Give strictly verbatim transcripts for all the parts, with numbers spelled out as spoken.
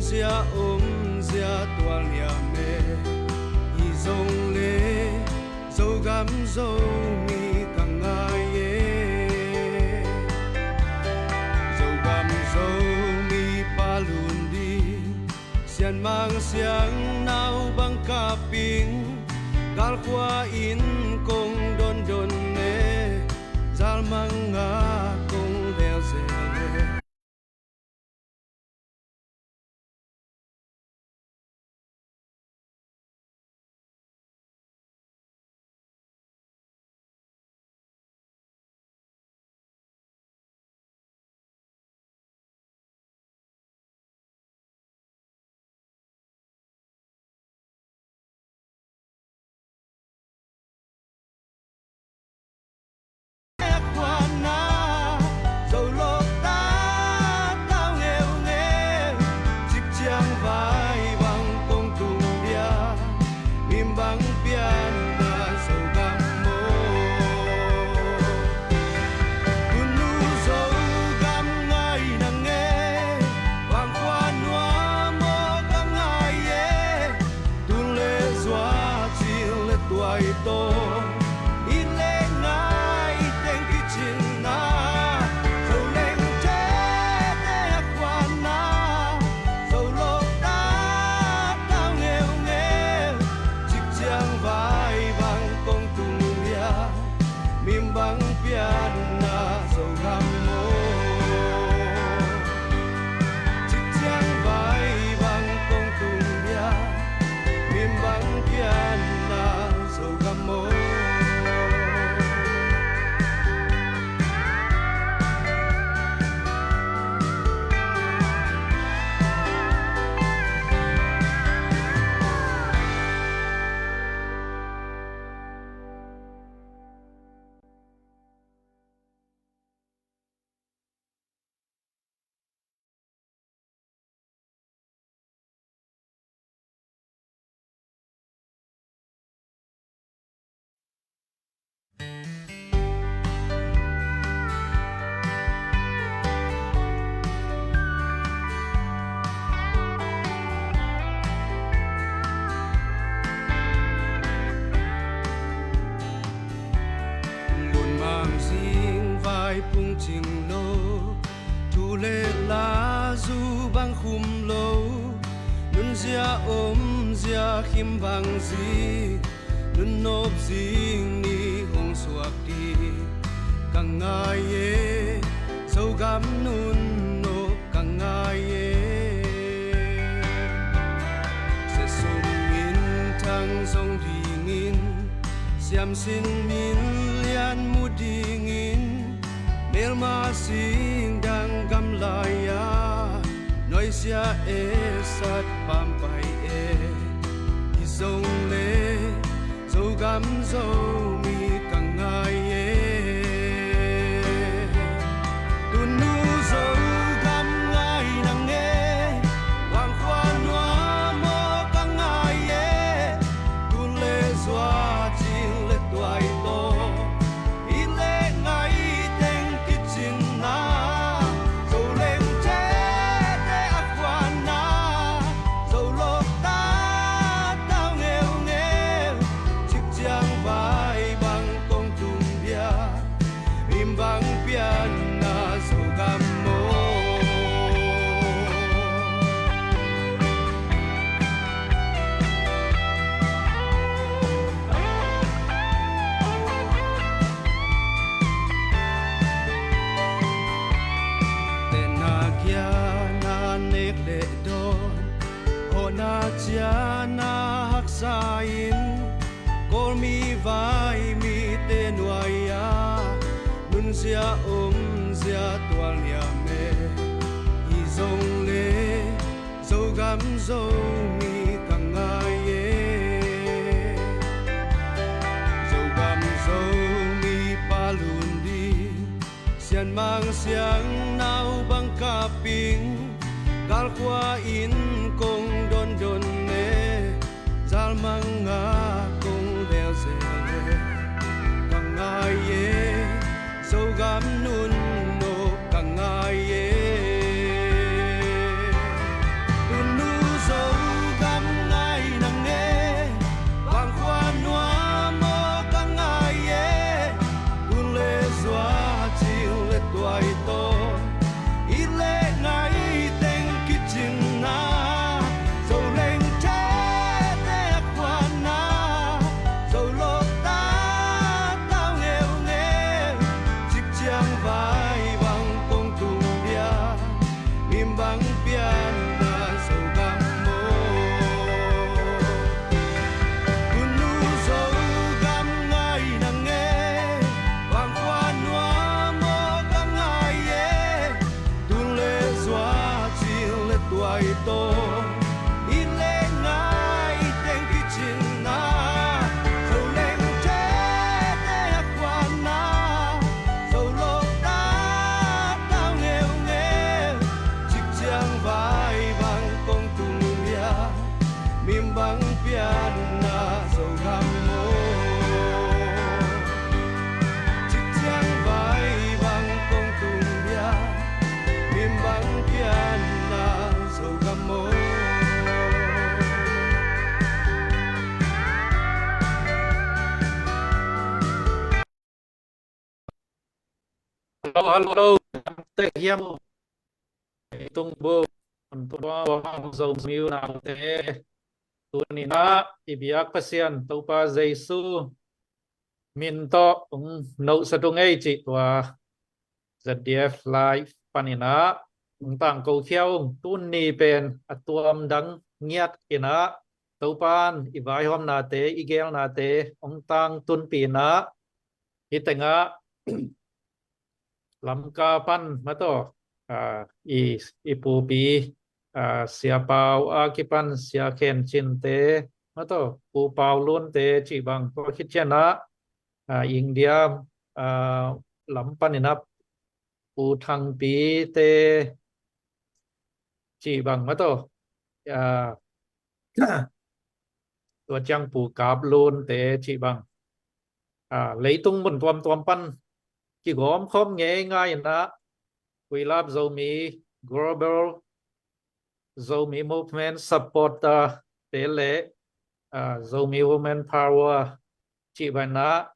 Zia om zia tual hiam e, hi zong le Zogam Zomi ka ngai e. Zogam Zomi pa lun ding, Sianmang Siangnau bang kaping, galkhua in kong dondon e, zalmang a kong velzel e. Tun le zua cil le tuai tawh, i le ngai teng kicin na, Zoleng tete a khuan na, Zolok ta tau ngeungeu, cikciang vai bang kong tung lia, mimbang pianna Zogam maw. Cikciang vai bang kong tung lia, mimbang pianna Zogam maw. Lunmang zing vai pung cing lo, thu le la zu bang khum lo, nunzia omzia khim bang zi, nunnop zing ni hong suak ding ka ngai e, Zogam nunnop ka ngai e. Siasum minthang zong dingin, siamsin min lian mu dingin, melma sing dang gamlai-a nuaisia e sat pampai e. Hi zong le Zogam Zomi ka ngai e. Tunu Zogam ngai nang e, wangkhua nua maw ka ngai e. Tun le zua cil le tuai tawh, i le ngai teng kicin na, Zoleng tete a khuan na, Zolok ta tau ngeungeu, cikciang vai bang kong tung bia, mimbang pianna Zogam maw. Tenna giana nek le dawn, hawhna ciana haksa in, Kawlmi vai mite nuai-a nunzia omzia tual hiam e. Hi zong le Zogam Zomi ka ngai e. Zogam Zomi pa lun ding, Sianmang Siangnau bang kaping, galkhua in kong dondon e, zalmang a kong velzel e. Ka ngai e, Zogam nunnop ka ngai e. Tun Ai to i leng ngai teng kicin na, zo leng tete a kuan na, zo lo ta tau ngeu ngeu, cik ciang vai bang kong tung lia, mim bang pian na zo gam mo. Cik ciang vai bang kong tung lia, mim bang pian na zo gam mo. Hello, hello, hello. Tek hiam. Tung bu. Tua Zomi u naute. Tuni na i biak Pasian Topa Jesu min tawh ong nohsa tung ei cih tua Z D F Live panin ah ong tangko khia ung. Tuni pen a tuam dang ngiat in ah Topan i vaihawmnate, i gelnate ong tangtunpih in ah, hih tengah Lamka pan mataw, ah, i, i pupi, ah, Sia Pau a kipan Sia Khen Cinte mataw, Pu Pau Lunte cih bang, tua khit ciangin ah, ah, India, ah, lam panin ah Pu Thangpite cih bang mataw, ah, tua ciang Pu Kap Lunte cih bang, ah, leitung mun tuamtuam pan kigawm khawm ngeingai in ah, We Love Zomi Global Zomi Movement Supporter te le, ah, Zomi Women Power cih bang in ah,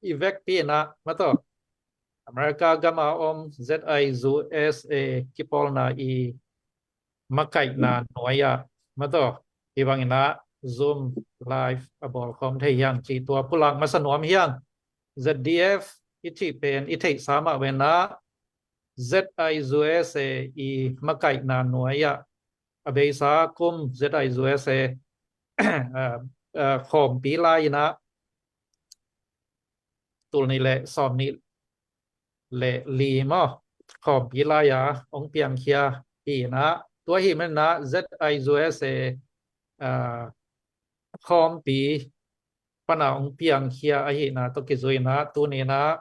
i vekpi in ah mataw, America gam a om Z I U S A kipawlna i makaihna nuai ah mataw, hih bang in ah Zoom live a bawl khawm thei hi hang cih tua pulak masa nuam hi hang. Z D F i cih pen i theihsa mah ve in ah, Z I U S A i makaihna nuai ah a beisa kum Z I U S A, ah, ah, khawmpi lai in ah, tul nih le sawm nih le li maw, khawmpi lai-a ong piangkhia hi in ah, tua ahih manin ah Z I U S A, ah, khawmpi pan a ong piangkhia ahihna tawh kizui in ah, tuni in ah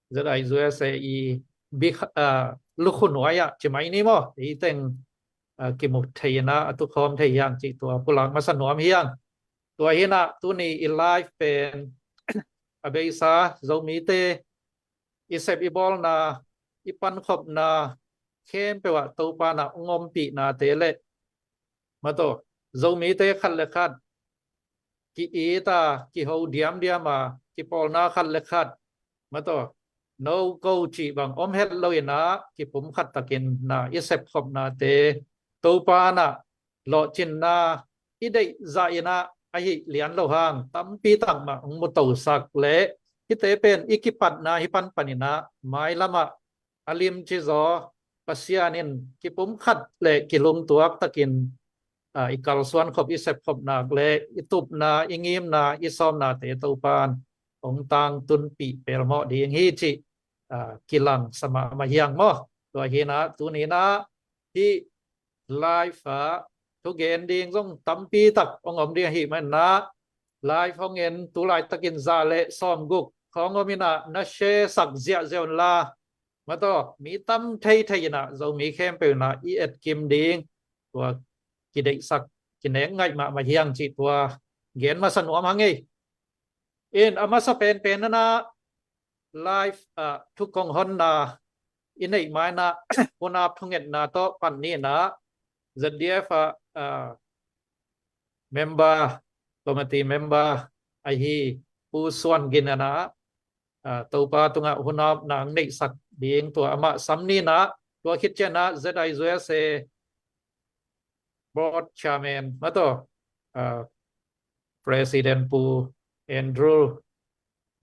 Z I U S A i bik, ah, lukhu nuai ah ci mai ni maw, ei teng, ah, kimu thei in ah a tukhawm thei hi hang cih tua pulak masa nuam hi hang. Tua hi in ah tuni i live pen a beisa Zomite i sep i bawlna, i pankhopna khempeuh ah Topa in ah ong ompihnate le mataw, Zomite khat le khat ki-it a, kiho diamdiam a, kipawlna khat le khat mataw, no go cih bang om het lo in ah, kipumkhat takin na i sepkhopnate Topa in ah lawhcinna i deih zah in ah, ahih lian lo hang tampi tak mah ong mutosak le, hihte pen i kipatna hih pan panin ah mailam ah a limci zaw Pasian in kipumkhat le kilungtuak takin, ah, i kalsuan khop, i sepkhop nak le i tupna, i ngimna, i sawmnate Topan ong tangtunpih pelmawh ding hi cih, ah, kilangsa mahmah hi hang maw. Tua hi in ah tuni in ah hih live ah thugen ding zong tampi tak ong om ding ahih manin ah, live hong en tu laitakin za le sawmguk khawng om in ah, na share sak ziahziah un la mataw, mi tam theithei in ah, Zomi khempeuh in ah i etkim ding tua kideihsak, kinek ngaih mahmah hi hang cih tua gen masa nuam hang ei. In a masa penpen in ah live ah thukong honna i neih ma in ah, hun ap thungetna tawh pan ni in ah, Z D F ah, ah, member, committee member ahi Pu Suan Gin in ah, ah, Topa tungah hun apna ong neihsak ding tua amah sam ni in ah, tua khit ciangin ah Z I U S A Board Chairman mataw, ah, President Pu Andrew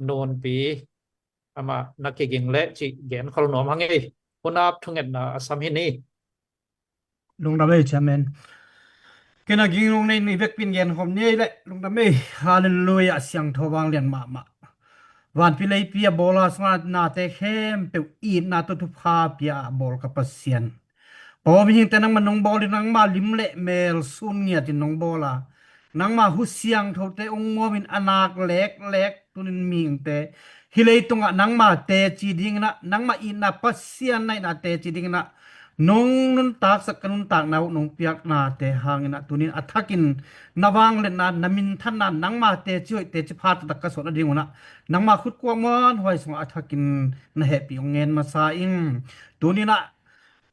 Nunpi, amah na kiging leh cih genkhol nuam hang ei. Hun ap thungetna a sam hi ni. Lungdam ei, Chairman. Ken a ging lung nei ni vekpi in genkhawm ni ei leh. Lungdam ei. Halleluiah, siangtho vanglian mahmah. Vanpi leipi a bawl a, sungah nate khempeuh itna tawh thupha pia a bawl ka Pasian, Paw mihingte nangmah nong bawl in, nangmah lim le mel sun ngiatin nong bawl a, nangmah hu siangthote ong muamin a nak leklek tunin mihingte hih leitungah nangmah teci dinginah, nangmah itna Pasian na itna teci dinginah nong nuntaksak, ka nuntakna uh nong piaknate hanginah tunin a thakin na vangliatna, na minthanna, nangmah teci hoih teci pha taktak ka suah nadingunah nangmah khut kuak muanhuai sungah a thakin na hehpih ong ngen masa ing. Tuninah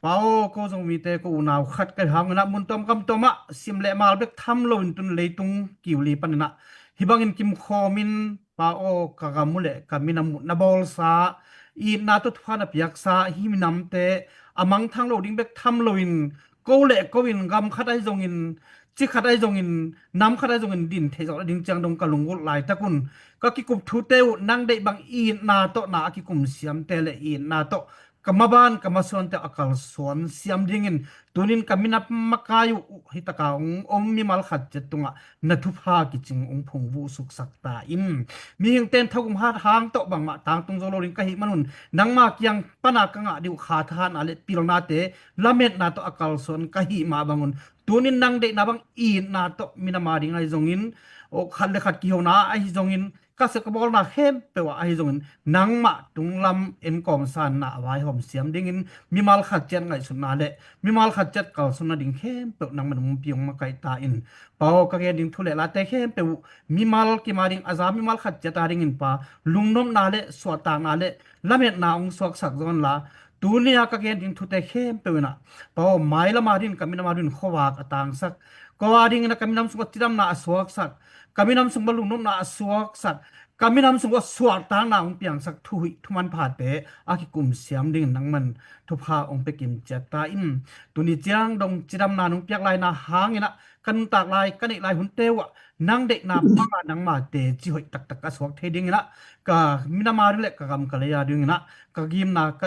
Pa aw, ko Zomite, ko unau khat ka hi hanginah mun tuam gam tuamah sim le mal bek tham loin tun leitung kiu li paninah hih bangin kimkhawmin Pa aw, ka gam uh le ka minam uh na bawlsa, itna tawh thupha na piaksa hih minamte a mangthang lo ding bek tham loin ko le ko in gam khat ahi zongin, ci khat ahi zongin, nam khat ahi zongin din theih zawh nading ciang dong ka lunggulh laitakun ka kikup thute uh nang deih bang itna tawh na a kikum siamte le itna tawh ka maban ka masuante a kalsuan siam dingin tunin ka minam makai uh hih taka ong om mimal khat ciat tungah na thupha kicing ong phungvuh suksak ta in. Mihingte in thagum hat hang tawh bangmah tangtung zo lo ding ka hih manun nangma kiang pana ka ngah dih uh kha thahatna le pilnate lametna tawh a kalsuan ka hih mah bangun tunin nang deihna bang itna tawh minam a ding ahi zongin, aw, khat le khat kihona ahi zongin, ka sia ka bawlna khempeuh ah ahi zongin nangmah tunglam enkawm sanna a vaihawm siam dingin mimal khat ciat ngaihsutna le mimal khat ciat kalsuanna ding khempeuh nangmah nungpi ong makaih ta in. Pa aw, ka gen ding thu le late khempeuh uh mimal kim a ding a za mimal khat ciat a dingin Pa lungnopna le suahtakna le lametna ong suaksak zawnla, tuni a ka gen ding thute khempeuh inah Pa aw, mailam a dingin ka minam a dingin khuavak a tangsak, ko a dingin a ka minam sungah cidamna a suaksak, ka minam sungah lungnopna a suaksak, ka minam sungah suahtakna ong piangsak thuhuih thumanphate a kikum siam dingin nangman thupha ong pia kim ciat ta in. Tuni ciang dong cidamna nong piak laina hanginah ka nuntak lai ka neih lai hunte uhah nang deihna banga nangma teci hoih taktak a suak thei dinginah ka minam a ding le ka gam ka lei a dinginah ka gimna, ka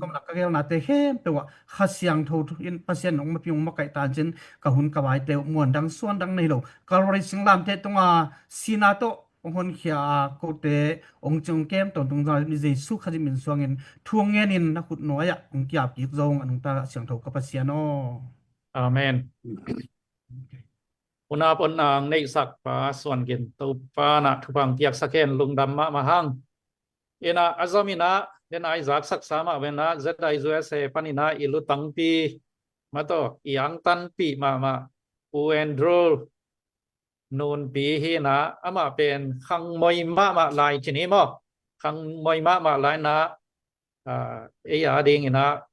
sawmna, ka gelnate khempeuh ah Kha Siangtho in Pasian ong mapi ong makaih tancin ka hun ka vaite uh muan dang suan dang nei lo Calvary singlamteh tunga sina tawh ong honkhia a kote ong cing ong kem tawntung zang Jesu Khazih min suangin thu ong ngenin na khut nuai-ah ong kiap kik zong a nungta siangtho ka Pasian aw. Amen. Unau ponna ong neihsak Pa Suan Gin, Topa na thupha ong piaksak hen, lungdam mahmah hang. Inah a zom inah den a i zaksak sa mah venah Z I U S A paninah i lutangpi mataw i angtanpih mahmah Pu Andrew Nunpi hinah amah pen khangmoi mahmah lai cin hi maw? Khangmoi mahmah lai inah, ah, ei a dinginah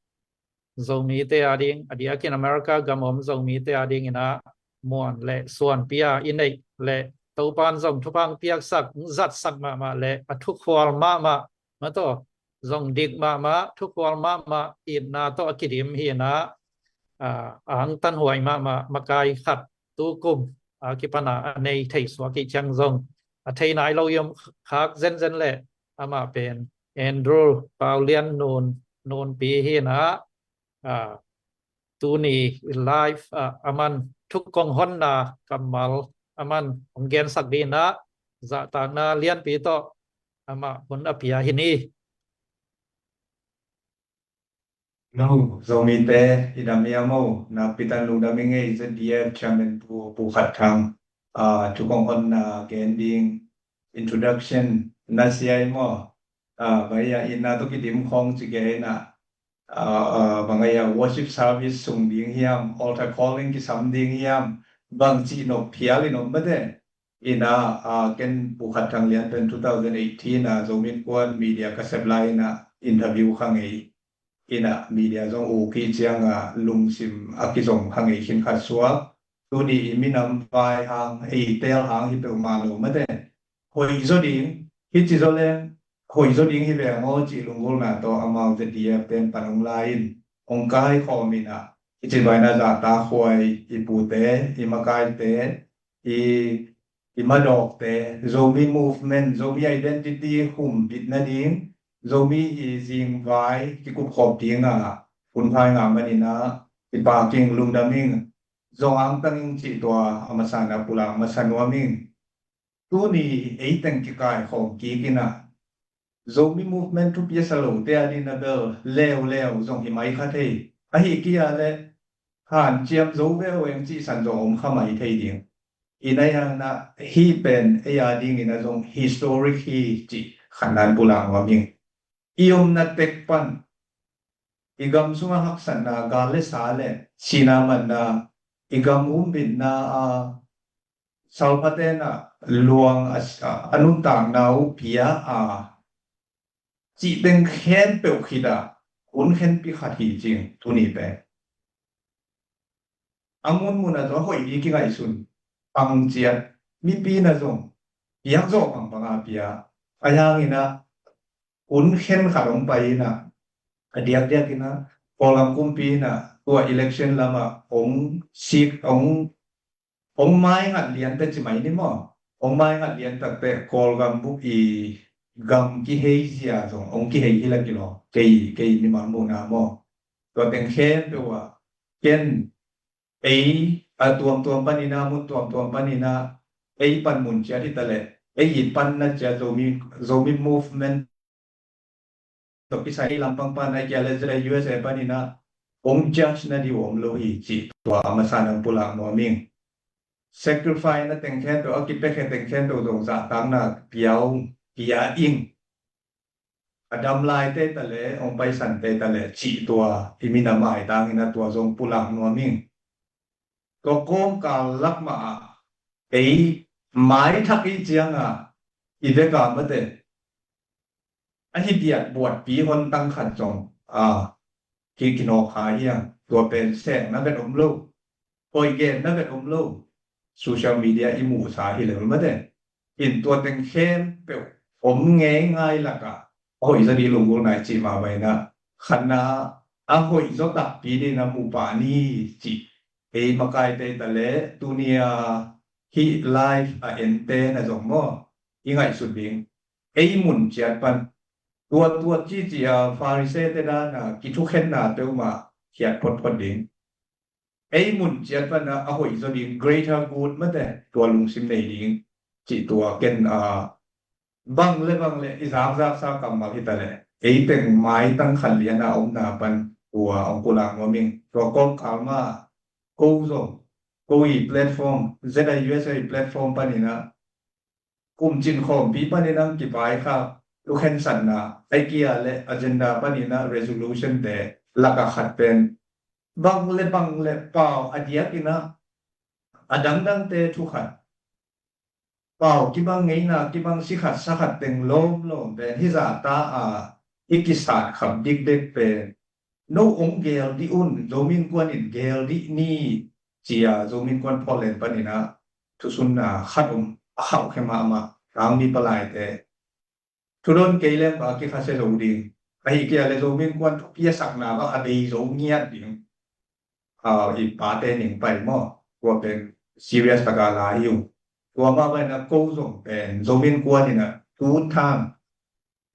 Zomite a ding a diakin America gam om Zomite a dinginah muan le suanpi a i neih le Topan zong thupha ong piaksak, zatsak mahmah le a thukhual mahmah mataw zong dik mahmah, thukhual mahmah, itna tawh a kidim hinah, ah, a angtanhuai mahmah makai khat tukum a kipana a nei thei suak ih ciang zong a thei nai lo i om khak zenzen le amah pen Andrew Paulian Nun, Nunpi hinah, ah, tuni live ah aman thukong honna kammal aman ong gensak dinah zahtakna lianpi tawh amah hun a pia hi ni. No, Zomite, i dam hiam aw, nakpi takin lungdam ing ei. Z D F Chairman Pu, Pu Khat Thang, ah, thukong honna gen ding introduction na sia hi maw? Ah, bang hiam itna tawh kidim khawng ci kei inah, ah, ah, bang hiam worship service sung ding hiam, altar calling kisam ding hiam, bang cih nop phial in om mate. Inah, ah, ken Pu Khat Thang Lian pen two thousand eighteen ah Zomi Innkuan media ka sep lai inah interview kha ngei. Inah media zong uk ih ciangah lungsim a kizom kha ngei khin khat suak. Tuni i minam vai hang, ei teel hang hi peuhmah lo mate. Hoih zaw ding, hi ci zaw leng hoih zaw ding hi veng aw cih lunggulhna tawh amau Z D F ten pan ong lai in ong kaikhawm inah, hi ci vaina zahtakhuai i pute, i makaite, i, i madawkte, Zomi movement, Zomi identity humbit nading, Zomi i zingvai kikupkhop dinga hun phai ngah maninah i paking lungdam ing, zong angtang ing cih tua a masa na pulak masa nuam ing. Tuni ei teng kikaikhawm kik inah Zomi movement thupi a sa lote a dingin a bel leuleu zong hi mai kha thei. Ahi kei a le hanciam zo ve eng cih san zong om kha mai thei ding. Ina iana hih pen ei a dingina zong historic hi cih khatna in pulak nuam ing. I omna tek pan i gam sunga haksatna, gal le sa le sihna manna, i gam humbitna a, salpha tena luang a, a, a nuntakna uh pia a, cih teng khempeuh khit a hun khenpi khat hi cing tuni pen. A munmun a zong a hoih ding kingaihsun pang ciat, mipi na zong piak zawh pangpang a pia. A hiangina hun khen khat hong pai ina, a diakdiak ina Kawlgam kumpi ina tua election lama hong sik, hong, hong maingat lian te ci mai ni maw? Hong maingat lian takte Kawlgam buk i gam kihei zia zong hong kihei hi la kilawm. Kei, kei mimal muhna maw? Tua teng khempeuh ah ken ei a tuamtuam panina, mun tuamtuam panina ei panmun ciat hi taleh, ei i panna ciat Zomi, Zomi movement tawh kisai ei lampang pan a kia le zira U S A panina hong judge na ding uh om lo hi cih tua a masa nang pulak nuam ing. Sacrifice na teng khempeuh, a kipekhe teng khempeuh zong zahtakna pia ung, pia ing. A dam laite taleh, hong paisan te taleh cih tua i min a maitang ina tua zong pulak nuam ing. Tua kawmkal lak mah ah ei maithak i cianga i veka mate a hi biat buatpi hon tang khat zong a ki kinawk kha hiang, tua pen seng na vet om lo, hoih gen na vet om lo. Social media i muhsa hi le mate in tua teng khempeuh om ngei ngai laka a hoih zaw ding lunggulh nai cih mah baina khatna a hoih zaw takpi ding na mu pah ni cih ei makaite taleh tunia hih live a ente na zong maw i ngaihsut ding. Ei mun ciat pan tua tua cici a Pharisee te dana kithukhenna peuhmah khiat photphot ding. Ei mun ciat pana a hoih zaw ding greater good mate tua lungsim nei ding cih tua ken a bang le bang le i zakzaksa kammal hi taleh ei teng maitang khat liana omna pan tua hong pulak nuam ing. Tua kawmkal mah ko zong ko i platform, Z I U S A platform panina kum cin khawmpi panin ang kipai kha, thukhensatna, aikia le agenda panina resolution te laka khat pen bang le bang le pau a diakina a dangdangte thukhat, pau kibang ngeina kibang sikhat sakhat teng lawmlawm pen hizahta a i kisat khap dikdek pen no ong gel dih un, Zomi Innkuan in gel dih ni, cia Zomi Innkuan Portland panin a thusunna khat om a khauh khe mahmah, tangmi palaite. Thudon kei lem a kikhasia zo ding. Ahi kia le Zomi Innkuan thupiasakna bang a bei zo ngiat ding. A, i pate ning pai maw. Tua pen serious taka la hi uh. Tua mah pen a ko zong pen Zomi Innkuan in a tu thang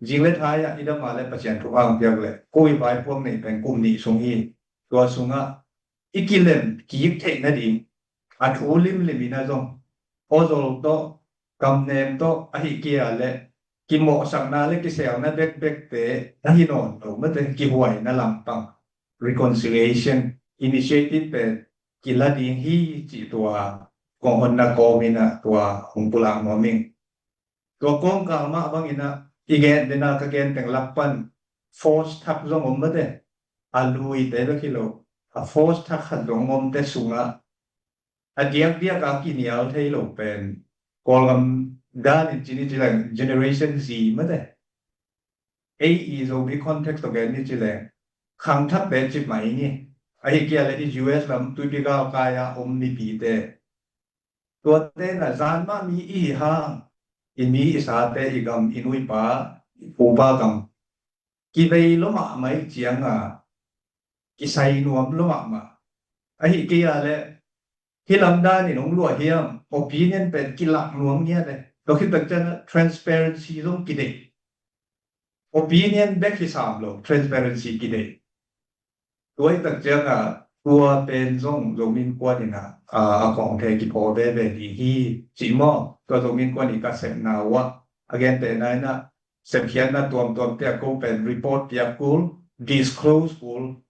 zing le thai ah i dam a le Pasian thupha ang piak le ko i vaipuak nei pen kum nih sung hi. Tua sungah i kilem kik theih nading a thu limlim in a zong awzol tawh, kamnem tawh, ahi kia le kimawhsakna le kiselna bekbekte ahi nawn lo mate kihuaina lampang reconciliation initiative pen kila ding hi cih tua kong honna kawmin a tua hong pulak nuam ing. Tua kawngkal mah bangin a i gen dena ka gen teng lak pan force thak zong om mate, a luite bek hi lo, a force thak khat zong omte sungah a diakdiak a kinial thei lo pen Kawlgam danin cini ci leng Generation Z mate. Ei i Zomi context tawh gen ni ci leng khangthakte cip mah i ni. Ahi kia le i U S lam tuipi galkai a om mipite. Tuate na zan mah mi i hi hang, i mi i sate i gam i nuipa i pupa gam kivei lo mahmah i cianga kisai nuam lo mahmah. Ahi kia le hi lamdanin hong luah hiam, opinion pen kilak nuam ngiat e. Tua khit tak ciang transparency zong kidei. Opinion bek hi sam lo, transparency kidei. Tua i tak cianga tua pen zong Zomi Innkuan in a, a, a kawngte kiphaw veve ding hi cih maw. Tua Zomi Innkuan i ka sepna uah a gentehna in a sepkhiatna tuamtuamte a ko pen report piak kul, disclose kul.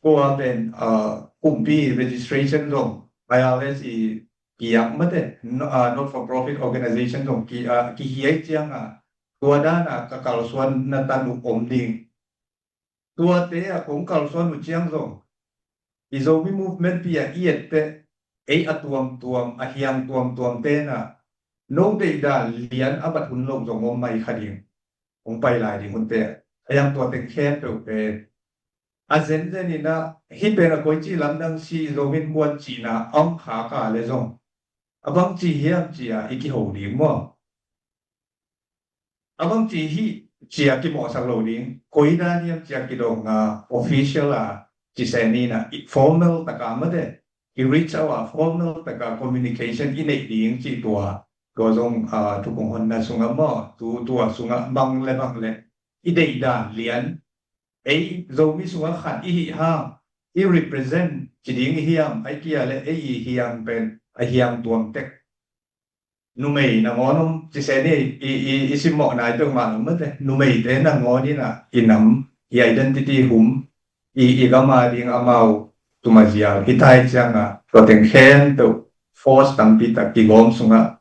Kua pen, a, kumpi registration zong, I R S i piak mate, no, ah, not for profit organization zong ki, ah, kihiai cianga, tua dana ka kalsuan na tan uh om ding. Tuate a kong kalsuan uh ciang zong, i Zomi movement pi a i etteh, ei a tuamtuam, a hiang tuamtuam tena, no deihdan lian a bat hun lo zong om mai kha ding. Hong pai lai ding hunte, a yang tua teng khempeuh pen a zenzen inah, hih pen a koici lamdang si Zomi Innkuan cihna a hong khak a le zong, a bangci hiam cia i kiho ding maw? A bangci hih cia kimawhsak lo ding, koidan hiam cia kidong a official a, ci se ni na, i formal taka mate, i reach out a formal taka communication i neih ding cih tua, tua zong, ah, thu kong honna sungah maw, tu, tua sungah bang le bang le i deihdan lian, ei Zomi sungah khat i hih hang, i represent ci ding i hiam, ai kia le ei i hiang pen a hiang tuam tek. Numei nangawn om, ci se ni, i, i, i simmawh nai peuhmah lo mate. Numeite nangawn inah, i nam, i identity hum, i, i gam a ding amau tuma zial hi tai cianga, tua teng khempeuh force tampi tak kigawm sungah,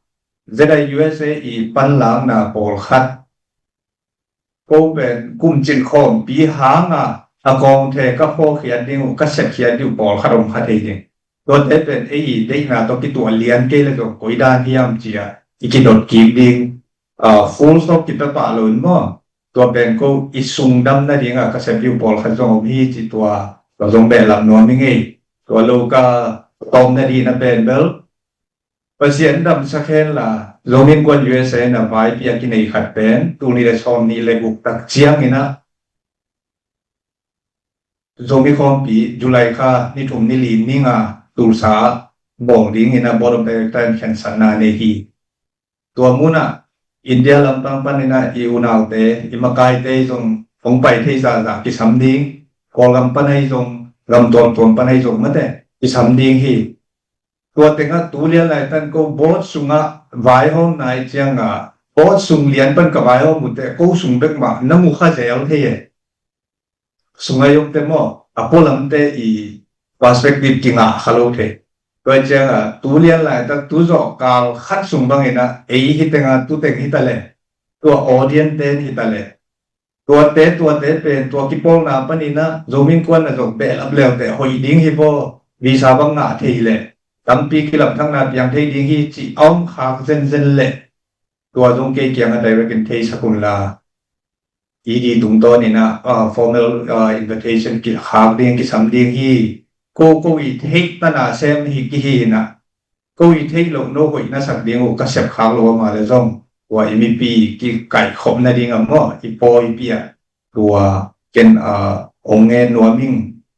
Z I U S A i panlakna pawlkhat, ko pen kum cin khawmpi hanga a kawngthe ka phawkhiat ding uh, ka sepkhiat ding uh pawlkhat om kha thei ding. Tuate pen ei i deihna tawh kituah lian kei le zong koidan hiam cia i kidot kik ding, ah, full stop kipia pah lo in maw? Tua pen ko i sungdam nadinga ka sep ding uh pawlkhat zong om hi ci tua, tua zong behlap nuam i ngei. Tua lo ka tawm nading na pen bel, Pasian damsak hen la, Zomi Innkuan U S A na vaipi a kinei khat pen, tul nih le sawm nih le guk tak ciang inah, Zomi khawmpi, July kha ni thum ni li ni nga, Tulsa bawl ding inah Board of Director in khensatna nei hi. Tua munah, India lampang pan inah i unaute, i makaite zong hong pai thei zahzah kisam ding, Kawlgam pan ahi zong, gam tuamtuam pan ahi zong mate, kisam ding hi. Tua tengah tu lian laitan ko board sungah vaihawm nai cianga, board sung lian pan ka vaihawm uh teh ko sung bek mah na mu kha zel thei e. Sungah i omte maw, a pualamte i perspective kingah kha lo thei. Tua cianga tu lian laitak tu zawh kal khat sung bangin ah ei hi tenga tu teng hi ta le, tua audience ten hi ta le, tuate, tuate pen, tua kipawlna panin ah Zomi Innkuan na zong behlap leute hoih ding hi vaw, visa bang ngah thei leh tampi kilamthakna piang thei ding hi cih a om khak zenzen leh tua zong kei kiangah direct in theisak unla, E D tungtawnin ah, ah, formal, ah, invitation kikhak ding, kisam ding hi. Ko, ko i theih tana sem hi kihi inah, ko i theih loh no hoih na sak ding uh ka sepkhak lo amah le zong, tua i mipi kikaihkhop nading a maw, i pawi i piah, tua ken, ah, hong ngen nuam ing.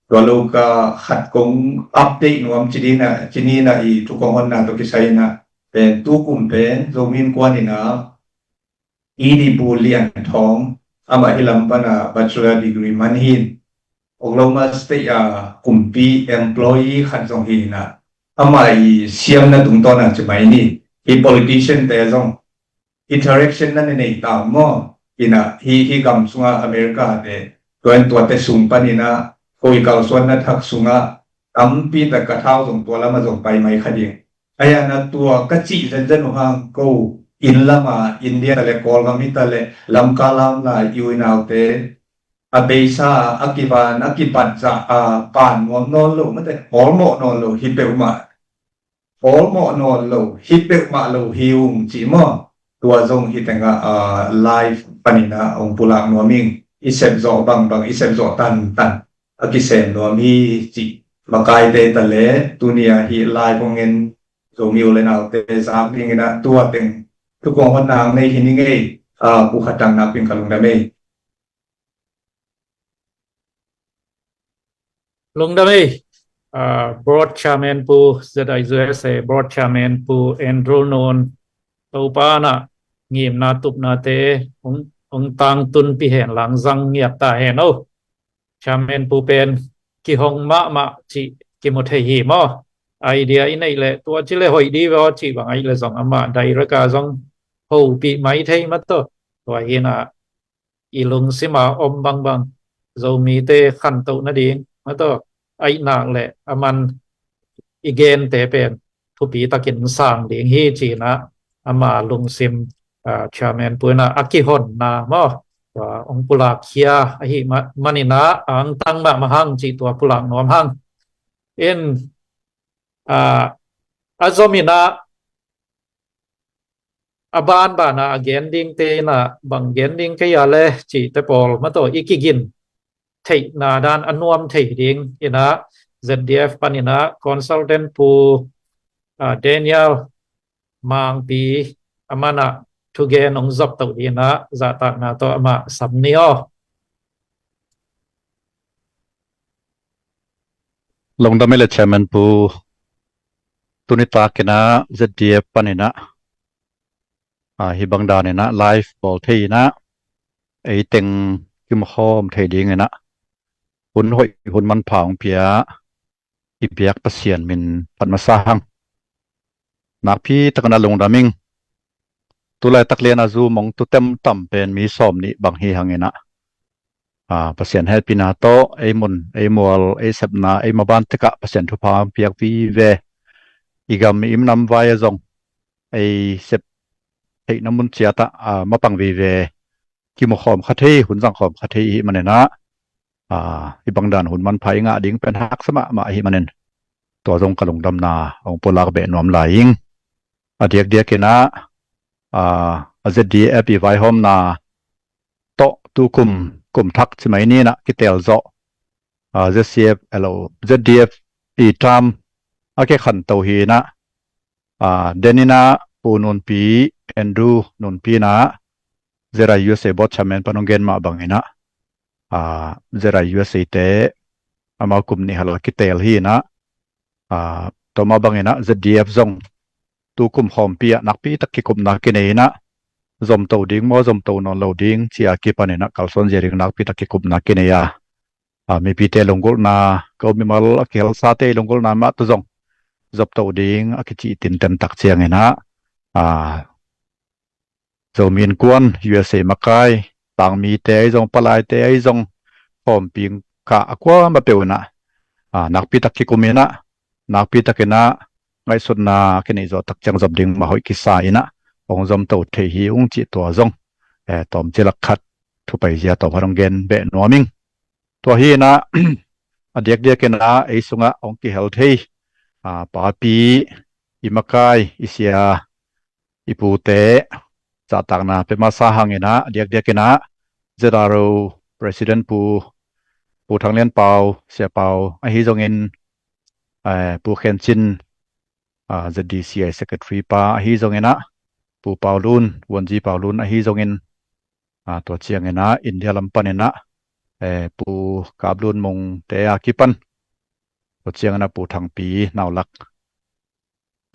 Tua lo ka khat kong update nuam ci dina, ci nina i thu kong honna tawh kisai inah, pen tukum pen Zomi Innkuan inah, E D Pu Lian Thawng, amah hi lam pana bachelor degree man hin, Oklahoma State a kumpi employee khat zong hi inah, amah i siamna tungtawna ci mai ni, hi politician te zong interaction na nei ta maw? Inah hi, hi gam sunga America te, tua in tuate sung panin ah ko i kalsuanna thak sungah tampi tak ka thau zong tua lamah zong pai mai kha ding. Ahi a na tua ka cih zenzen uh hang ko inn lama India ta le Kawlgam hi ta le Lamka lam lai i u i naute a beisa a kivan a kibat zah a pan nuam nawn lo mate, hawlmawh nawn lo hi peuhmah, hawlmawh nawn lo hi peuhmah lo hi ung ci maw? Tua zong hi tengah, ah, live panin ah hong pulak nuam ing. I sepzawh bangbang, i sepzawh tantan a kisem nuam hi cih makaite ta le, tuni a hi live hong en Zomi u le naute zak dingin ah tua teng thu kong honna hang nei hi ni ngei. Ah, Pu Khat Tang, nakpi in ka lungdam ei. Lungdam ei. Ah, Board Chairman Pu, Z I U S A Board Chairman Pu Andrew Nun, Topa na ngimna tupnate hong, hong tangtunpih hen lang zang ngiat ta hen o. Chairman Pu pen kihong mahmah cih kimu thei hi maw? Idea i neih leh tua ci le hoih dih ve aw cih bang ahih leh zong amah direct a zong hopih mai thei mah tawh. Tua hi inah i lungsima om bangbang Zomite khantoh nading mah tawh, ahih nak le aman i gente pen thupi takin sang ding hi ci-in ah ama lungsim, ah, chairman pu in ah a kihonna maw, tua hong pulak khia ahih ma-, manin ah a angtang mahmah hang cih tua pulak nuam hang. In, ah, a zom in ah a banban ah a gen dingte in ah bang gen ding kei a le cihte pawl mah tawh i kigin theihna dan a nuam thei ding in ah Z D F panin ah consultant pu, ah, Daniel Mangpi, aman ah thugen hong zop to ding in ah zahtakna tawh amah sam ni aw. Lungdam ei le chairman pu, tuni takin ah Z D F panin ah, ah, hih bang danin ah live bawl thei in ah ei teng kimukhawm thei dingin ah hun hoih hun manpha hong pia i biak Pasian min phat masa hang. Nakpi takin ah lungdam ing. Tulaitak lian a Zoom hong tutem tam pen mi sawm nih bang hi hangin ah, ah, Pasian hehpihna tawh ei mun, ei mual, ei sepna, ei maban tek ah Pasian thupha hong piak vive. I gam i nam vai ah zong ei sep theihna mun ciat ah, ah, mapang vive kimukhawm kha thei, hun zangkhawm kha thei i hih manin ah, ah, hih bang dan hun manpha i ngah ding pen haksa mahmah ahih manin tua zong ka lungdamna hong pulak beh nuam lai ing. A diakdiakin ah, ah, a Z D F i vaihawmna tawh tu kum, kum thak ci mai ni in ah kitel zawh, ah, Z C F lo, Z D F i term a kikhanto hi in ah, ah, den in ah Pu Nunpi, Andrew Nunpi in ah Z I U S A board chairman pan hong gen mah bangin ah, ah, Z I U S A te amau kum nih hal a kitel hi in ah, ah, tua mah bangin ah Z D F zong tu kum khawmpi ah nakpi tak kikupna kinei in ah zomto ding maw, zomto nawn lo ding ci-a kipanin ah kalsuan zia ding nakpi tak kikupna kinei a, ah, mipite lunggulhna, ko mimal a kihelsate lunggulhna mah tawh zong zopto ding a kicih tinten tak ciangin ah, ah, Zomi Innkuan, U S A makai, tangmite ahi zong, palaite ahi zong, khawmpi kah a kuamah peuh in ah, ah, nakpi tak kikum in ah, nakpi takin ah ngaihsutna kineih zawh tak ciang zop ding mah hoih kisa in ah hong zomto thei hi ung cih tua zong, eh, tawmcik lak khat thupai zia tawm khat hong gen beh nuam ing. Tua hi in ah, a diakdiakin ah ei sungah hong kihel thei, ah, papi, i makai, i sia, i pute zahtakna pia masa hangin ah, a diakdiakin ah Z R O President Pu, Pu Thang Lian Pau, Sia Pau ahi zongin, eh, Pu Khen Cin, ah, Z D C I Secretary pa ahi zongin ah, Pu Pau Lun, Vuanzi Pau Lun ahi zongin, ah, tua ciangin ah India lam panin ah, eh, Pu Kap Lun Mung te a kipan, tua ciangin ah Pu Thang Pi Nau Lak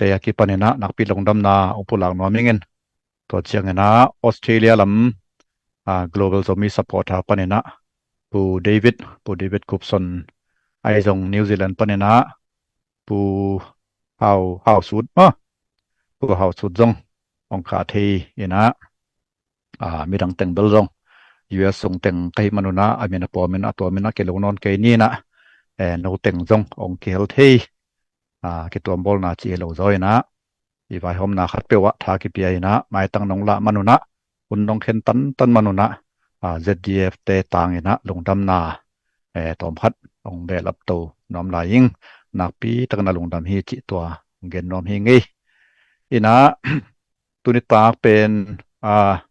te a kipanin ah nakpi lungdamna hong pulak nuam ing in. Tua ciangin ah Australia lam, ah, Global Zomi Supporter panin ah Pu David, Pu David Gupson ahi zong New Zealand panin ah Pu Hau, Hau Sut, ah, Pu Hau Sut zong hong kah thei in ah, ah, midang teng bel zong U S sung teng ka hih manun ah a min a pawmin a tuamin ah kilung nawn kei ni in ah, eh, no teng zong hong kihel thei, ah, kituambawlna ci hi lo zaw in ah, i vaihawmna khat peuh ah tha kipia in ah maitang nong lah manun ah, hun nong khen tantan manun ah, ah, Z D F te tangin ah lungdamna, eh, tawm khat hong behlap to nuam lai ing. Nakpi takin ah lungdam hi cih tua hong gen nuam hi ing ei. In ah, tuni tak pen, ah,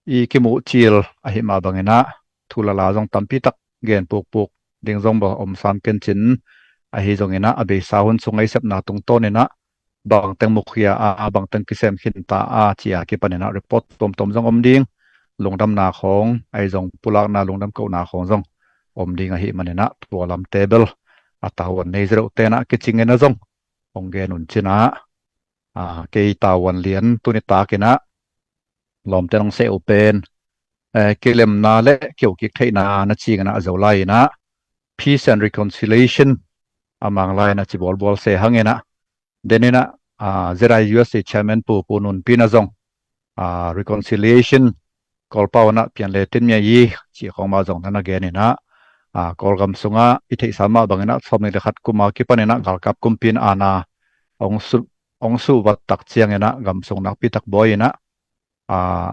i kimuh cil ahi mah bangin ah thu lala zong tampi tak gen pukpuk ding zong bawh om sam kencin, ahi zongin ah a beisa hun sung ei sepna tungtawnin ah bangteng mukhia a, bangteng kisem khinta a ci-a kipanin ah report tuamtuam zong om ding, lungdamna khawng ahi zong pulakna lungdam kohna khawng zong om ding ahi manin ah tua lamte bel a tavuan nei zereuhte in ah kicingin ah zong hong gen un cin ah, ah, kei tavuan lian tuni takin ah lawmte nong seh uh pen, eh, kilemna le kiukik theihna na cingin ah a zo lai in ah Peace and Reconciliation a Mang lai in ah ci bualbual se hangin ah, den in ah, ah, Z I U S A Chairman Pu, Pu Nunpi in ah zong, ah, Reconciliation Kawlpau in ah pian le tin mia i cih khawng mah zong na na gen in ah, Kawlgam sungah i theihsa mah bangin ah sawmnih le khat kum a kipanin ah galkap kumpi in aana hong suh, hong suhvat tak ciangin ah gam sung nakpi tak buai in ah,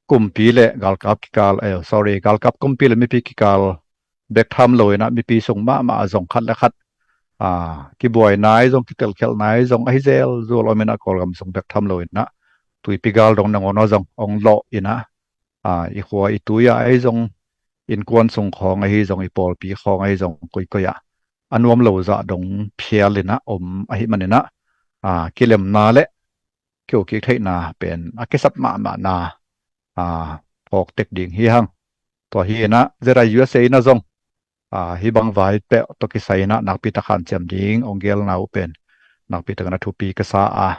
kumpi le galkap kikal, eh, sorry, galkap kumpi le mipi kikal bek tham lo in ah mipi sung mahmah a zong khat le khat kibuaina ahi zong, kitelkhialhna ahi zong ahi zelzual om in ah Kawlgam sung bek tham lo in ah Tuipi gal dong nangawn aw zong hong lawh in ah, i khua i tui ah ahi zong, innkuan sung khawng ahi zong, i pawlpi khawng ahi zong, koikoi ah a nuam lo zah dong phial in ah om ahih manin ah, kilemna le kiukik theihna pen a kisap mahmahna phawk tek ding hi hang. Tua hi in ah Z I U S A in ah zong hih bang vai peuh tawh kisai in ah nakpi tak hanciam ding hong gelna uh pen nakpi takin ah thupi ka sa a,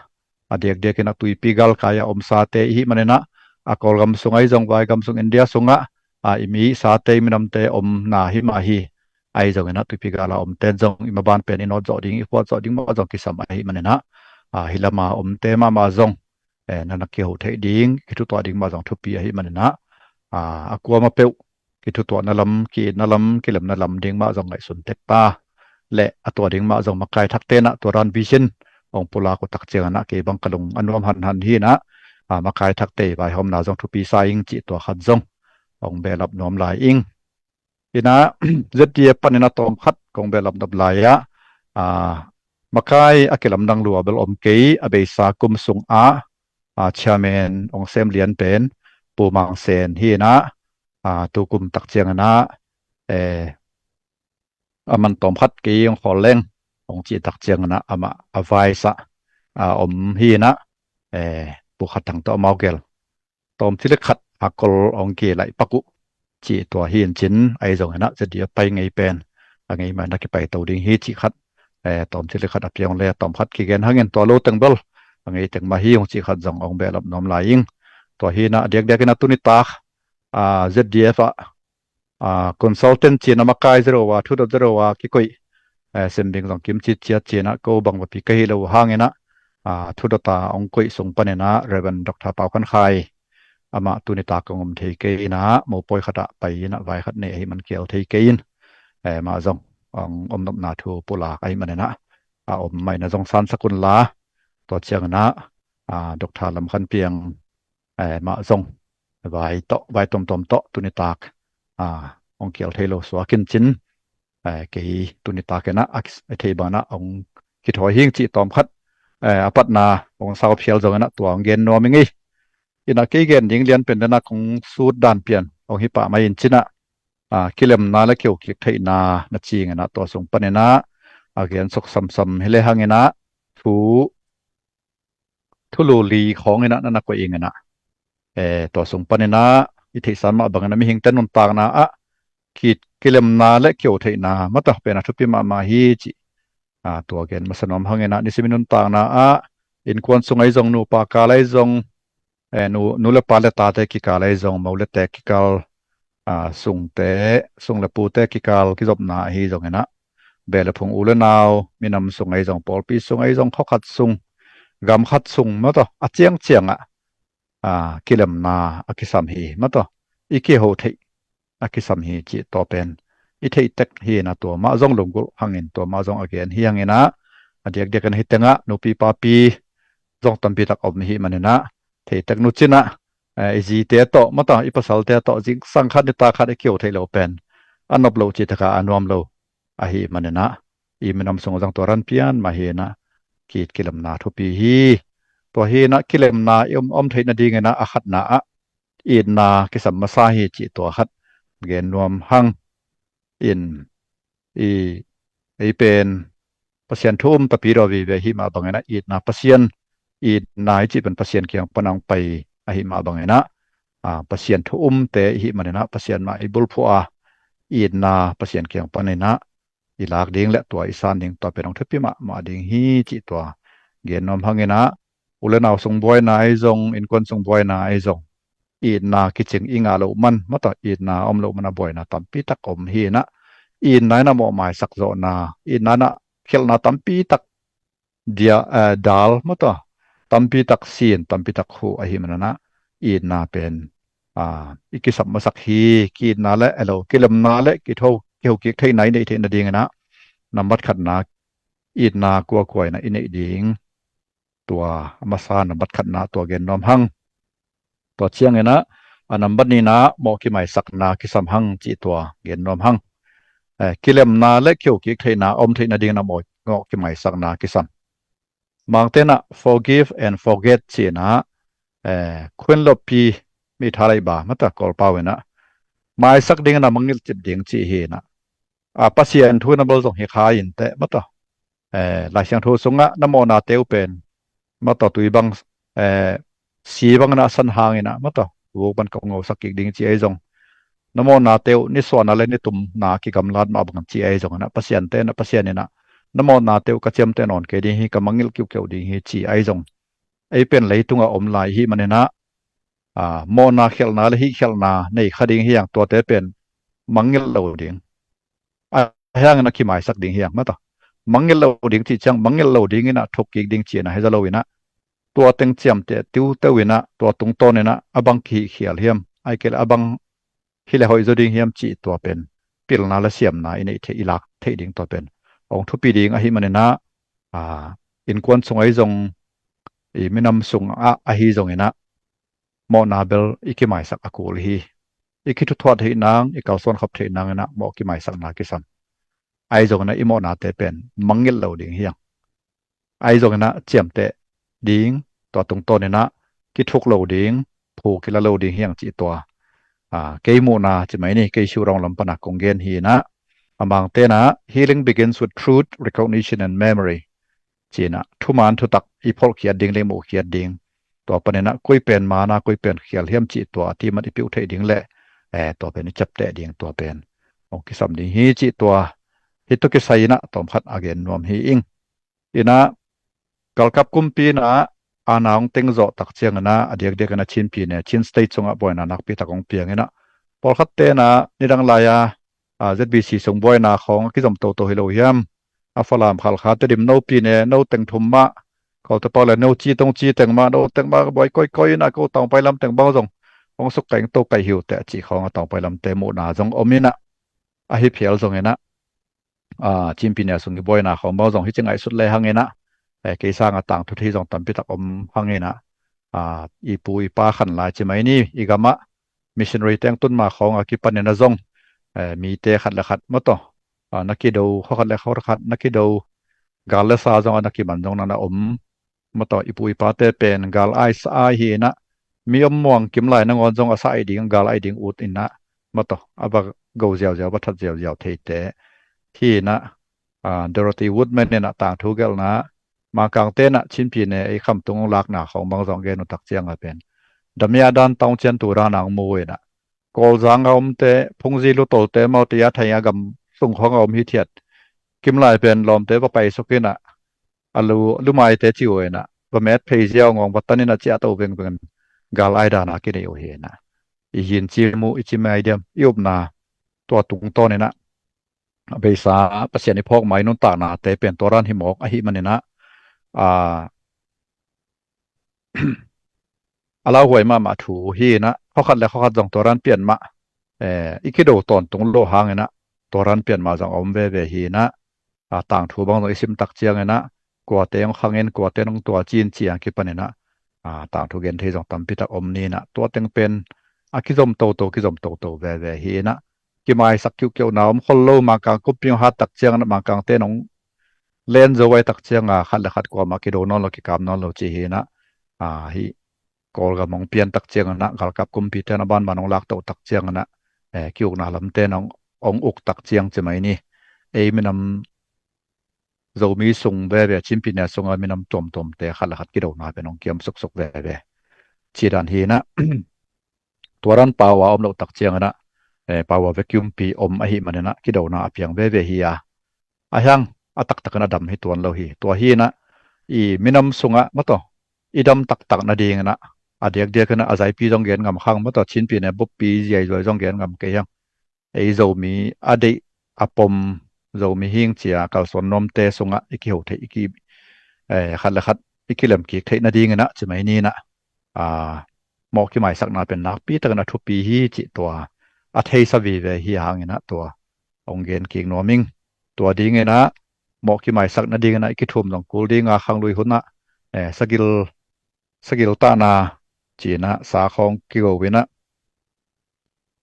a diakdiakin ah Tuipi galkai ah om sate i hih manin ah, a Kawlgam sung ahi zong, vaigam sung India sungah i mi sate, i minamte omna hi mah hi. Ahi zongin ah Tuipi gal a omte zong i maban pen i nawt zawh ding, i khuat zawh ding mah zong kisam ahih manin ah, hih lam a omte mahmah zong na na kiho theih ding, kithutuah ding mah zong thupi ahih manin ah, a kuamah peuh kithutuahna lam, ki-itna lam, kilemna lam ding mah zong ngaihsun tek ta. Le a tua ding mah zong makai thakte in ah tua dan vision hong pulak uh tak ciangin ah kei bang ka lung a nuam hanhan hi in ah, makai thakte i vaihawmna zong thupi sa ing cih tua khat zong hong behlap nuam lai ing. In ah Z D F panin ah tawm khat kong behlap nop lai ah, makai a kilamdang lua bel om kei, a beisa kum sung ah chairman hong sem lian pen Pu Mang Sen hi in ah, tu kum tak ciangin ah, eh, a man tawm khat kei hong khawl leng hong cih tak ciangin ah amah a vaisa om hi in ah, eh, Pu Khat Thang tawh amau gel tawmcik le khat a kol hong kilaih pak uh cih tua hi in cin, ahi zongin ah Z D F pai ngei pen a ngei mah in ah kipai to ding hi cih khat, eh, tawmcik le khat a piang le tawm khat kigen hangin tua lo teng bel a ngei teng mah hi hong cih khat zong hong behlap nuam lai ing. Tua hi in ah a diakdiakin ah tuni tak Z D F ah consultant ci-in ah makai zero a, thudot zero a kikoih, eh, Sembing zong kim citciat ci-in ah ko bang vapi ka hi lo hangin ah, thudot a hong koih sung panin ah Reverend Doctor Pau Khan Khai, amah tuni tak kong om thei kei in ah mopawi khat ah pai in ah vai khat nei ahih man kial thei kei in, eh, mah zong hong om nopna thu pulak ahih manin ah a om mah in ah zong sansak un la, tua ciangin ah Doctor Lam Khan Piang, eh, mah zong vai tawh, vai tomtom tawh tuni tak hong kial thei lo suak in cin, eh, kei tuni tak in ah a thei bangin ah hong kithawi hing cih tawm khat, eh, a patna hong sau phial zongin ah tua hong gen nuam ing ei. In ah kei gen ding lian pen den ah kong sut dan pian hong hi pah mai in cin ah, kilemna le kiukik theihna na ci ing in ah tua sung panin ah a gen suk samsam hi le hangin ah thu thulu li khawng in ah na na koih ing in ah, eh, tua sung panin ah i theihsa mah bangin ah mihingte nuntakna ah ki, kilemna le kiho theihna mah tawh pen a thupi mahmah hi cih, ah, tua gen masa nuam hangin ah nisim i nuntakna ah innkuan sung ahi zong, nupa kal ahi zong, eh, nu, nu le pa le tate kikal ahi zong, mo le tek kikal, ah, sungte, sung le pute kikal kizopna ahi zongin ah, beh le phung, u le nau, minam sung ahi zong, pawlpi sung ahi zong, khua khat sung, gam khat sung mah tawh a ciangciang ah, ah, kilemna a kisam hi mah tawh, i kiho theih a kisam hi cih tua pen i theih tek hi in ah tua mah zong lunggulh hangin, tua mah zong a gen hi hangin ah, a diakdiakin hih teng ah nupi papi zong tampi tak om i hih manin ah thei tek nu cin ah, eh, i zite tawh mah tawh, i pasalte tawh zingsang khat nitak khat i kiho theih loh pen a nop loh cih tak ah a nuam lo ahih manin ah, i minam sung zong tua ran pian mah hi in ah ki, kilemna thupi hi. Tua hi in ah kilemna i om, om theih nadingin ah a khatna ah itna kisam masa hi cih tua khat gen nuam hang in, i, ei pen Pasian thu um tapi dawh vive ahih mah bangin ah itna, Pasian itna i cih pen Pasian kiang pan hong pai ahih mah bangin ah, ah, Pasian thu umte i hih manin ah Pasian mah i bulphuh a, itna Pasian kiang panin ah i lak ding le tua i san ding tua pen hong thupi mahmah ding hi cih tua gen nuam hangin ah, u le nau sung buaina ahi zong, innkuan sung buaina ahi zong, itna kicing i ngah loh man mah tawh, itna om loh man a buaina tampi tak om hi in ah, itna in ah mawhmaisak zawhna, itna in ah khialhna tampi tak dia, eh, dal mah tawh, tampi tak sin, tampi tak huh ahih manin ah itna pen, ah, i kisap masak hi. Ki-itna le, elo, kilemna le kitho, kiho kik theihna i neih theih nadingin ah nambat khatna itna kuakua in ah i neih ding, tua a masa nambat khatna tua gen nuam hang. Tua ciangin ah a nambat nihna mawh kimaisakna kisam hang cih tua gen nuam hang. Eh, kilemna le kiho kik theihna om theih nadingin ah mawh, mawh kimaisakna kisam. Mangte in ah forgive and forget ci-in ah, eh, Khun Lopi Mi Tha Lai Ba mata Kawlpau in ah maisak dingin ah mangngilh cip ding ci hi in ah, a, Pasian thu na bel zong hi kha inteh mata, eh, Lai Siangtho sungah na mawhnate uh pen mata tui bang, eh, si bangin ah san hangin ah mata vuk bang kong ngosak kik ding ci ahi zong, na mawhnate uh nisuahna le nitumna kigamlat mah bangin ci ahi zongin ah Pasiante in ah, Pasian in ah na mawhnate uh ka ciamteh nawn kei ding hi, ka mangngilh kiuhkeuh ding hi ci ahi zong, ei pen leitungah om lai i hih manin ah, a, mawhna khialhna le hih khialhna nei kha ding hi hang, tuate pen mangngilh lo ding. A, hih hangin ah kimaisak ding hi hang mata. Mangngilh lo ding cih ciang mangngilh lo dingin ah thuk kik ding ci-in ah hi zaw lo in ah, tua teng ciamteh tiuteu in ah tua tungtawn in ah a bang kihihkhial hiam, ahih kei leh a bang hi leh hoih zaw ding hiam cih tua pen pilna le siamna i neih theih, i lak theih ding tua pen hong thupi ding ahih manin ah, a, innkuan sung ahi zong, i minam sungah ahi zongin ah mawhna bel i kimaisak a kul hi. I kithutuah theih nang, i kalsuan khop theih nangin ah mawh kimaisakna kisam. Ahi zongin ah i mawhnate pen mangngilh lo ding hi hang. Ahi zongin ah ciamteh ding, tua tungtawn in ah kithuk lo ding, phu kila lo ding hi hang cih tua, a, kei muhna ci mai ni, kei Siu Rong lam pan ah kong gen hi in ah, a, Mangte in ah healing begins with truth, recognition and memory ci-in ah thuman thutak i pholhkhiat ding le i muhkhiat ding, tua panin ah koi pen man a, koi pen khial hiam cih tua a timat i piuh theih ding le, eh, tua pen i ciapteh ding, tua pen hong kisam ding hi cih tua hih tawh kisai in ah tawmkhat a gen nuam hi ing. In ah galkap kumpi in ah a na hong teng zawh tak ciangin ah a diakdiakin ah Chin pyine, Chin State sungah buaina nakpi tak hong piang in ah, pawlkhatte in ah nidang lai-a, a, Z B C sung buaina khawng a kizom toto hi lo hiam? A Falam, Khalkha, Tedim, no pyine, no teng thum mah, kote pau le no ci tong ci teng mah, no teng mah buai koikoi in ah, ko Tangpai lam teng bang zong hong suk kaih, to kaih hi uh teh cih khawng a Tangpai lamte muhna zong om in ah, ahi phial zongin ah, a, Chin pyine sung i buaina khawng bang zong hi ci ngaihsut le hangin ah, eh, kei sangah tangthu thei zong tampi tak om hangin ah, a, i pu i pa khan lai ci mai ni, i gamah missionary teng tun ma khawng a kipanin ah zong, eh, mite khat le khat maw taw, a, na kido, khua khat le khua khat na kido, gal le sa zong a na kiman zong na na om. Maw taw, i pu i pate pen gal ai sa ai hi in ah, mi om muang kim lai nangawn zong a sa ai ding, gal ai ding ut in ah, maw taw, a va go ziauziau, va that ziauziau theite hi in ah, a, Dorothy Woodman in ah tangthu gelhna, Mangkangte in ah Chin pyine ei khamtung lakna khawng bang zong gen uh tak ciang a pen, damya dan taung cian tu dan ang mu in ah, Kawlzang a omte, Phungzi, Lutolte, Mawtia, Thaiya gam sung khawng a om hithiat kim lai pen lawmte va paisuk in ah, a lu, lumaite ci uh in ah, va met phei ziau ngawng va tan in ah ciah to vengveng in gal ai dan a kinei uh hi in ah, i hin cim uh, i cim ai diam, i upna tua tungtawn in ah, a beisa Pasian i phawk ma i nuntaknate pen tua dan hi mawk ahih manin ah, a, a lauhuai mahmah thu hi in ah, khua khat le khua khat zong tua dan pian mah, eh, i kido tawntung lo hangin ah tua dan pian mah zong a om veve hi in ah, a, tangthu bang zong i sim tak ciangin ah, kuate hong khangin, kuate hong tualcin ci-a kipanin ah, a, tangthu gen thei zong tampi tak om ni in ah, tua teng pen a kizom toto, kizom toto veve hi in ah, kimaisak kiuhkeuhna om khol lo, Mangkang kumpi hong hat tak ciangin ah, Mangkangte in hong len zo ai tak ciang a, khat le khat kuamah kido nawn lo, kikam nawn lo ci hi in ah, a, hih Kawlgam hong pian tak ciangin ah, galkap kumpite in a banban hong laktoh tak ciangin ah, eh, kiukna lamte in hong, hong uk tak ciang ci mai ni. Ei minam Zomi sung veve, Chin pyine sung a minam tuamtuamte khat le khat kidona pen hong kiam suksuk veve. Ci dan hi in ah, tua dan pau a om loh tak ciangin ah, eh, pau a vacuum pi om ahih manin ah kidona a piang veve hi a. A hiang, a taktakin a dam hi tuan lo hi. Tua hi in ah, i minam sungah maw taw, i dam taktak nadingin ah, a diakdiakin ah a zaipi zong gen ngam khang maw taw, Chin pyine buppi ziaizuai zong gen ngam kei hiang. Ei Zomi a deih a pom, Zomi hing ci-a kalsuan nuamte sungah i kiho theih, i ki, eh, khat le khat i kilem kik theih nadingin ah ci mai ni in ah, a, mawh kimaisakna pen nakpi takin a thupi hi cih tua a theisa vive hi hangin ah tua hong gen kik nuam ing. Tua dinginah mawh kimaisak nadinginah i kithum zong kul dinga khanglui hunah eh, sagil sagil tahna cinah sa khawng kigo inah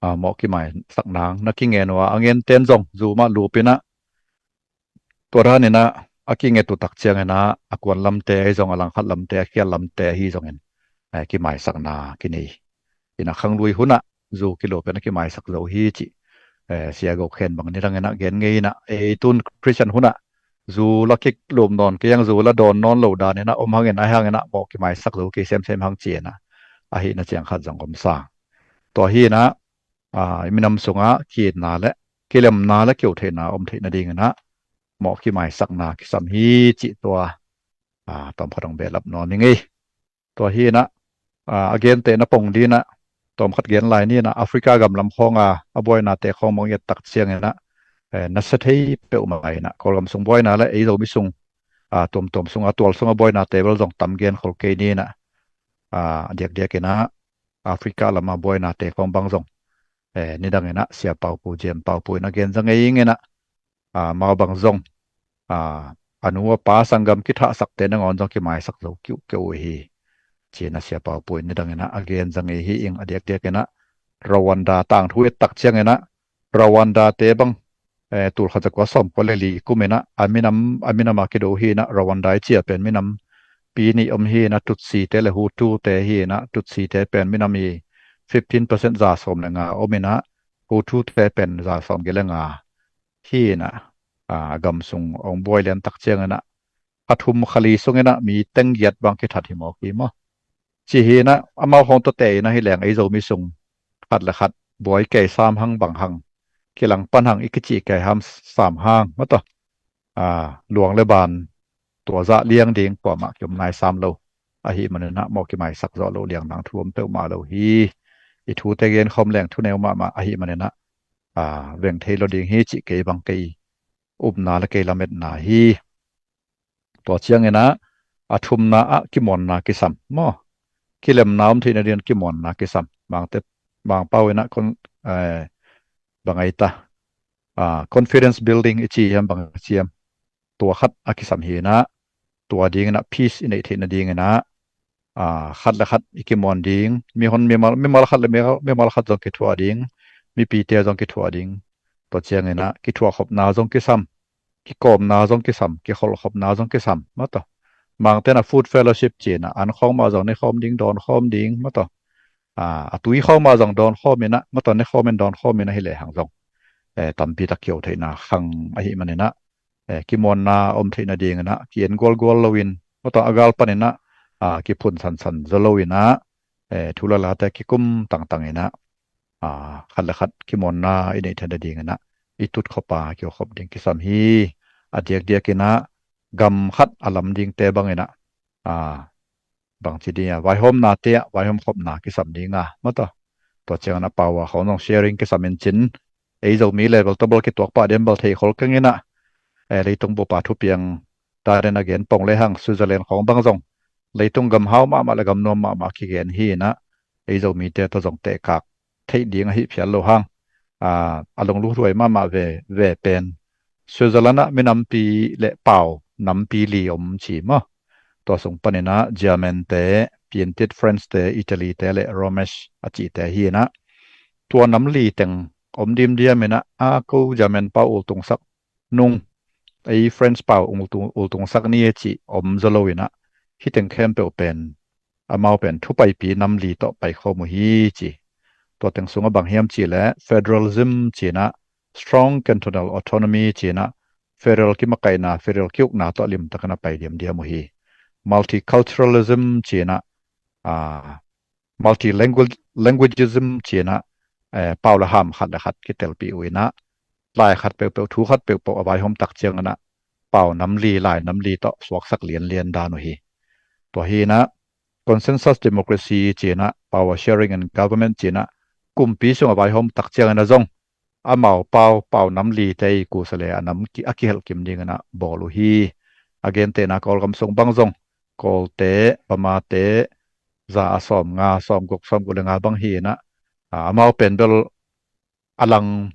ah, mawh kimaisak nang na kingen uh a, a ngenten zong zu mah lupinah tua daninah a kinget uh tak cianginah a kuan lamte ahi zong a langkhat lamte a kial lamte ahi zongin eh, kimaisakna kinei inah khanglui hunah zu kilupin a kimaisak zo hi cih eh, sia go khen bang nidanginah gen ngei inah ei tun Christian hunah zu la kik lum nawn kei ang, zu la dawn nawn lo daninah om hangin ahi hanginah mawh kimaisak zo kei semsem hang ci inah ahihna ciang khat zong om sang. Tua hinah ah, i minam sungah kiitna le kilemna le keutheihna om theih nadinginah mawh kimaisakna kisam hi cih tua ah, tawmkhat hong behlap nuam ing ei. Tua hinah ah, a gentehna pong dinah tawmkhat gen lai ninah Africa gam lam khawnga a buainate khawng bang i et tak cianginah eh, nasia thei peuhmah inah Kawlgam sung buaina le ei Zomi sung ah, tuamtuam sunga tual sunga buainate bel zong tam gen khol kei ninah ah, a diakdiakinah Africa lama buainate khawng bang zong eh, nidanginah sia Paupu, Jem Paupu inah gen za ngei inginah ah, mau bang zong ah, a nu a pa sanggam kithahsakte nangawn zong kimaisak zo kiuhkeuh uh hi. Cinah sia Paupu in nidanginah a gen za ngei hi ing. A diakdiakinah Rwanda tangthu et tak cianginah Rwanda te bang eh, tulkhat zakua sawmkua le li kuminah a minam a minam a kido hinah Rwanda i cia pen minam pi nih om hinah Tutsi te le Hutu te hinah Tutsi te pen minam i fifteen percent za sawm le nga ominah Hutu te pen za sawm gi le nga hinah ah, a gam sung hong buai lian tak cianginah kha thum kha li sunginah mi teng giat bang kithat hi mawk hi maw? Ci hinah amau hong tawte inah hi leng ei Zomi sung khat le khat buai kei sam hang bang hang kilang pan hang i kici kei ham sam hang maw taw. Ah, luang le ban tua zah liang ding kuamah kiom nai sam lo. Ahi maninah mawh kimaisak zawh lo liang nang thu om peuhmah lo hi. I thute gen khawm leng thuneu mahmah ahi maninah ah, veng thei lo ding hi cih kei bang kei upna le kei lametna hi. Tua cianginah a thumna ah kimawnna kisam maw? Kilemna om theih nadinah kimawnna kisam. Mangte Mangpau inah kon eh, bang ai ta ah, confidence building i ci hiam bang i ci hiam? Tua khat a kisam hinah tua dinginah peace i neih theih nadinginah ah, khat le khat i kimuan ding, mihon mimal, mimal khat le mimal, mimal khat zong kithuah ding, mipite zong kithuah ding. Tua cianginah kithuahkhopna zong kisam, kikawmna zong kisam, kikholhkhopna zong kisam maw taw. Mangte inah food fellowship cinah an khawng mah zong ne khawm ding, dawn khawm ding maw taw. Ah, a tui khawng mah zong dawn khawm inah maw taw, ne khawm in dawn khawm inah hi lehang zong eh, tampi tak kio theihna khang ahi maninah eh, kimawnna om theih nadinginah ki-en gualgual loin maw taw a gal paninah ah, kiphun sansan zaw loinah eh, thu le late kikum tangtanginah ah, khat le khat kimawnna i neih theih nadinginah i tutkhop a kiokhop ding kisam hi. A diakdiakinah gam khat a lam dingte banginah ah, bangci ding a vaihawmnate ah vaihawmkhopna kisam dinga maw taw. Tua cianginah pau a khawng zong sharing kisam in cin ei Zomi level tawbal kituak pah diam bal thei khol kenginah eh, leitung bupa thupiang danin a gen pong lehang Switzerland khawng bang zong leitung gam hau mahmah le gam nuam mahmah kigen hinah ei Zomite tawh zong tehkak theih ding ahi phial lo hang ah, a lungluhluai mahmah ve ve pen Switzerland ah minampi le pau nampi li om ci maw? Tua sung paninah German te, Piantit French te, Italy te le Romesh a cihte hinah tua nam li teng om dimdiam inah a ko German pau ultungsak nung ei French pau ultung, ultungsak ni e cih om zaw loinah hiteng khempeuh pen amau pen thupaipi nam li tawh paikhawm uh hi ci. Tua teng sungah bang hiam cihleh federalism cinah strong cantonal autonomy cinah federal kimakaihna, federal kiukna tawh limtakin a pai diamdiam uh hi. Multiculturalism cinah ah, multilanguagism cinah eh, pau le ham khat le khat kitelpih uh inah lai khat peuhpeuh, thu khat peuhpeuh a vaihawm tak cianginah pau nam li, lai nam li tawh suaksak lianlian dan uh hi. Tua hinah consensus democracy cinah power sharing and government cinah kumpi sung a vaihawm tak cianginah zong amau pau, pau nam lite i kusa le a nam ki, a kihelh kim dinginah bawl uh hi. A gentehna Kawlgam sung bang zong Kawlte, Bamate, za a sawm nga, sawm guk, sawm guk le nga bang hinah ah, amau pen bel a lang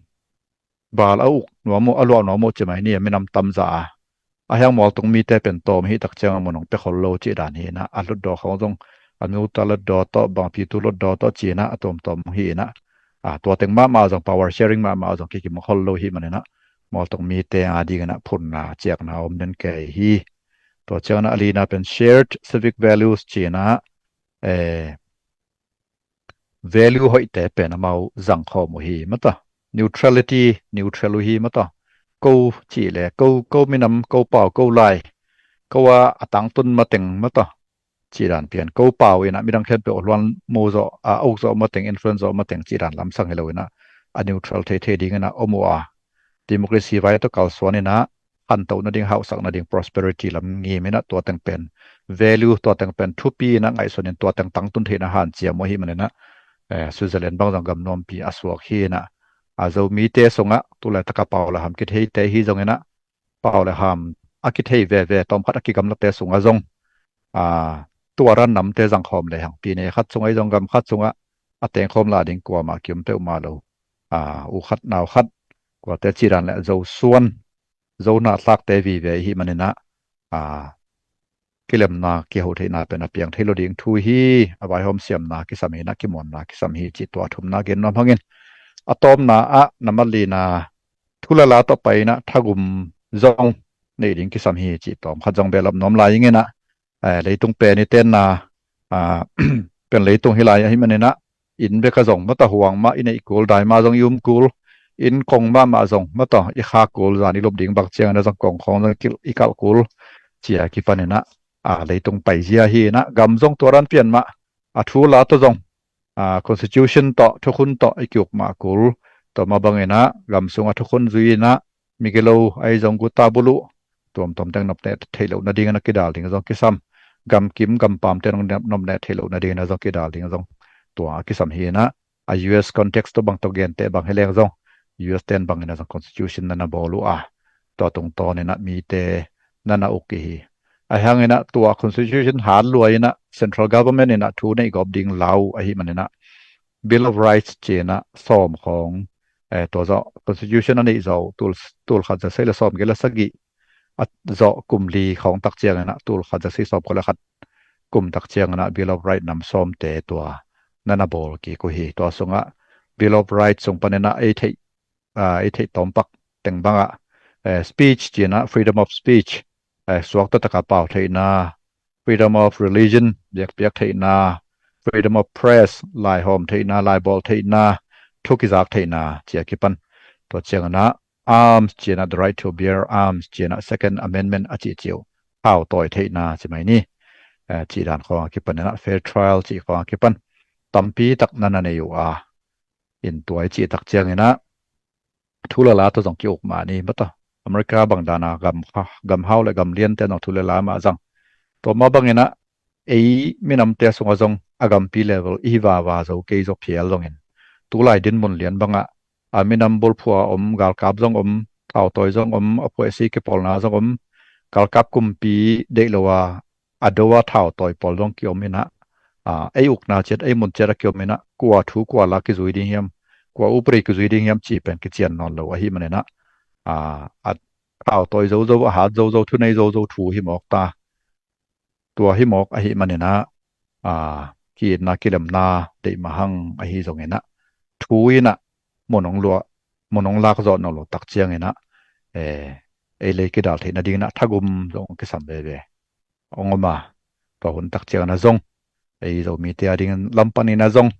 bal a uk nuam uh, a luah nuam uh ci mai ni, a minam tam zah a. A hiang mualtung mite pen tawm hi tak ciang a mun hong pia khol lo cih dan hi inah, a hlutdaw khawng zong a nu ta hlutdaw tawh, bangpi tu hlutdaw tawh ci inah a tuamtuam hi inah, a, tua teng mahmah zong, power sharing mahmah zong kikim khol lo hi man inah, mualtung mite a ding inah phunna ciakna om den kei hi. Tua ciang inah a lina pen shared civic values ci inah, eh, value hoihte pen amau zangkhawm uh hi mata. Neutrality, neutral uh hi mata. Ko cih le ko, ko minam, ko pau, ko lai, ko a, a tangtun mateng mata, cih dan pian. Ko pau inah midang khempeuh a hluan mu zawh, a uk zawh mateng, influence zawh mateng cih dan lamsang hi lo inah, a neutral theithei ding inah om uh a, democracy vai tawh kalsuan inah, khantoh nading, hauhsak nading, prosperity lam ngim inah, tua teng pen value, tua teng pen thupi inah ngaihsun in, tua teng tangtun theihna hanciam uh ahi man inah, eh, Switzerland bang zong gam nuampi a suak hi inah, a, Zomite sungah tu laitak a pau le ham kitheite hi zong inah, pau le ham a kithei veve tawmkhat a kigamlate sungah zong, a, tua ran namte zangkhawm lehang, pine khat sungah hi zong, gam khat sungah a tengkhawm la ding kuamah kium peuhmah lo. A, u khat nau khat, kuate cih dan le Zosuan, Zo nathlakte vive ihi man inah, a, kilemna, kiho theihna pen a piang thei lo ding thu hi. A vaihawm siamna kisam hi inah, kimuanna kisam hi cih tua thumna gen nuam hangin, a tawpna ah, na malina thu le la tawh pai inah thagum zong nei ding kisam hi cih tawmkhat zong behlap nuam lai ing inah, eh, leitung pen i tenna, ah, pen leitung hi lai ahi man inah, inn bek a zong mata huang mah i neih kul, dai mah zong i um kul, inn kong mahmah zong mata i kha kul, zan i lup ding bang ciang inah zong kong khawng zong i kil, i kalh kul, ci a kipan inah, a, leitung paizia hi inah, gam zong tua dan pian mah, a, thu la tawh zong, a, constitution tawh, thukhun tawh i kiuk mah kul. Tua mah bang inah gam sungah thukhun zui inah, migilo ahi zong, guta buluh, tuamtuam teng nopneh theih loh nading inah kidal ding zong kisam. Gamkim gampamte nong nopneh theih loh nading inah zong kidal ding zong tua a kisam hi inah, a, U S context tawh bang tawh gente bang hi leng zong, U S ten bang inah zong constitution na na bawl uh a, tua tungtawn inah mite na na uk ihi. Ahi hang inah tua constitution hat lua inah central government inah thu neih gawp ding lau ahi man inah, Bill of Rights ci inah sawm khawng, eh, tua zawh constitution a neih zawh tul, tul khat za sagih le sawm giat le sagih a zawh kum li khawng tak ciang inah, tul khat za sagih sawm kua le khat kum tak ciang inah Bill of Rights nam sawmte tua na na bawl kik uh hi. Tua sungah Bill of Rights sung pan inah ei theih, ah, ei theih tawmpak teng bangah, eh, speech ci inah, freedom of speech, eh, suakta taka pau theihna, freedom of religion, biakpiak theihna, freedom of press, laihawm theihna, laibawl theihna, thu kizak theihna ci a kipan. Tua ciang inah arms ci inah, the right to bear arms ci inah, Second Amendment a cih ciu, thau tawi theihna ci mai ni, eh, cih dan khawng a kipan inah, fair trial cih khawng a kipan, tampi tak na na nei uh a, in tua i cih tak ciang inah thu le la tawh zong ki-uk mah ni mata. America bang dan a gam, gamhau le gam liante zong thu le la mah zang. Tua mah bang inah ei minamte sungah zong a gampi level ihi vava zo kei zaw phial zongin, tulai dinmun lian bangah, a, minam bulphuh a om galkap zong om, thautawi zong om, a phuaisi kipawlna zong om, galkap kumpi deih lo a, a do a thautawi pawl zong kiom inah, a, ei ukna ciat, ei mun ciat a kiom inah, kua thu kua la kizui ding hiam, kua upri kizui ding hiam cih pen kician nawn lo ahi man inah, a, a thautawi zozo, a hat zozo, thunei zozo thu hi mawk ta. Tua hi mawk ahi man inah, a, ki-itna kilemna deih mah hang ahi zong inah, thu inah mun hong luah, mun hong lak zawh nawn lo tak ciang inah, eh, ei lei kidal theih nading inah thagum zong kisam veve hong om a, tua hun tak ciang inah zong ei Zomite a ding lam pan inah zong,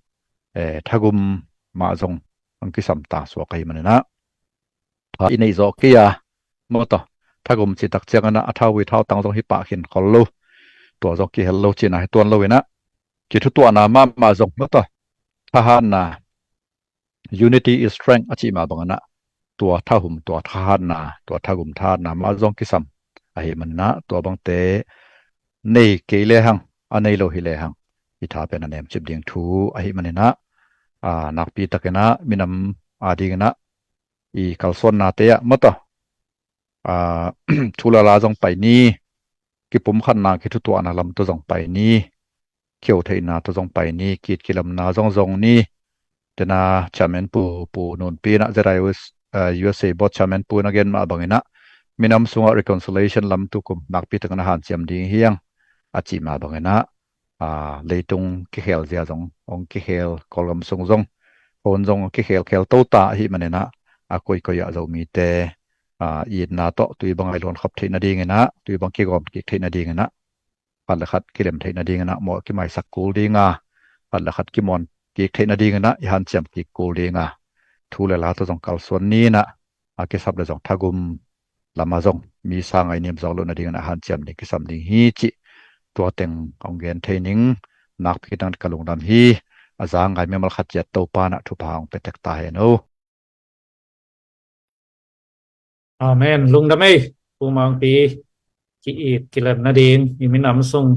eh, thagum mah zong hong kisam ta suak ahi man inah, tha i neih zawh kei a, mawtaw, thagum cih tak ciang inah a thauvui thautang zong hi pah khin khol lo. Tua zong kihel lo cihna hi tuan lo inah, kithutuahna mahmah zong mawtaw, thahatna, unity is strength a cih mah bang inah, tua thahum, tua thahatna, tua thagum thahatna mah zong kisam ahi man inah, tua bangte nei kei lehang, a nei lo hi lehang, i tha pen a nemcip ding thu ahi man inah, a, nakpi tak inah minam a ding inah i kalsuannate ah mawtaw, a, thu le la zong pai ni, kipumkhatna, kithutuahna lam tawh zong pai ni, khiutheihna tawh zong pai ni, kit kilemna zong zong ni. Tena chairman pu, Pu Nunpi inah Z I O S ah, U S A Board Chairman pu in a gen mah bangin ah, minam sungah reconciliation lam tukum nakpi takin a hanciam ding hi hang a cih mah bangin ah, ah, leitung kikhel zia zong hong kikhel, Kawlgam sung zong, hong zong kikhel khel to ta ahih manin ah, a koikoi ah Zomite, ah, itna tawh tui bang a i luankhop theih nadingin ah, tui bang kigawm kik theih nadingin ah, khat le khat kilem theih nadingin ah mawh kimaisak kul ding a, khat le khat kimawn kik theih nadingin ah i hanciam kik kul ding a, thu le la tawh zong kalsuan ni in ah, a kisap le zong thagum lam ah zong mi sang a i nim zawk loh nadingin ah hanciam ding kisam ding hi cih tua teng hong gen thei ning. Nakpi takin ka lungdam hi. A za ngai mimal khat ciat Topa in ah thupha hong pia tek ta hen o. Amen. Lungdam ei, Pu Mangpi, ki-it kilem nading i minam sung,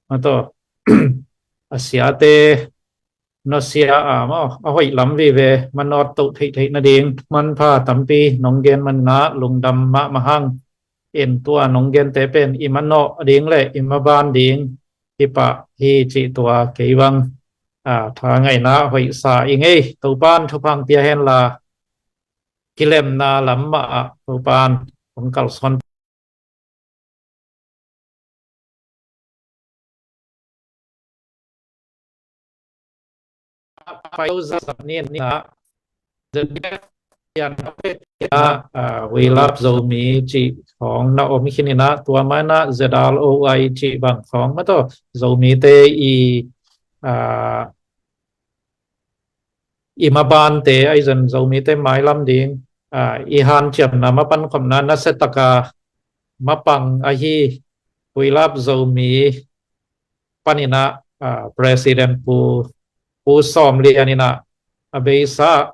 mah tawh, a siate nusia a, maw, a hoih lam vive manawt to theih theih nading manpha tampi nong gen manin ah lungdam mahmah hang. In tua nong gente pen i manawh ding le i maban ding hi pah hi cih tua kei bang, ah, tha ngaihna hoihsa i ngei. Topan thupha hong pia hen la, kilemna lam mah ah Topan hong kalsuan. Pai lo zat ni na, ah, We Love Zomi cih khawng na om khin in ah, tua mah in ah Z R O I cih bang khawng mah tawh Zomite i, ah, i mabante ahi zong Zomite mailam ding, ah, i hanciamna mapan khopna nasia taka mapang ahi We Love Zomi panin ah, ah, President Pu, Pu Sawm Lian in ah, a beisa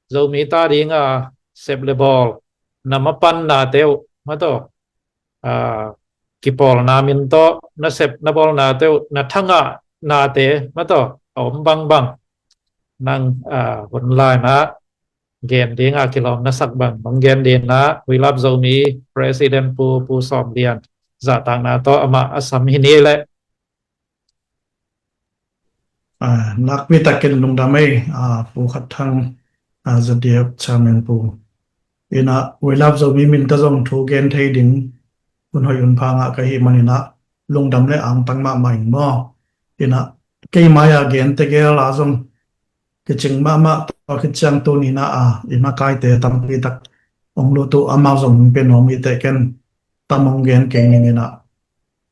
Zomi ta ding a sep le bawl na mapannate uh mah tawh, ah, kipawlna min tawh na sep na bawlnate uh, na thangahnate mah tawh a om bangbang nang, ah, hun lai in ah gen ding a kilawm na sak bang nong gen ding in ah, We Love Zomi President Pu, Pu Sawm Lian zahtakna tawh amah a sam hi ni leh. Ah, nakpi takin lungdam ei, ah, Pu Khat Thang, ah, Z D F Chairman Pu. In ah, We Love Zomi min ka zong thu gen thei ding hun hoih hun pha ngah ka hih manin ah, lungdam le angtang mahmah ing maw. In ah, kei mai a gen tegel a zong kicing mahmah, tua khit ciang tuni in ah, ah, i makaite tampi tak hong lut uh, amau zong hong pia nuam hi teh, ken tam hong gen kei ning in ah.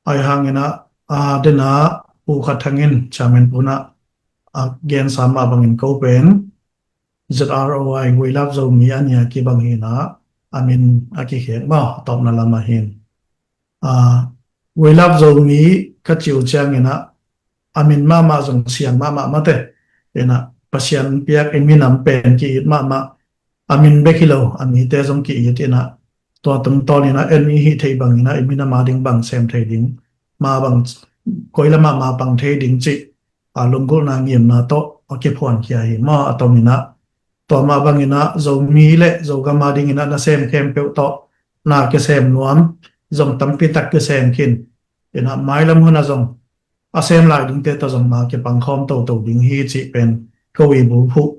Ahi hangin ah, a, den ah Pu Khat Thang in, Chairman Pu in ah, a gensa mah bangin ko pen Z R O I, We Love Zomi a nih a kibang hi in ah, a min a kikhek maw, a tawpna lam ah hin. A, We Love Zomi ka cih uh ciangin ah, a min mahmah zong siang mahmah mate. In ah, Pasian piak i minam pen ki-it mahmah, a min bek hi lo, a mite zong ki-it in ah, tua tungtawn in ah, en i hih theih bangin ah, i minam a ding bang sem thei ding, ma bang, koi lam ah ma pang thei ding cih, a, lunggulhna ngimna tawh a kiphuankhia hi maw, a tom in ah. Tua mah bangin ah, Zomi le Zogam a dingin ah nasem khempeuh tawh na kisem nuam zong tampi tak kisem khin. In ah, mailam hun ah zong a sem lai dingte tawh zong ma kipang khawm toto ding hi cih pen ko i bulphuh,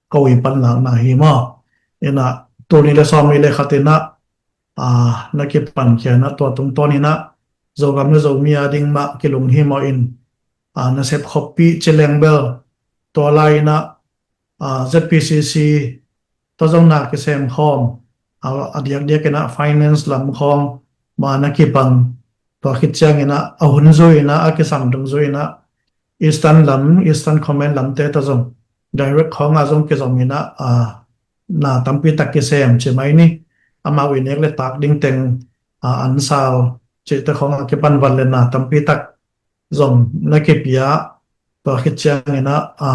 ko i panlakna hi maw. In ah, tul nih le sawmnih le khat in ah, a, na kipankhia in ah, tua tungtawn in ah, Zogam le Zomi a ding mah kilunghimawh in, a, nasep khoppih ci leng bel, tua lai in ah, a, Z P C C tawh zong na kisem khawm, a, a diakdiak in ah finance lam khawng ma na kipang, tua khit ciangin ah, a hun zui in ah, a kisam dungzui in ah, Eastern lam, Eastern Command lamte tawh zong direct khawng ah zong kizom in ah, a, na tampi tak kisem ci mai ni. Amau i nek le tak ding teng, a, an sal cihte khawng a kipan vat le na tampi tak zong na kipia, tua khit ciangin ah, a,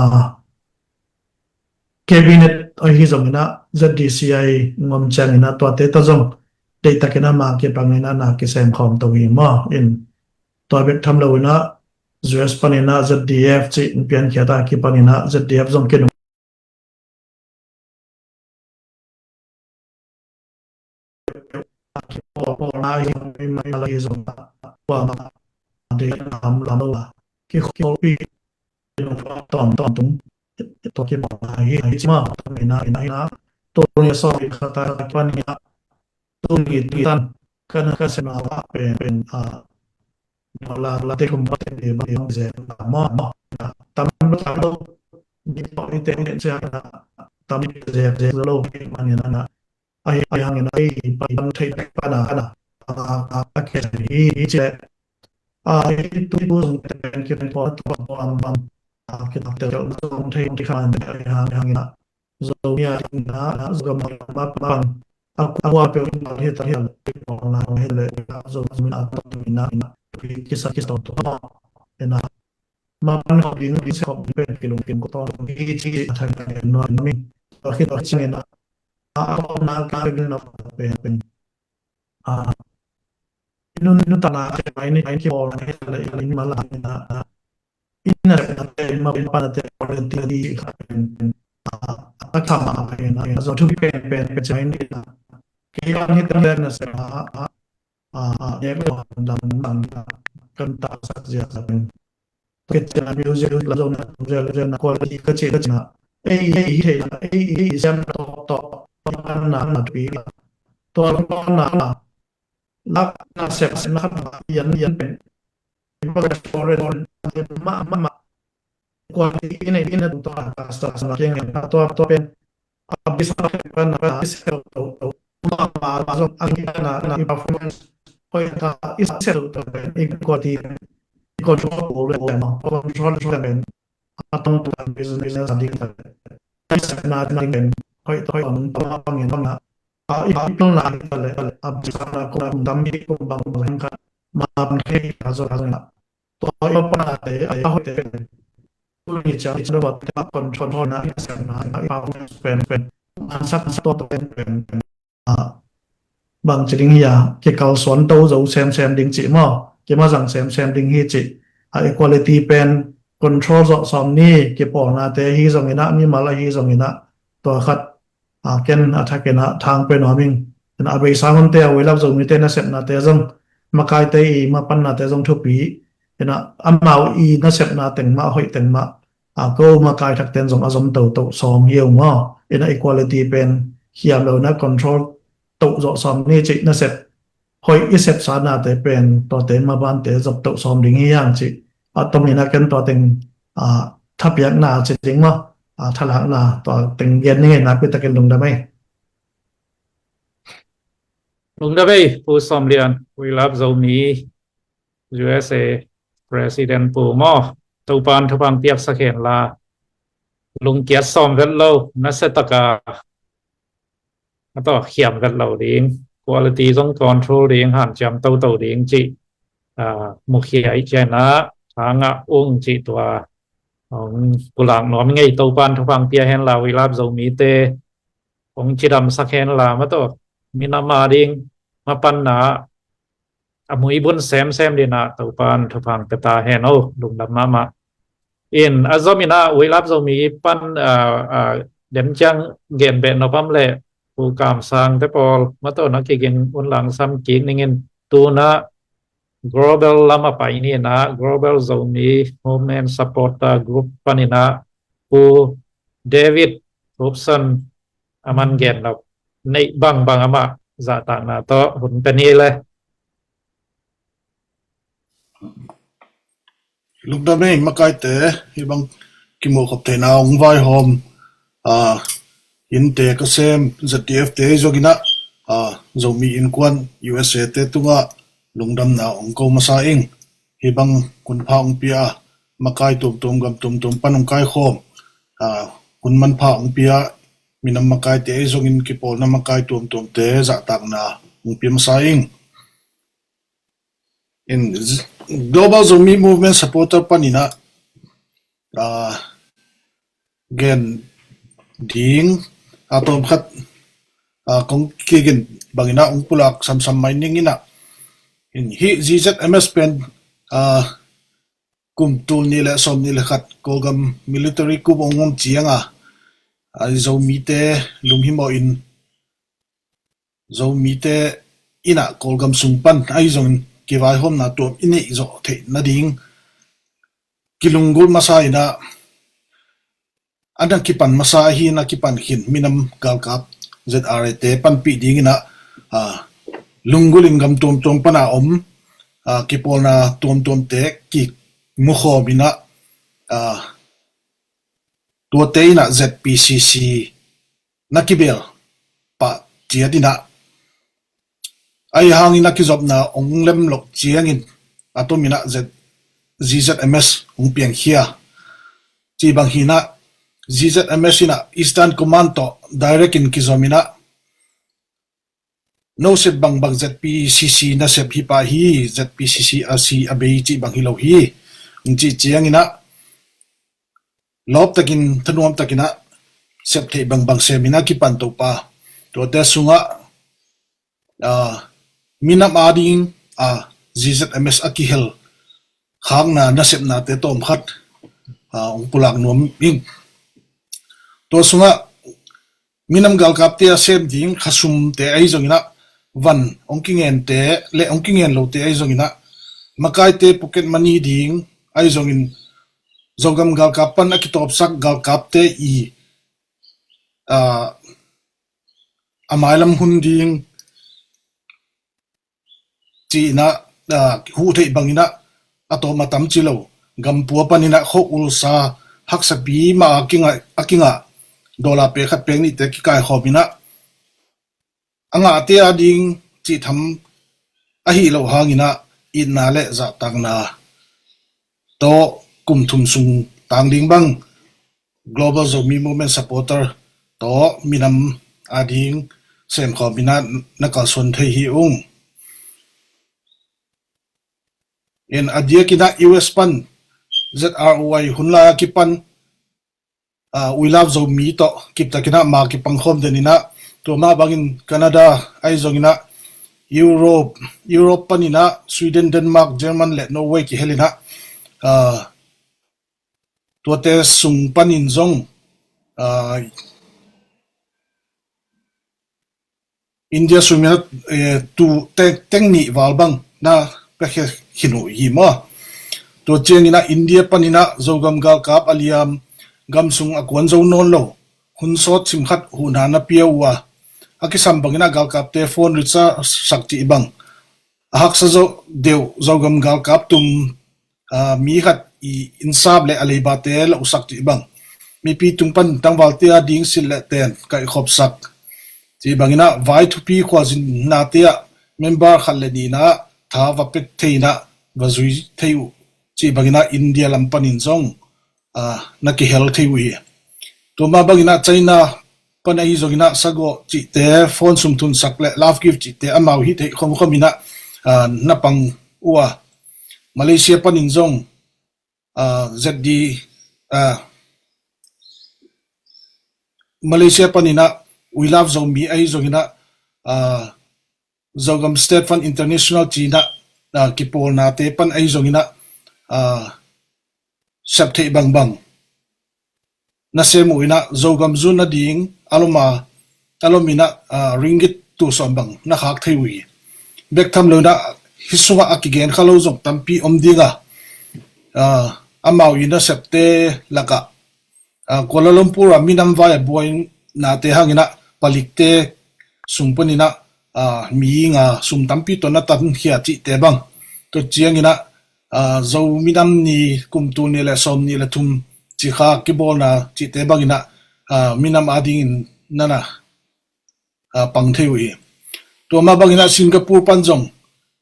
Cabinet ahi zongin ah, Z D C I ngom ciangin ah, tuate tawh zong deihtakin ah ma kipangin ah na kisem khawm to hi maw. In tua bek tham lo in ah, U S panin ah Z D F cih in piankhiat a kipanin ah Z D F zong kinung, kipawlpawlna hi, mailam hi zong ah, kuamah deihna om lo a, kikholpih tawntung, tua kipawlna hi, hi ci maw. Tua mah in ah, in ah, in ah, Tuni a sawm nih khat a kipan hi a, tuni tan kan ka sem na a pen pen a la la te kum pa te ba ding ze ta mo mo tam lo tam lo ni to ni te ni se na tam ni ze ze lo ki man ni na a hi a hi hang na a hi pa pan thei pa na na a a ke hi hi che a hi tu tu zong te pen ki pen po to po am am a ki tak te lo zong thei ki khan te a hi hang hang na Zomi a ding na Zogam a ma pang a kua pe un hi ta hi a le pang na hi le Zomi a to mi na na ki sa ki sa to to na ma pan ho ding ding se ho pen ki lung kin ko to hi chi a thang no mi to hi to chi na a na ka pen na pen pen a nun nun ta na mai ni mai ki bol na hi le in ma la na Ina sepna te ma pana te quality di kha pen pen a a kha ma pen a zo thu pen pen pen chai ni na. Ki an hi tan na se a a a a ye ko lam lam kan ta sak zia pen. Ke chana music la zo na zo na quality ka che ka china. Ei ei he na ei ei sem to to na na pi. To na na lak na sep sep na khat na yan yan pen. Ipa ka foreign ma ma ma. Kuan i ne i ne tung to a ka sta na kiang na to to pen. A bisa ka na ka bisa to to. Ma ma ma zong a ki na na i performance. Koi ta i se to to pen i kuan ti i control ko le ko ma control ko pen. A tong tu business a ding ta. I se na na pen. Koi to koi on to ma ma ngin na. A i pil na le a bisa na ko dam mi ko bang bang ka ma ban ke ka zo ka zo na to i pa na te a ya ho te tu ni cha i cha ba te kon chon ho na i sa na i pa pen pen an sak to to pen pen pen a bang chi ding hi a ki kal suan to zo sem sem ding chi mo ki ma zang sem sem ding hi chi a equality pen control zo som ni ki pawl na te hi zong ina mi mal a hi zong ina to khat a ken a thak ina thang pen om ing ina a bei sang te a wei lap zo mi te na sep na te zong makai te i ma pan na te zong thupi ina amau i na sep na teng ma hoi teng ma a ko makai thak ten zong a zom to to som hiu mo ina equality pen hiam lo na control to zo som ni chi na sep hoi i sep sa na te pen to te ma ban te zop to som ding hi yang chi a tom ina ken to teng a thapiak na chi ding mo a thalak na to teng gen ni na pi ta ken lung da mai. Lungdam ei, Pu Sawm Lian, We Love Zomi, U S A President Pu maw, Topan thupha piaksak hen la, lungkiat sawm vet lo, nasia taka a tawh khiam vet lo ding, quality zong control ding, hanciam toto ding cih, ah, mukhia i cianah, hangah ung cih tua, hong pulak nuam ngei Topan thupha pia hen la, We Love Zomi te, hong cidamsak hen la, ma tawh, minam a ding, mapanna, a muibun semsem dinah Topan thupha pia ta hen o, lungdam mahmah. In, a zom inah, We Love Zomi pan, ah, ah, dem ciang gen beh nopam le, Pu Kam Sang te pawl, ma tawh na kiging un langsam kik ningin, tunah, global lam a pai ni inah, Global Zomi Movement Supporter Group pan inah, Pu David Robson a man gen lo neih bangbang amah zahtakna tawh hun pia ni le. Lungdam ei makaite, hih bang kimuh khop theihna hong vaihawm, ah, innte ka sem Z D F te zong inah, ah, Zomi Innkuan U S A te tungah lungdamna hong ko masa ing. Hih bang hun pha hong pia a, makai tuamtuam gam tuamtuam pan hong kaikhawm, ah, hun manpha hong pia, minam makaite ei zongin kipawlna makai tuamtuamte zahtakna hong pia masa ing. In Z-, Global Zomi Movement Supporter pan inah, ah, gen ding, a tawmkhat, ah, kong kigin bang inah hong pulak samsam mai ning inah. In hih Z Z M S pen, ah, kum tul nih le sawm nih le khat Kawlgam military coup hong om ciang a, ah, Zomite lunghimawh in Zomite inah Kawlgam sung pan ahi zongin kivaihawmna tuam i neih zawh theih nading kilunggulh masa inah, a na kipan masa ahi na kipan khin minam galkap Z R A te panpih dingin ah, ah, lunggulh in gam tuamtuam pan a om, ah, kipawlna tuamtuamte kimukhawm in ah, ah, tuate in ah Z P C C na kibel pah ciat in ah, ahi hangin a kizopna hong lem loh ciangin a tom in ah Z-, Z Z M S hong piangkhia. Cih bang hi in ah Z Z M S in ah Eastern Command tawh direct in kizom in ah, no sep bangbang Z P C C na sep hi pah hi, Z P C C a si a bei cih bang hi lo hi. Hong cih ciangin ah lawp takin, thanuam takin ah sep theih bangbang sem in ah kipan to pah. Tuate sungah, ah, minam ading, ah, Z Z M S a kihel khakna nasepnate tawm khat, ah, hong pulak nuam ing. Tua sungah minam galkapte a sem ding khasumte ahi zongin ah, van hong kingente le hong kingen lote ahi zongin ah, makaite pocket money ding ahi zongin, Zogam galkap pan a kitawpsak galkapte i, ah, a mailam hun ding cih in ah, ah, huh theih bang in ah a tawm a tam ci lo. Gampua pan in ah khuaulsa haksapi mah a kingah, a kingah dollar pek khat pek nihte kikaikhawm in ah, a ngahte ading cih tham ahih loh hangin ah itna le zahtakna tawh kum thum sung tang ding bang Global Zomi Movement supporter tawh minam ading semkhawm in ah na kalsuan thei hi ung. In a diakin ah U S pan Z R O I hun lai a kipan, ah, We Love Zomi tawh kiptakin ah ma kipangkhawm den in ah, tua mah bangin Canada ahi zongin ah, Europe, Europe pan in ah Sweden, Denmark, German le Norway kihel in ah, ah, tuate sung panin zong, ah, India sum in ah, eh, tu teng, teng nih val bang na piakhia khin uh hi maw. Tua ciangin ah India pan in ah Zogam galkap a liam, gam sung a kuan zo nawn lo, hun sawt sim khat huhna na pia uh a, a kisam bangin ah galkapte phone ritsak cih bang, a haksa zo deuh Zogam galkap tum, ah, mi khat i innsap le a leibate lausak cih bang, mipi tung pan tangvalte ading silh le ten kaihkhopsak cih bangin ah vai thupi khualzinnate ah member khat le nih in ah tha va pia thei in ah va zui thei uh cih bangin ah India lam panin zong, ah, na kihel thei uh hi. Tua mah bangin ah China pan ahi zongin ah sagawh cihte, phone sumthunsak le love gift cihte amau hih theih khomkhom in ah, ah, na pang uh a, Malaysia panin zong, ah, Z D, ah, Malaysia pan in ah We Love Zomi ahi zongin ah, ah, Zogam State Fund International ci in ah, ah, kipawlnate pan ahi zongin ah, ah, sep theih bangbang na sem uh in ah Zogam zun nading a lom a, a lom in ah, ah, ringgit tul sawm bang na khak thei uh hi. Bek tham lo in ah hih sungah a kigen kha lo zong tampi om ding a, ah, amau i nasepte lakah, ah, Kuala Lumpur ah minam vai a buainate hangin ah palikte sung panin ah, ah, mi nga sum tampi tawh na tankhia cihte bang. Tua ciangin ah, ah, Zo minam ni kum tul nih le sawm nih le thum cikha kibawlna cihte bangin ah, ah, minam adingin na na, ah, pang thei uh hi. Tua mah bangin ah Singapore pan zong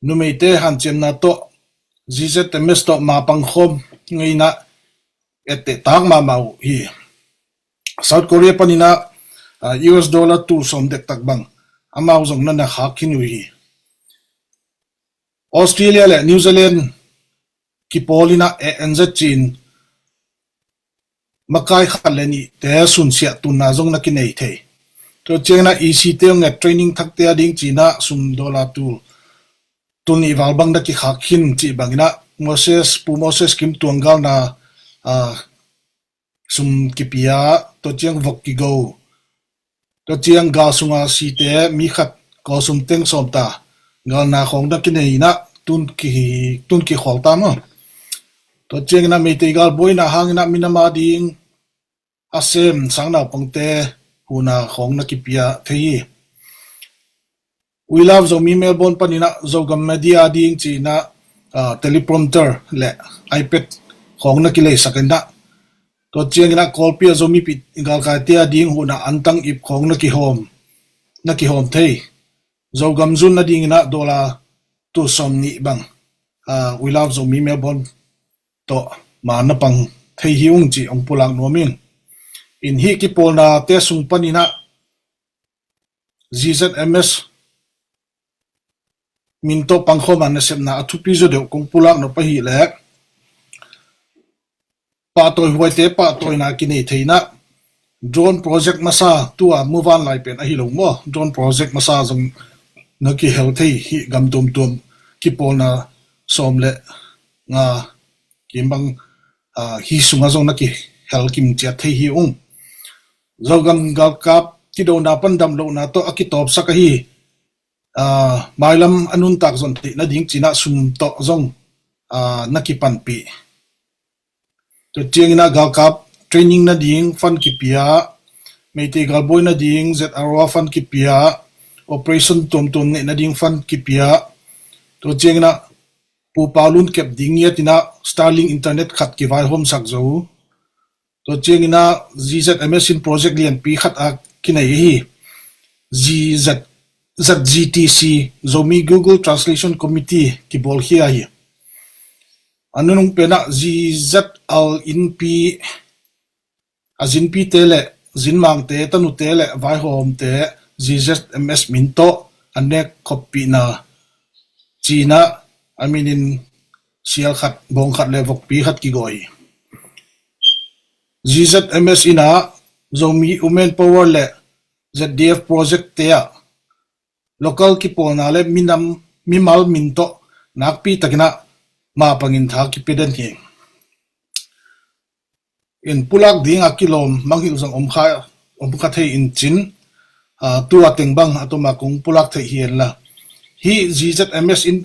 numeite hanciamna tawh Z Z M S tawh ma pangkhawm ngei in ah etteh tak mahmah uh hi. South Korea panin ah, ah, U S dollar tul sawm dektak bang amau zong na na khak khin uh hi. Australia le New Zealand kipawl in ah A N Z ci-in makai khat le nihte sunsiah tunna zong na kinei thei. Tua ciangin ah E C te hong et training thakte ading ci-in ah sum dollar tul, tul nih val bang na kikhak khin cih bangin ah Moses, Pu Moses Kim Tuang galna, ah, sum kipia, tua ciang vok kigo, tua ciang gal sunga site mi khat kawlsum teng sawm ta galna khawng na kinei in ah tun ki, tun kikhawl ta maw. Tua ciangin ah Meitei gal buaina hangin ah minam ading a sem sang naupangte huhna khawng na kipia thei hi. We Love Zomi Melbourne paninah Zogam media ding cinah, ah, teleprompter le iPad khawng na kileisak inah, tua cianginah Kawlpi a Zomipih galkaite a ding huhna antang ip khawng na kihawm, na kihawm thei. Zogam zun nadinginah dollar tul sawm nih bang, ah, We Love Zomi Melbourne tawh ma na pang thei hi ung ci hong pulak nuam ing. In hih kipawlnate sung paninah Z Z M S min tawh pangkhawm a nasepna a thupi zaw deuh kong pulak nop ahih leh, pahtawi huaite pahtawina kinei theinah drone project masa, tua muvanlai pen ahi lo maw, drone project masa zong na kihel thei hi. Gam tuamtuam kipawlna sawm le nga kim bang, ah, hi sungah zong na kihel kim ciat thei hi ung. Zogam galkap kidona pan damlohna tawh a kitawpsak ahi, ah, mailam a nuntak zon theih nading cinah sum tawh zong, ah, na kipanpih. Tua cianginah galkap training nading fund kipia, Meitei galbawi nading Z R O a fund kipia, operation tuamtuam neih nading fund kipia. Tua cianginah Pu Pau Lun kep ding ngiatinah Starlink internet khat kivaihawmsak zo. Tua cianginah Z Z M S in project lianpi khat a kinei ahi Z Z, Z G T C, Zomi Google Translation Committee kibawlkhia hi. A nunung penah Z Z al inpi, a zinpite le zinmangte, tanute le vaihawmte Z Z M S min tawh a nek khoppihna cinah a minin sial khat, bawng khat le vokpi khat kigawi hi. Z Z M S inah Zomi Women Power le Z D F project te ah local kipawlna le minam, mimal min tawh nakpi takinah mapangin tha kipia den hi. In pulak dinga kilawm mangngilh zong om kha, om kha thei in cin, ah, tua teng bang a tuma kong pulak theih hi henla. Hih Z Z M S in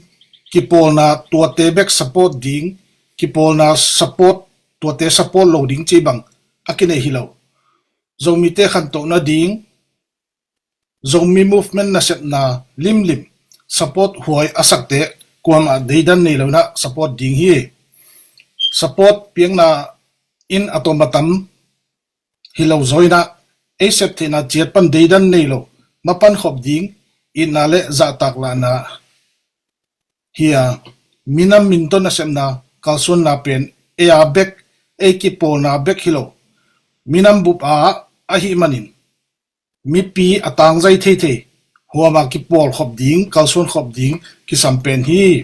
kipawlna tuate bek support ding, kipawlna support, tuate support lo ding ci bang a kinei hi lo. Zomite khantohna ding, Zomi movement nasepna limlim support huai a sakte kuamah deidan nei lo inah support ding hi. Support piakna in a tawm a tam hi lo zaw inah ei sep theihna ciat pan deidan nei lo mapan khop ding itna le zahtak lahna hi a, minam min tawh nasepna kalsuanna pen ei a bek, ei kipawlna bek hi lo, minam bup a ahih manin mipi a tangzai theithei huama kipawl khop ding, kalsuan khop ding kisam pen hi.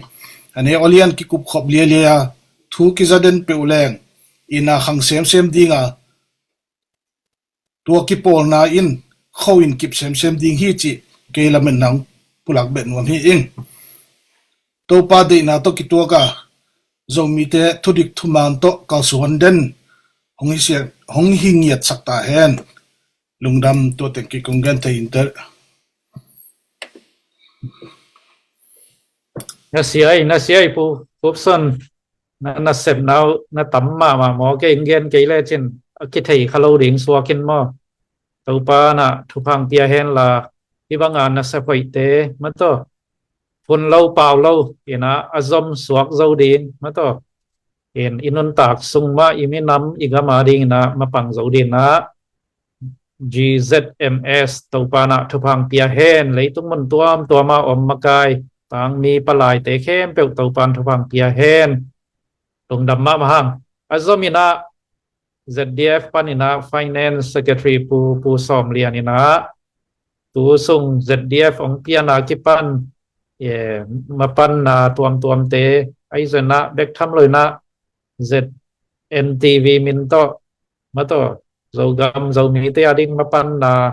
A ne olian kikup khop lialia thu kizaden peuh leng ina khang semsem dinga tua kipawlna in kho in kip semsem ding hi cih kei lametna hong pulak beh nuam hi ing. Topa deihna tawh kituaka Zomite thudik thuman tawh kalsuan den hong hi siat, hong hi ngiatsak ta hen. Lungdam. Tua teng kei kong gen thei inteh. Na siai, na siai Pu, Pu Pup Son, na, na sepna uh na tam mahmah maw, kei ing gen kei lecin a kithei kha lo ding suak in maw. Topa na thupha pia hen la, hi banga na sep hoihte mataw, phun lo pau lo ina a zom suak zo ding mataw. In i nuntak sung mah i minam i gam a ding ina mapang zo ding ina G Z M S Topa na thupha pia hen. Leitung mun tuamtuam a om makai tangmi palaite khempeuh Topa na thupha pia hen. Lungdam mahmah hang. A zom ina Z D F pan ina Finance Secretary Pu, Pu Sawm Lian ina tu sung Z D F ong piana kipan, eh, mapanna tuamtuamte, ahi zongin bek tham lo ina Z N T V min tawh mataw, Zogam Zomite a ding mapanna,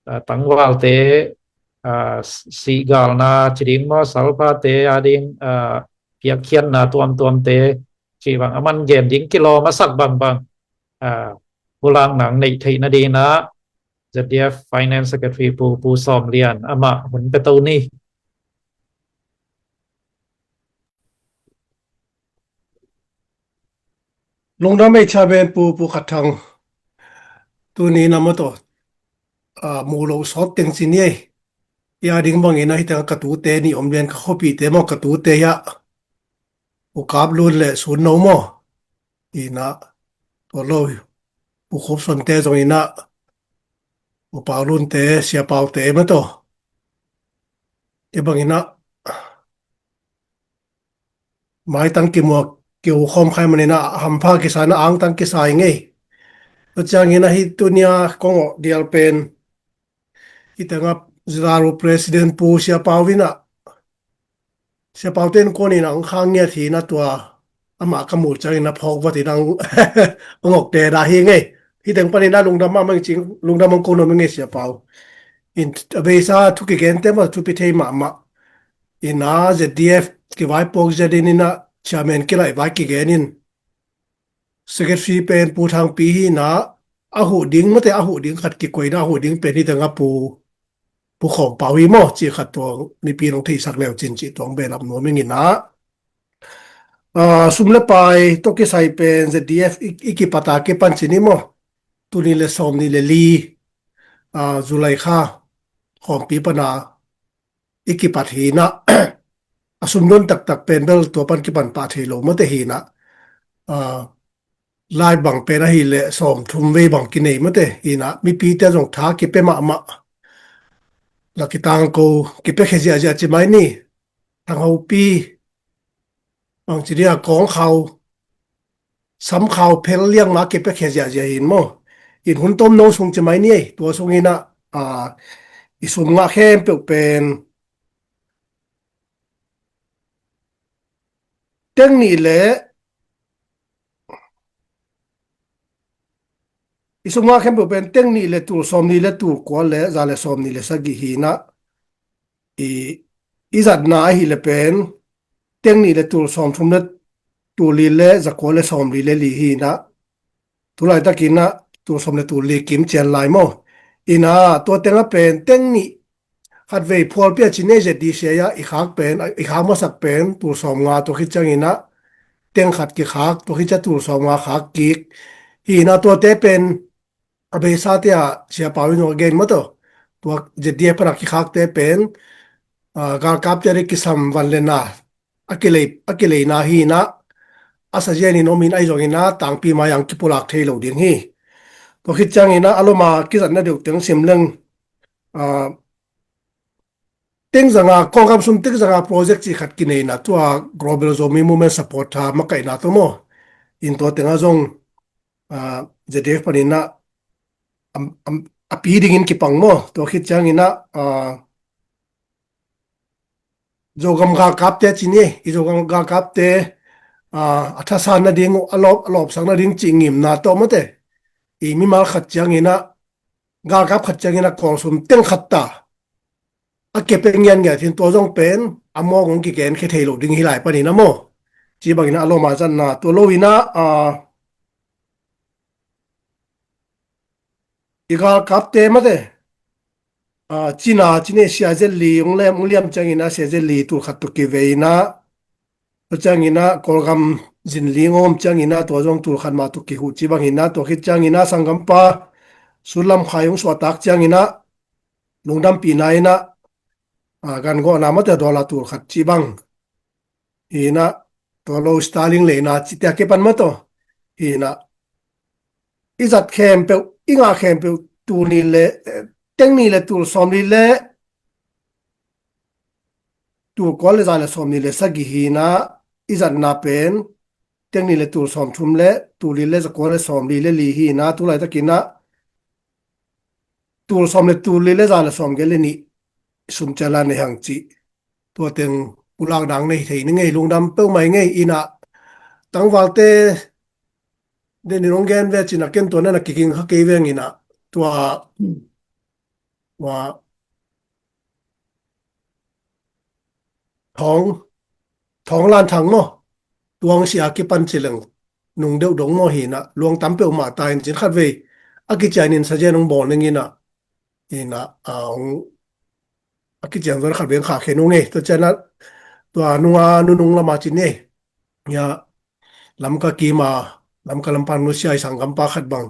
ah, tangvalte, ah, sihgalna ci ding maw, salphate a ding, ah, piakkhiatna tuamtuamte ci bang a man gen ding kilawm a sak bangbang, ah, pulak nang neih theih nading ina Z D F Finance Secretary Pu, Pu Sawm Lian amah hun pia to ni. Lungdam ei Chairman Pu, Pu Khat Thang. Tuni na mataw ah, muh loh sawt teng ci ni ei. Hia ding bangin ah hih tengah ka tute nih om lian, ka khuapihte maw, ka tute hiah U Kap Lun le Sun No maw. Hi inah, tua lo U Khup Suante zong inah, U Pau Lunte, Sia Paute maw tawh. Hih bangin ah maitang kimuak kiu khawm khai manin ah hampha kisa na angtang kisa i ngei. Tua ciangin ah hih tunia kong awh dial pen hih tengah Ziraru President Pu Sia Pau inah, Sia Paute in kuan inah ang khang ngiat hi inah tua amah ka muh ciangin ah phawk vat inah ang awk te dah hi ngei. Hih teng panin ah lungdam mahmah ing cing, lungdam ang ko nuam ing ngei Sia Pau. In a beisa thu kigente mah thupi thei mahmah. Inah Z D F kivaipuak ziat in inah chairman kilaih vai kigen in. Secretary pen Pu Thangpi hi inah, a huh ding mate, a huh ding khat kikoih inah, a huh ding pen hih tengah Pu, Pu Khawm Pau hi maw, cih khat tua mipi nong theisak leu cin cih tua ang behlap nuam ing inah. Ah, sum le pai tawh kisai pen Z D F i, i kipat a kipan ci ni maw. Tul nih le sawm nih le li, ah, July kha khawmpi pana i kipat hi inah, a sumdon taktak pen bel tua pan kipan pah thei lo mate hi inah, ah, lai bang pen ahih leh sawmthum vei bang kinei mate hi inah, mipite zong tha kipia mahmah. La kitang ko kipia khia ziahziah ci mai ni, thanghopi bangci dia kawngkhau, samkhau phel liang mah kipia khia ziahziah hi in maw. In hun tawm no sung ci mai ni ei, tua sung inah, ah, i sum ngah khempeuh pen teng nih le, i sum ngah khempeuh pen teng nih le tul sawm nih le tul kua le za le sawm nih le sagih hi inah, i, i zatna ahih leh pen teng nih le tul sawmthum le tul li le zakua le sawmli le li hi inah, tu laitakin ah tul sawm le tul li kim cian lai maw. Inah tua tengah pen teng nih khatvei phualpi a ci ni ei, Z D C a i khak pen, i khak masak pen tul sawmnga, tua khit ciangin ah teng khat kikhak, tua khit ciang tul sawmnga khak kik. Hi inah tuate pen a beisa te ah Sia Pau in hong gen maw tawh, tua Z D F pana kikhakte pen, ah, galkapte a kisam van le na a kilei, a kileina hi inah, a sazian in om in ahi zongin ah tangpi mai ang kipulak thei lo ding hi. Tua khit ciangin ah a lom a kizatna deuh teng sim leng, ah, teng zanga, Kawlgam sum teng zanga project cih khat kinei inah, tua Global Zomi Movement supporter makaihna tawh maw. In tua tengah zong, ah, Z D F panin ah, am, am, a pi dingin kipang maw. Tua khit ciangin ah, ah, Zogam galkapte ci ni ei, i Zogam galkapte, ah, a thasan nading uh, a lawp, a lawpsak nading cih ngimna tawh mate. I mimal khat ciangin ah, galkap khat ciangin ah Kawl sum teng khat ta a kepeng ngiatngiat hi in, tua zong pen a mawk hong kigen khia thei lo ding hi lai panin ah maw. Ci bangin ah a lom a zatna tua lo inah, ah, i galkapte mate, ah, cina, cina Sia Zetli hong lem, hong liam ciangin ah Sia Zetli tul khat tawh kivei inah, tua ciangin ah Kawlgam zinling om ciangin ah tua zong tul khat mah tawh kihuh ci bangin ah, tua khit ciangin ah sanggampa Sun Lam Khai hong suahtak ciangin ah lungdampihna inah, ah, gangawhna mate dawl a tul khat ci bang. Hi inah, tua lo Starlink leina cihte a kipan maw tawh. Hi inah, i zat khempeuh, i ngah khempeuh, tul nih le, eh, teng nih le tul sawm nih le tul kua le za le sawm nih le sagih hi inah, i zatna pen teng nih le tul sawmthum le tul li le zakua le sawmli le li hi inah, tu laitakin ah tul sawm le tul li le za le sawmgiat le nih sum cian la nei hang cih. Tua teng pulak dang nei thei ni ngei, lungdam peuhmah ing ei. Inah tangvalte den in hong gen ve cin ah ken tua na na kiging kha kei veng inah, tua, tua Thawng, Thawng Lan Thang maw, tuang sia kipan ci leng nung deuh dong maw hi inah, luang tam peuhmah ta in cin khatvei a kician in sazian hong bawl ning inah, inah, ah, hong, a kician zon khatvei hong khahkhia nung ei. Tua cian ah tua nunga nunung lama cin ei. Hia Lamka kima, Lamka lampan nusia i sanggampa khat bang,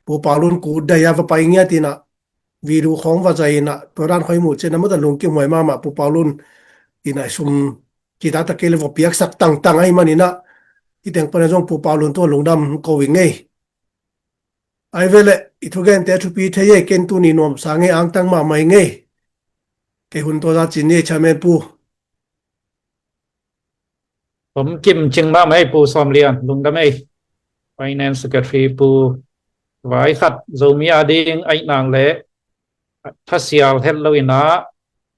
Pu Pau Lun kut dai a va pai ngiat inah, video khawng va zai inah, tua dan khawng i muh ciang a mata lungkim huai mahmah. Pu Paulun inah sum kitaktak kei le va piaksak tangtang ahih man inah, i teng pana zong Pu Paulun tua lungdam ko i ngei. Ai ve le, i thugente thupi thei e, ken tuni nuamsa ngei, angtang mahmah i ngei. Kei hun tua za cin ni e, Chairman Pu. Om kim cing mahmah ei, Pu Sawm Lian, lungdam ei. Finance Secretary Pu, vai khat Zomi a ding aih nak le thasial het lo inah,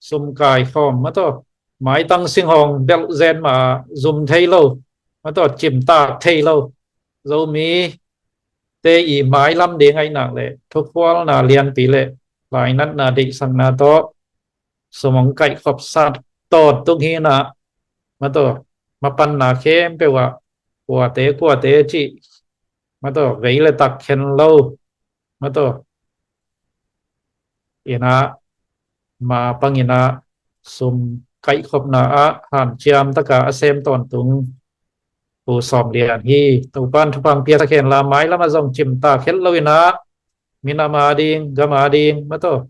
sum kai khawm mataw, maitang singhawng belh zen mah zum thei lo mataw, cimtak thei lo. Zomi te i mailam ding aih nak le thukhualna lianpi le lainatna deihsakna tawh sum hong kaihkhop sat tawntung hi inah, mataw, mapanna khempeuh ah kuate kuate cih, mataw, vei le tak khen lo, mataw, inah, ma pang inah sum kaihkhopna ah hanciam taka a sem tawntung Pu Sawm Lian hi. Topan thupha hong piaksak hen la, mailam ah zong cimtak het lo inah, minam a ding, gam a ding mataw,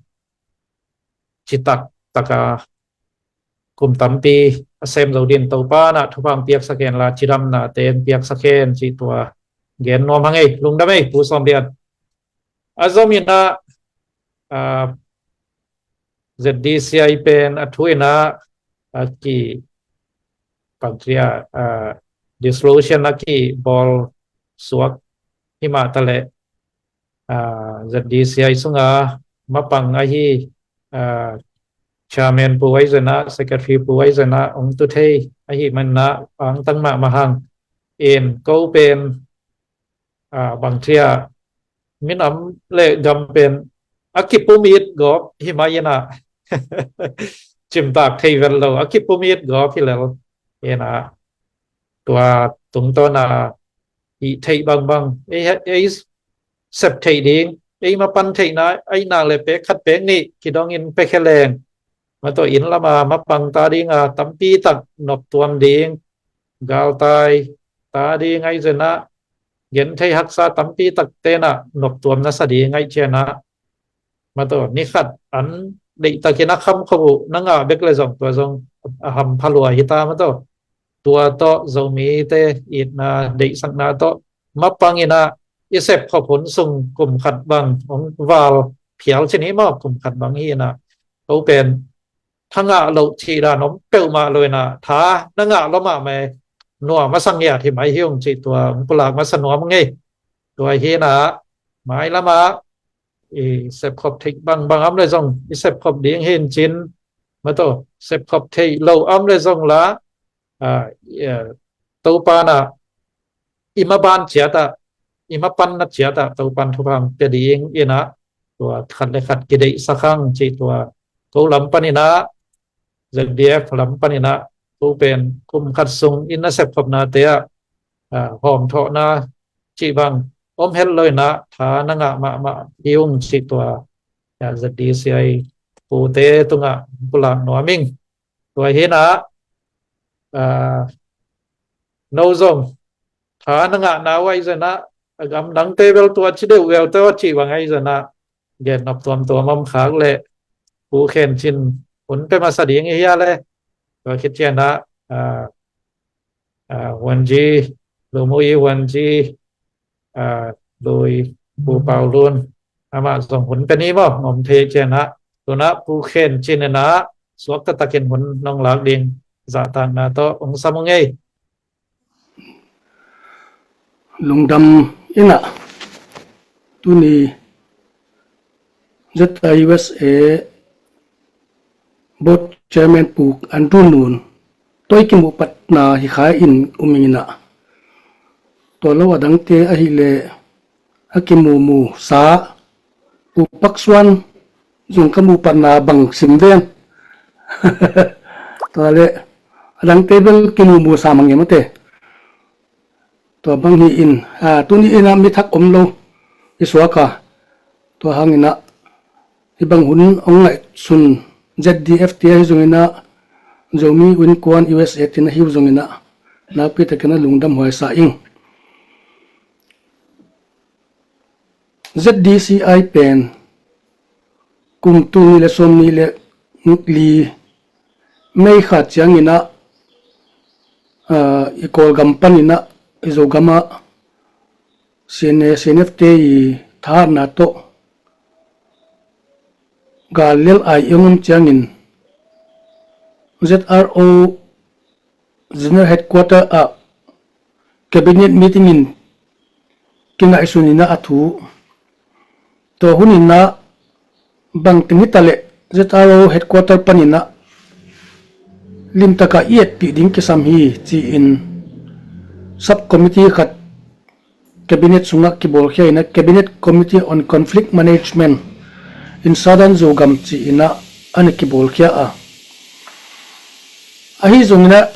citak taka kum tampi a sem zo dingin Topan ah thupha hong piaksak hen la, cidamna te hong piaksak hen cih tua gen nuam hang ei. Lungdam ei, Pu Sawm Lian. A zom inah, ah, Z D C I pen a thu inah, a ki, bangci a, ah, dissolution a kibawl suak hi mah ta leh, ah, Z D C I sunga mapang ahi, ah, Chairman Pu ahi zenah, Secretary Pu ahi zenah hong tu thei ahih man inah angtang mahmah hang. In ko pen, ah, bangci a, minam le gam pen a kipum it gawp hi mah inah, cimtak thei vet lo, a kipum it gawp hi lel inah, tua tungtawn a i theih bangbang, ei, ei sep theih ding, ei mapan theihna aih nak le pek khat pek nih kidongin pia khe leng, mataw, inn lam a mapang ta ding a tampi tak noptuam ding, galtai ta ding ahi zenah, genthei haksa tampi tak tenah noptuam na sa ding aih ciang a, mataw, ni khat an deihtakin a khamkhop uh na ngah bek le zong tua zong a hampha lua hi ta mataw. Tua tawh Zomite itna deihsakna tawh mapang inah i sepkhop hun sung kum khat bang hong val phial cin hi maw, kum khat bang hi inah, ko pen tha ngah loh cih dan om peuhmah lo inah, tha na ngah lua mahmah e, nuam a sang ngiat hi mai hi ung cih tua hong pulak masa nuam ngei. Tua hi inah, mailam ah i sepkhop theih bangbang om le zong i sepkhop ding hi in cin, mataw, sepkhop theih lo om le zong la, ah, eh, Topan ah i maban ciat ah, i mapanna ciat ah Topan thupha hong pia ding inah, tua khat le khat kideihsak hang cih tua ko lam pan inah, Z D F lam pan inah, ko pen kum khat sung inn a sepkhopnate ah, ah, hawmthawhna cih bang om het lo inah, tha na ngah mahmah hi ung cih tua, ah, Z D C I pute tungah pulak nuam ing. Tua hi inah, ah, no zong tha na ngahna uh ahi zenah, a gam dangte bel tua ci deuh vel tawh cih bang ahi zenah, gen nop tuamtuam om khak leh Pu Khen Cin hun pia masa ding i hia le. Tua khit ciangin ah, ah, ah, Huan Ji, Lu Mu I Huan Ji, ah, Lui Pu Pau Lun, amah zong hun pia ni maw, om thei ciangin ah, tu-in ah Pu Khen Cin in ah suak taktakin hun nong lak ding zahtakna tawh hong sam ung ei. Lungdam in ah, tuni Z I U S A Board Chairman Pu Andrew Nun tawh i kimuh patna hi kha in um ing in ah, tua lo a dangte ahih leh a kimuhmuh sa Pu Pak Suan zong ka muh patna bang sim ven. Tua leh a dangte bel kimuhmuh sa mang e mate. Tua bang hi in, ah, tuni in ah mi thak om lo i suak a, tua hangin ah hih bang hun hong ngaihsun Z D F te ahi zongin ah, Zomi Innkuan U S A te in ah hi uh zongin ah, nakpi takin ah lungdam huai sa ing. Z D C I pen kum tul nih le sawm nih le li May kha ciangin ah, aa, i Kawlgam panin ah i Zogam ah C N A, C N F te i thahatna tawh gal lel ai i hong om ciangin Z R O General Headquarter ah Cabinet meeting in kingaihsun in ah a thu, tua hun in ah bangteng hi ta leh Z R O Headquarter panin ah limtak a i etpih ding kisam hi ci-in subcommittee khat Cabinet sungah kibawlkhia in ah Cabinet Committee on Conflict Management in Southern Zogam ci-in ah a na kibawlkhia a. Ahi zongin ah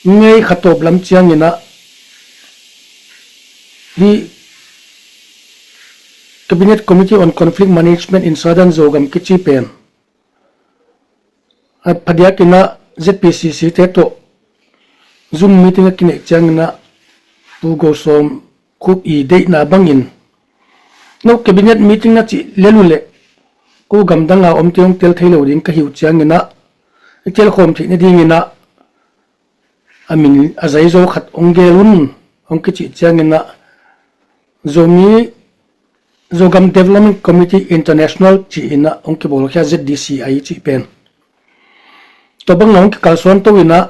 May kha tawp lam ciangin ah hih Cabinet Committee on Conflict Management in Southern Zogam kici pen a phadiak in ah Z P C C te tawh Zoom meeting a kineih ciangin ah Pu Go Sawm Khup i deihna bangin, no Cabinet meeting na cih lel uh leh ko gamdang a omte hong tel thei lo ding ka hi uh ciangin ah i telkhawm theih nadingin ah a min a zaizaw khat hong gel un hong kicih ciangin ah Zomi Zogam Development Committee International ci-in ah hong kibawlkhia, Z D C I cih pen. Tua bang hong kikalsuan to in ah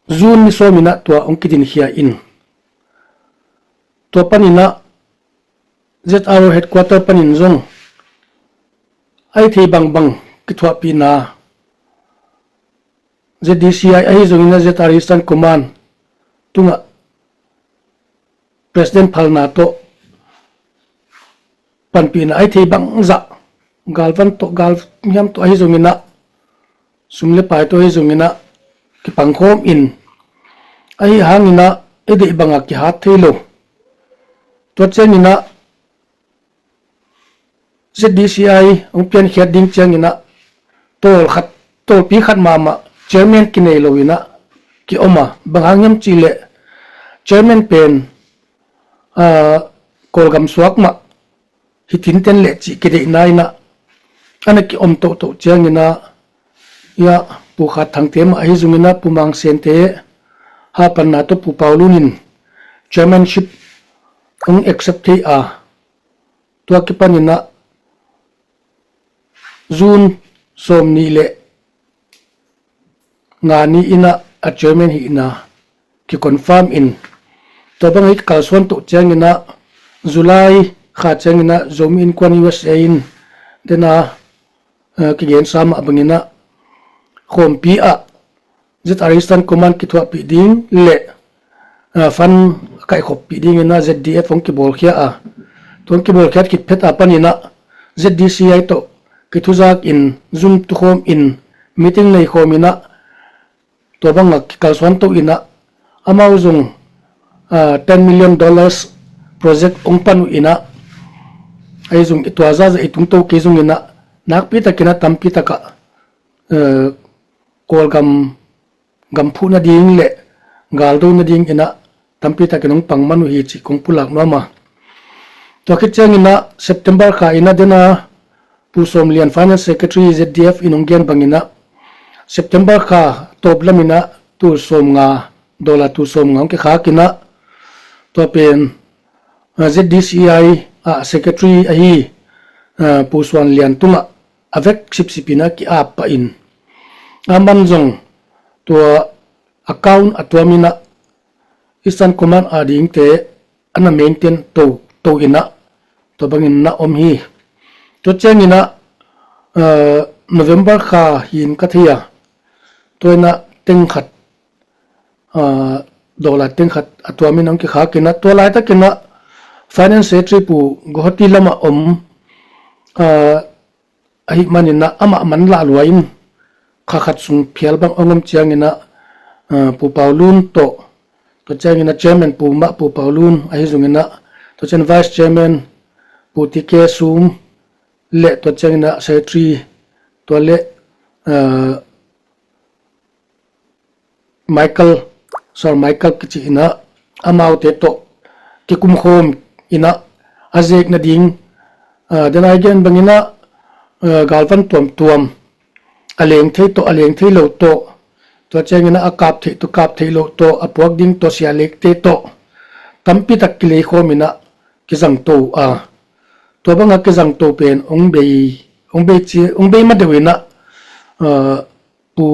June ni sawm in ah tua hong kidinkhia in, tua panin ah Z R O Headquarter panin zong a hi thei bangbang kithuahpihna Z D C I ahi zongin ah Z R Eastern Command tungah President phalna tawh panpihna a hi thei bangzah, galvan tawh, galhiam tawh ahi zongin ah, sum le pai tawh ahi zongin ah kipangkhawm in, ahi hangin ah i deih bangah kihat thei lo. Tua ciangin ah Z D C I hong piankhiat ding ciangin ah tawl khat, tawlpi khat mahmah chairman kinei lo in ah kiom a, bang hang hiam cih leh chairman pen, aa, Kawlgam suak mah hi tinten leh cih kideihna in ah a na kiom tohtoh ciangin ah, ia, Pu Khat Thangte mah ahi zongin ah Pu Mang Sente hapanna tawh Pu Pau Lun in chairmanship hong accept thei a, tua kipanin ah June sawm nih le nga ni in ah a chairman hihna kiconfirm in, tua bang hi kalsuan toh ciangin ah July kha ciangin ah Zomi Innkuan U S A in dena, eh, kigensa mah bangin ah khawmpi ah Z R Eastern Command kithuahpih ding le, ah, fund a kaihkhoppih dingin ah Z D F hong kibawlkhia a, tua hong kibawlkhiat khit phet a panin ah Z D C I tawh kithuzak in, Zoom tukhawm in, meeting neikhawm in ah, tua bangah kikalsuan to in ah amau zong, ah, ten million dollars project hong pan uh in ah, ahi zong i tua zahzah i tungto kei zongin ah nakpi takin ah tampi takah, eh, Kawlgam gam phuh nading le galdo nadingin ah tampi takin hong pang man uh hi cih kong pulak nuam a. Tua khit ciangin ah September kha in ah dena Pu Sawm Lian, Finance Secretary Z D F in hong gen bangin ah September kha tawp lamin ah tul sawm nga, dollar tul sawm nga hong kikhak in ah, tua pen, ah, Z D C I ah secretary ahi, ah, Pu Suan Lian tungah a vek sipsip in ah ki-ap pah in, aman zong tua account a tuam in ah Eastern Command a dingte a na maintain to, to in ah tua bangin na om hi. Tua ciangin ah, ah, November kha hi in ka thei a, tua in ah teng khat, ah, dollar teng khat a tuam in hong kikhak in ah, tua laitakin ah Finance Secretary Pu Guwahati lamah om, ah, ahih manin ah amah man lah lua in kha khat sung phial bang hong om ciangin ah, ah, Pu Pau Lun tawh, tua ciangin ah Chairman Pu mah Pu Pau Lun ahi zongin ah, tua ciang Vice Chairman Pu T K Sum le tua ciangin ah Secretary, tua le, ah, Michael, Sir Michael kici in ah, amaute tawh kikumkhawm in ah a zek nading, Aa, den a i gen bangin ah, aa, galvan tuamtuam, a leng thei tawh, a leng thei lo tawh, tua ciangin ah a kap theih tawh, kap theih loh tawh, a puak ding tawh, sia lekte tawh tampi tak kilei khawm in ah kizang to a, tua bang a kizang to pen hong bei, hong bei ci, hong bei ma deuh in ah, aa, pu,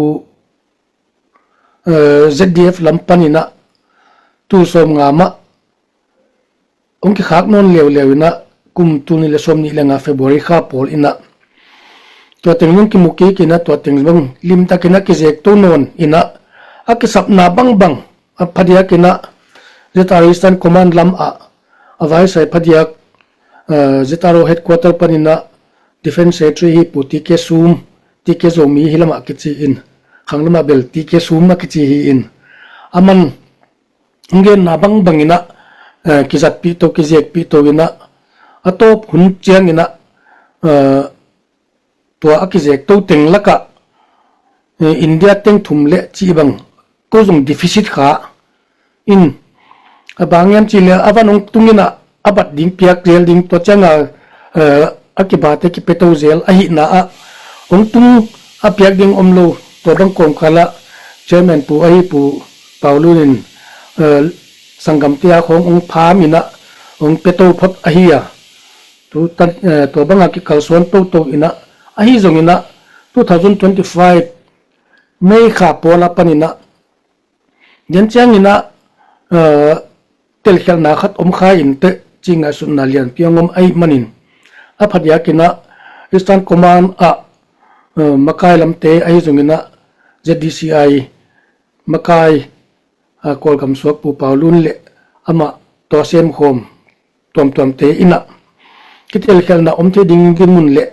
aa, Z D F lam panin ah tul sawmnga mah hong kikhak nawn leuleu in ah, kum tul nih le sawmnih le nga February kha pawl in ah, tua teng zong kimu kik in ah, tua teng zong limtakin ah kizek to nawn in ah, a kisapna bangbang, a phadiak in ah Z R O Eastern Command lam ah a vaisai phadiak, aa, Z R O headquarter panin ah Defence Secretary hi Pu T K Sum, T K Zomi hi lamah kici in, khang lamah bel T K Sum a kici hi in, a man hong genna bangbang in ah, eh, kizatpih to, kizekpih to in ah, a tawp hun ciangin ah, eh, tua a kizek to teng lakah, eh, India teng thum le cih bang ko zong deficit kha in, a bang hiam cih leh a van hong tung in ah a bat ding piak zel ding, tua ciang a, eh, a kibate kipia to zel ahihna ah hong tung a piak ding om lo, tua bang kawmkal ah Chairman pu ahi Pu Pau Lun in, eh, sanggamte a khawng hong pham in ah hong pia to phot ahi a, tu tan, eh, tua bang a kikalsuan toto in ah, ahi zongin ah two thousand twenty-five May kha pawl a panin ah, den ciangin ah, eh, telkhialhna khat om kha in teh, ci ngaihsutna lianpi hong om ahih manin, a phadiak in ah Eastern Command ah, eh, makai lamte ahi zongin ah Z D C I makai, ah, Kawlgam suak Pu Pau Lun le amah tua semkhawm tuamtuamte in ah kitelkhialhna om thei ding dinmun le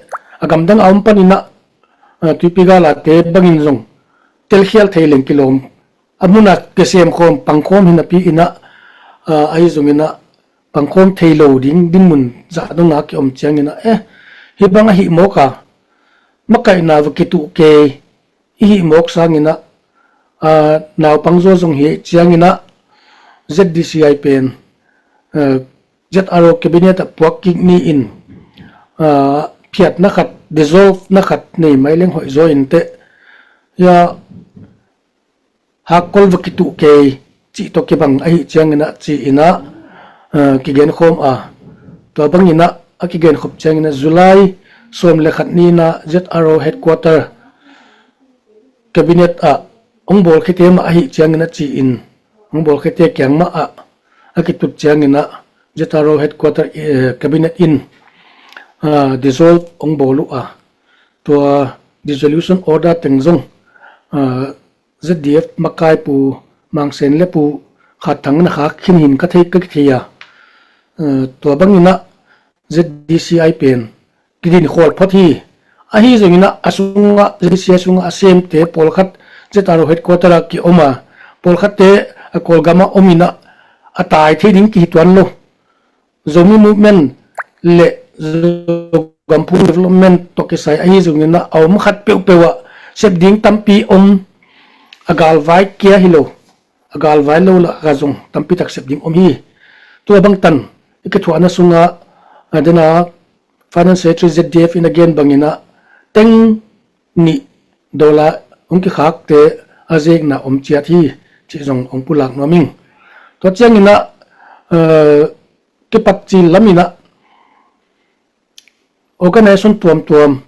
a gamdang a om panin ah, ah, tuipi galate bangin zong telkhial thei leng kilawm, a mun a kisemkhawm pangkhawm hi napi in ah, ah, ahi zongin ah pangkhawm thei lo ding dinmun zah dong a kiom ciangin ah, eh, hih bang ahih mawk a, makaihna va kituh kei i hih mawk sangin ah, ah, naupang zaw zong hi ciangin ah Z D C I pen, eh, Z R O cabinet ah puak kik ni in, ah, phiatna khat, dissolve na khat nei mai leng hoih zaw in teh, ya, hakkol va kituh kei cih tawh kibang ahi ciangin ah ci in ah, eh, kigenkhawm a, tua bangin ah a kigenkhop ciangin ah July sawm le khat ni in ah Z R O headquarter cabinet ah hong bawlkhiate mah ahi ciangin ah ci in, hong bawlkhiate kiang mah ah a kitut ciangin ah Z R O headquarter, eh, cabinet in, ah, dissolve hong bawl uh a, tua dissolution order teng zong, ah, Z D F makai Pu Mang Sen le Pu Khat Thang na khak khin hi in ka thei, ka kithei a, eh, tua bangin ah Z D C I pen kidin khawl phot hi. Ahi zongin ah a sungah, Z D C I sungah a semte pawlkhat Z R O headquarter ah kiom a, pawlkhatte a Kawlgam ah om in ah a tai thei ding kihi tuan lo. Zomi Movement le Zogam Phung Development tawh kisai ahi zongin ah a om khat peuhpeuh ah sep ding tampi om, a galvai kia hi lo, a galvai lo lah a zong tampi tak sep ding om hi. Tua bangtan i kithuahna sungah, a, dena Finance Secretary Z D F in a gen bangin ah teng nih dollar hong kikhakte a zekna om ciat hi, cih zong hong pulak nuam ing. Tua ciangin ah, eh, kipat cil lamin ah organization tuamtuam,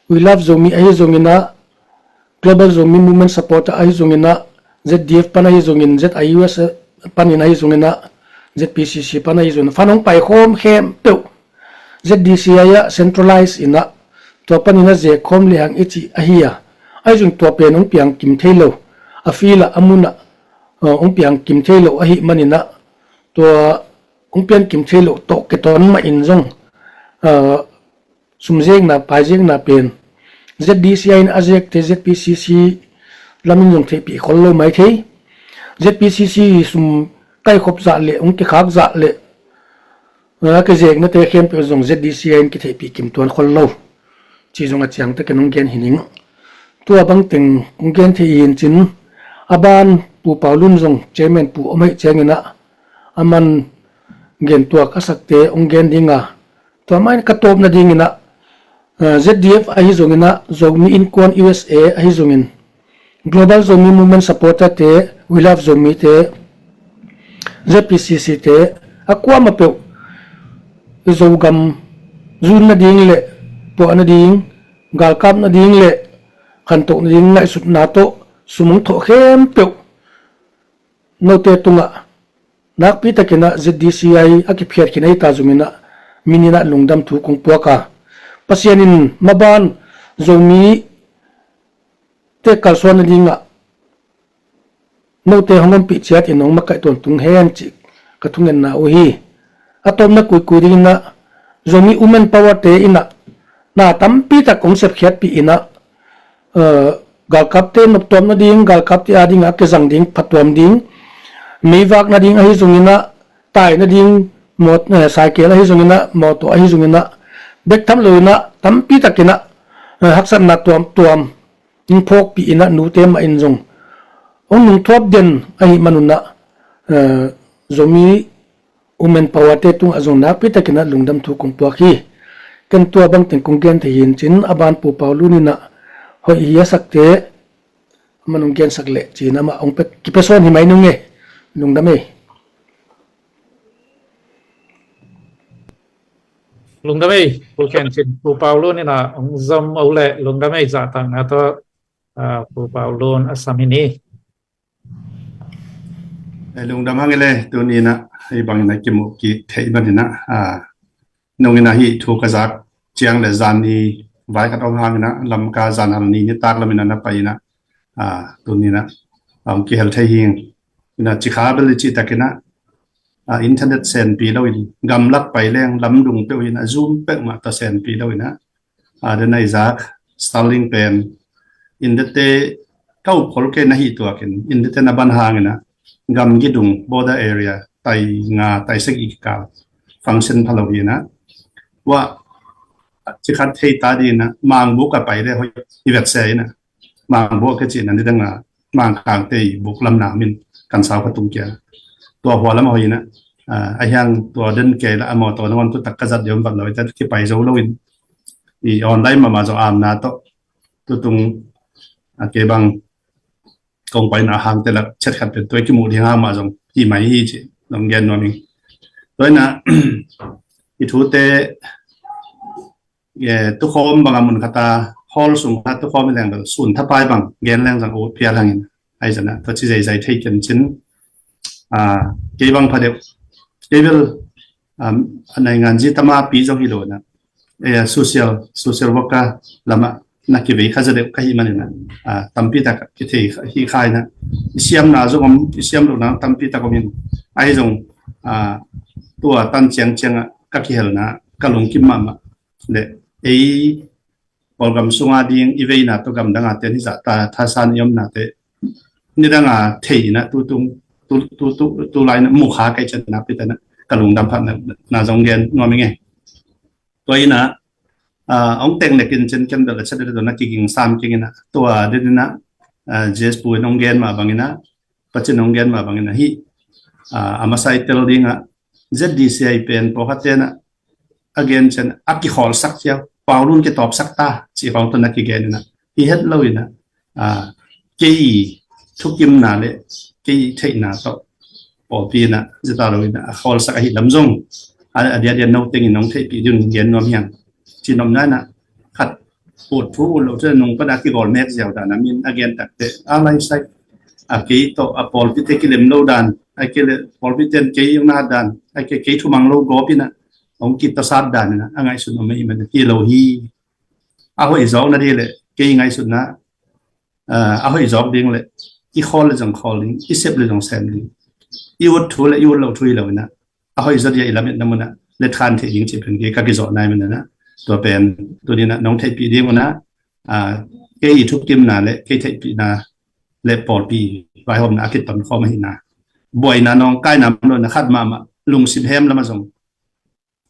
We Love Zomi ahi zongin ah, Global Zomi Movement Supporter ahi zongin ah, Z D F pan ahi zongin, Z I U S panin ahi zongin ah, Z P C C pan ahi zongin ah, fan hong pai khawm khempeuh Z D C I ah centralize in ah, tua panin ah zek khawm lehang i cih ahi a, ahi zong tua pen hong piang kim thei lo, a field ah, a mun ah, uh, hong piang kim thei lo ahih manin ah, tua hong piang kim thei lo tawh kiton mah in zong, uh, sum zekna, pai zekna pen Z D C I in a zekte Z P C C lamin zong theihpih khol lo mai thei. Z P C C sum kaikhop zah le hong kikhak zah le, a, kizeknate khempeuh zong Z D C I in kitheihpih kim tuan khol lo, cih zong a ciangtakin hong gen hi ning. Tua bangteng hong gen thei hi in cin, a ban Pu Pau Lun zong chairman pu om ahih ciangin ah, a man gen tuak a sakte hong gen ding a, Tua mah in ka tawpna dinginah, eh, Z D F ahi zonginah, Zomi Innkuan U S A ahi zongin, Global Zomi Movement Supporter te, We Love Zomi te, Z P C C te, a kuamah peuh Zogam zun nading le tuah nading, galkap nading le khantoh nading ngaihsutna tawh sum hong thawh khempeuh note tungah nakpi takinah Z D C I a kiphiat khin ahi ta zonginah mininah lungdam thu kong puak a, Pasian in maban Zomi te kalsuan nadingah note hong ompih ciatin hong makaih tawntung hen cih ka thungetna uh hi. A tawpna kuikui dinginah Zomi Women Power te inah na tampi tak hong sepkhiatpih inah, eh, galkapte noptuam nading, galkapte adingah a kizang ding phatuam ding, meivak nading ahi zonginah, tai nading mawt-, eh, cycle ahi zonginah, mawtaw ahi zonginah, bek tham loinah tampi takinah, eh, haksatna tuamtuam in phawkpih inah nute mah in zong hong nungthuap den ahi manunah, eh, Zomi Women Power te tungah zong nakpi takinah lungdam thu kong puak hi. Ken tua bangteng kong gen thei hi in cin, a ban Pu Pau Lun inah hoih hi a sakte, amah nong gensak leh cin amah hong pe, kipia sawn hi mai nung e. Lungdam ei. Lungdam ei, Pu Khen Cin, Pu Pau Lun inah hong zom uh leh lungdam ei, zahtakna tawh, ah, Pu Pau Lun a sam hi ni. Eh, lungdam hang i le, tuni inah hei bangin a kimuh kik theih maninah, ah, nung inah hih thu ka zak ciang le zan ni vai khat om hang inah Lamka zan hal ni nitak lam inah na pai inah, ah, tuni inah hong kihel thei hi ing. Inah cikha bel i cih takinah, ah, internet senpi loin gamlak pai leng lamdung peuh inah Zoom peuhmah tawh senpi loinah, ah, den a i zak Starlink pen India te ka up khol kei na hi tuakin India te na ban hang inah gamgi dung border area tai nga tai sagih kikal function pha lo hi inah, tua cikhat thei ta ding inah mangbuk a pai le hoih i vet se inah, mangbuk a kicihna nidang a Mangkangte i buk lam na min kan sau kha tung kia. Tua hua lam a hoih inah, ah, a hiang tua den kei la a mawtaw na wan tu tak ka zat deuh vat lo i ta kipai zo lo in, i online mahmah zong amna tawh tutung, ah, kei bang kong paina hangte lak chet khat pen tua i kimuh ding hang mah zong hi mai hi ci zong gen nuam ing. Tua inah i thute, eh, tukhawm banga mun khata hall sung kha tukhawm i leng bel sun thapai bang gen leng zang ut phial hangin ai zana tua ci zeizai thei ken cin, ah, kei bang pha deuh, kei bel, um, a naingan zi tama pi zong hi lo na, eh, social, social worker lama na kivei kha za deuh ka hi maninah, ah, tampi tak kithei hi kha inah, i siamna zong om, i siam lo na tampi tak om in, ai zong, ah, tua tan ciang ciangah ka kihelna ka lungkim mahmah le ei Kawlgam sunga ding i veina tawh gamdanga ten hizah ta thasan i omnate nidanga thei inah tutung tu, tu, tu, tu lai inah mukha kai cianna pitanah ka lungdam phatna na zong gen nuam i ngei. Tua inah, ah, ong teng nekin cen ken bel a chat deuh na kiging sam king inah tua den inah, ah, J S Pu in ong gen mah bang inah, Pacin ong gen mah bang inah hih, ah, a masa i tel dingah Z D C I pen pawlkhat tenah a gen cian a kikhawlsak cia, Paulun kitawpsak ta cih khawng tawh na kigen inah hi het lo inah, ah, kei thukimna le kei theihna tawh pawlpi inah zeta lo inah a khawlsak ahi lam zong a, a diadia no tengin nong theihpih ding gen nuam hiang. Cinomna inah khat ut thu ut lo cun nung pana kigawl mek ziau dan a min a gen takte a laisai a kei tawh a pawlpite kilem lo dan a kei le pawlpite kei ong na dan a kei kei thumang lo gawp inah ong kitasat dan inah a ngaihsun om ahi man hi lo hi. A hoih zawkna dih le kei ngaihsutna, ah, a hoih zawk ding le i khawl le zong khawl ding, i sep le zong sem ding, i ut thu le i ut lo thu hi lo inah a hoih zaw dia i lametna munah let khan theih ding cih pen kei ka kizawh nai man inah tua pen tuninah nong theihpih ding unah, ah, kei i thukimna le kei theihpihna le pawlpi vaihawmna a kiton khawm ahina buaina nong kaina man lo inah khat mahmah lungsim hem lamah zong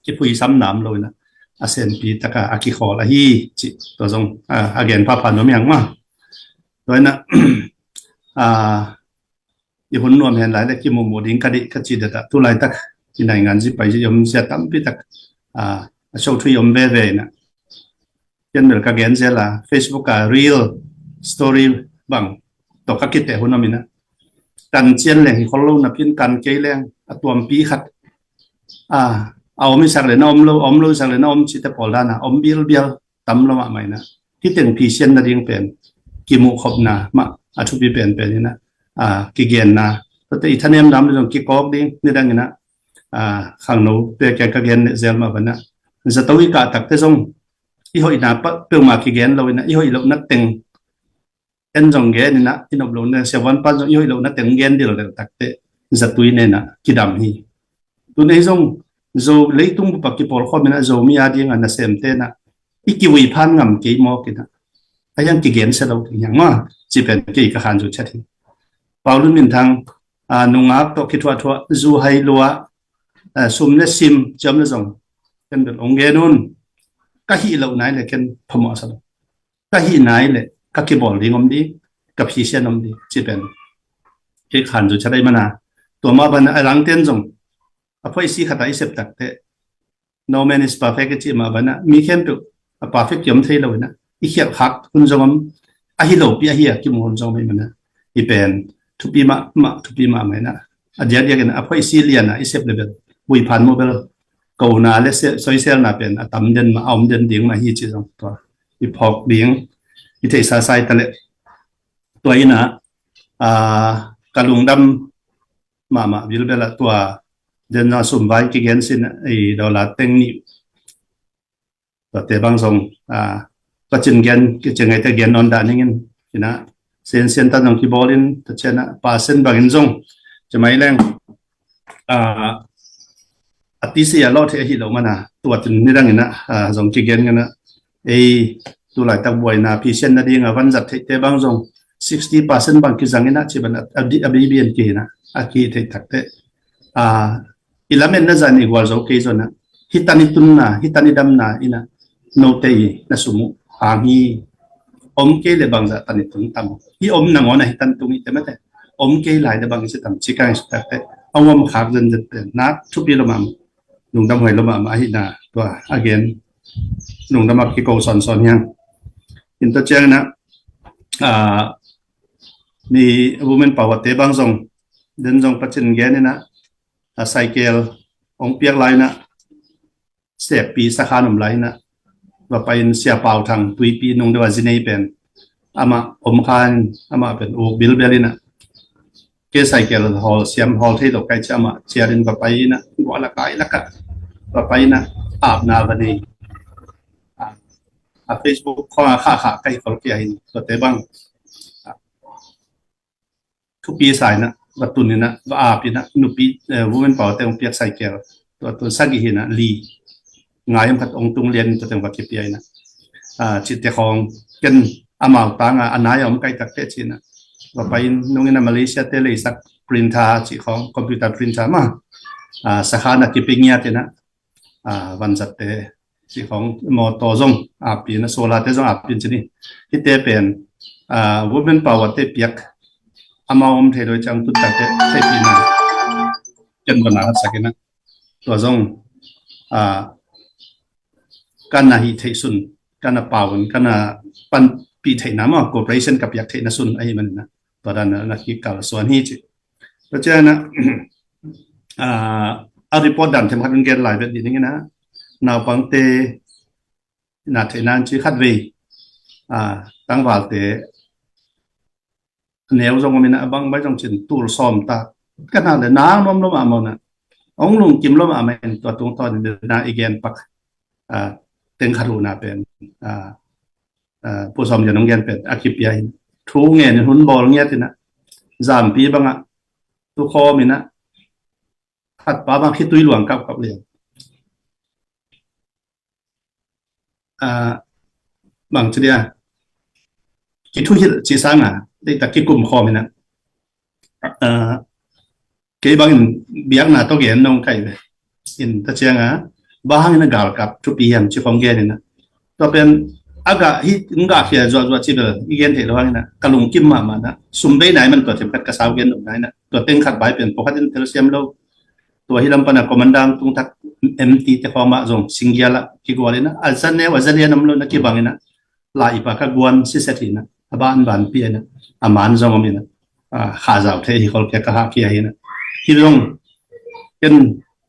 kiphuisam nam lo inah a senpi taka a kikhawl ahi cih tua zong, ah, a gen phapha nuam hiang mah. Tua inah, ah, i hun nuam hen lai le kimuhmuh ding ka dih ka ci data tu laitak i naingan zi pai zi om zia tampi tak, ah, a sothui om veve inah. Ken bel ka gen zel a, Facebook a reel story bang tawh ka kiteh hun om inah, tan cian leng hi khol lo napi in kan kei leng a tuampi khat, a, a om i sak le na om lo, a om lo i sak le na om cihte pawl dan a om bialbial tam lo mahmah inah. Hih teng phisian nading pen kimuhkhopna mah a thupi penpen inah, a, kigenna, tuate i thanem dam le zong kikawk ding nidang inah, a, khangno pek ka gen leh zel mah banah, zato i kah takte zong i hoihna peuhmah kigen lo inah, i hoih lohna teng en zong gen inah, i nop lohna, siavuan pan zong i hoih lohna teng gen dildel takte zatui nenah kidam hi. Tun ei zong Zo leitung bup a kipawlkhawm inah Zomi a dingah nasemte inah i kivuiphan ngam kei mawk inah, a hiang kigensia lo ding hiang maw, ci pen kei ka khanzu chat hi. Paulun Minthang, a, nungak tawh kithuahthuah, zu hai lua, a, sum le sim ciam le zong ken bel ong gen un. Ka hih loh nai le ken phamawh sa lo, ka hih nai le ka kibawl ding om ding, ka phisian om ding, ci pen kei khanzu chat ahi mana. Tua mah banah a langten zong a phoisi khat a i sep takte, no man is perfect i cih mah banah mi khempeuh a perfect kiom thei lo inah, i khialh khak hun zong om, ahi lopi ahi a kimu hun zong om ahi mana. I pen thupi mahmah, thupi mahmah inah, a diakdiak inah a phoisi lianah i sep le bel vuiphan mobel kona le se-, soiselna pen a tam den mah, a om den ding mah hi ci zong tua i phawk ding i theihsa sai ta leh. Tua inah, a, ka lungdam mahmah bilbel ah tua den zong sumvai kigen sin i dollar teng nih, tuate bang zong, a, ka cin gen, kicing ngaite gen nawn dah ningin, inah, sensen tan zong kibawl in, tua cianah pasen bangin zong ci mai leng, a, a tisi a lawh thei ahi lo mana, tua tun nidang inah, a, zong kigen nganah, ei, tulaitak buaina phisian nading a vanzat theihte bang zong sixty percent bang kizang inah, ci ban a, a, a bibian ki inah, a ki theih takte, a, i lametna zan i gual zo kei zonah, hi tan i tunna, hi tan i damna inah, note i na sum uh hang hi. Om kei le bangzah tan i tun tam, hi om nangawn a hi tan tung i te mate, om kei lai le bang i si tam ci kang i si takte, a om khak zenzen pen nak thupi lo mahmah, lungdam huai lo mahmah ahina tua a gen, lungdam a kiko sawnsawn hiang. In tua ciangin ah, a, mi women power te bang zong, den zong pacin gen inah, a, cycle ong piak lai inah, sekpi sakhan om lai inah, va pai in Sia Pau Thang Tuipi nung deuh a zinei pen, amah om khan, amah pen uk bilbel inah, ke cycle hawl siam hawl thei lo kai cia amah ciat in va pai inah, guah lak ai lak ah va pai inah, apna va nei. A, a Facebook khawng a khah khah kai khol kia hin, tuate bang, a, thupi sa inah, va tun inah, va ap inah, nupi, eh, women power te ong piak cycle, tua tun sagih inah, li ngai om khat ong tung lian in tua teng va kipia inah, a, cihte khawng ken amau tanga a nai a om kai takte ci inah, va pai in nung inah Malaysia te leisak printer cih khawng, computer printer mah, a, sakhan a kipi ngiat inah, a, vanzatte cih khawng, mawtaw zong apin, a, solar te zong apin ci ni. Hihte pen, a, women power te piak amau om thei lo ciang tun takte theihpihna ken va na sak inah, tua zong, a, kan a hih theih sun, kan a pau un, kan a panpih theihna maw, cooperation ka piak theihna sun ahi man inah, tua dan na kikal suan hi ci. Tua ciang inah, a, a report dan them khat in gen lai vet dih ning inah, naupangte na theihna in ci khat vei, a, tangvalte neu zong om inah, a bang bai zong cin tul sawm ta, ka na le nang nuam lo mahmah inah, ong lungkim lo mahmah in tua tungtawn in na i gen pak, a, teng khat uh na pen, a, a, Pu Sawm Lian ong gen pen a kipia in, thu ngen in hun bawl ngiat inah, zampi bangah tukhawm inah, khat pa bang khitui luang kapkap lian. A, bang ci dia, kithuhilh ci sanga, deihtak kikum khawm inah, a, kei bangin biakna tawh gen nong kai ve. In ta cianga, bang hangin a galkap thupi hiam ci khawng gen inah, tua pen a gah hi, in gah khia zuahzuah ci bel i gen theih lo hang inah, ka lungkim mahmah inah, sum bei nai man tua themkhat ka sau gen lo nai inah, tua teng khat bai pen pawkhat in tel siam lo. Tua hi lam pana commander tungtak M T te khawng mah zong singgial ah kigual inah, a za neu a za lian om lo na kibang inah, lai i pa ka guan siset hi inah, a banban pia inah, a man zong om inah, a, kha zau thei hi khol kia ka hah kia hi inah. Hi zong ken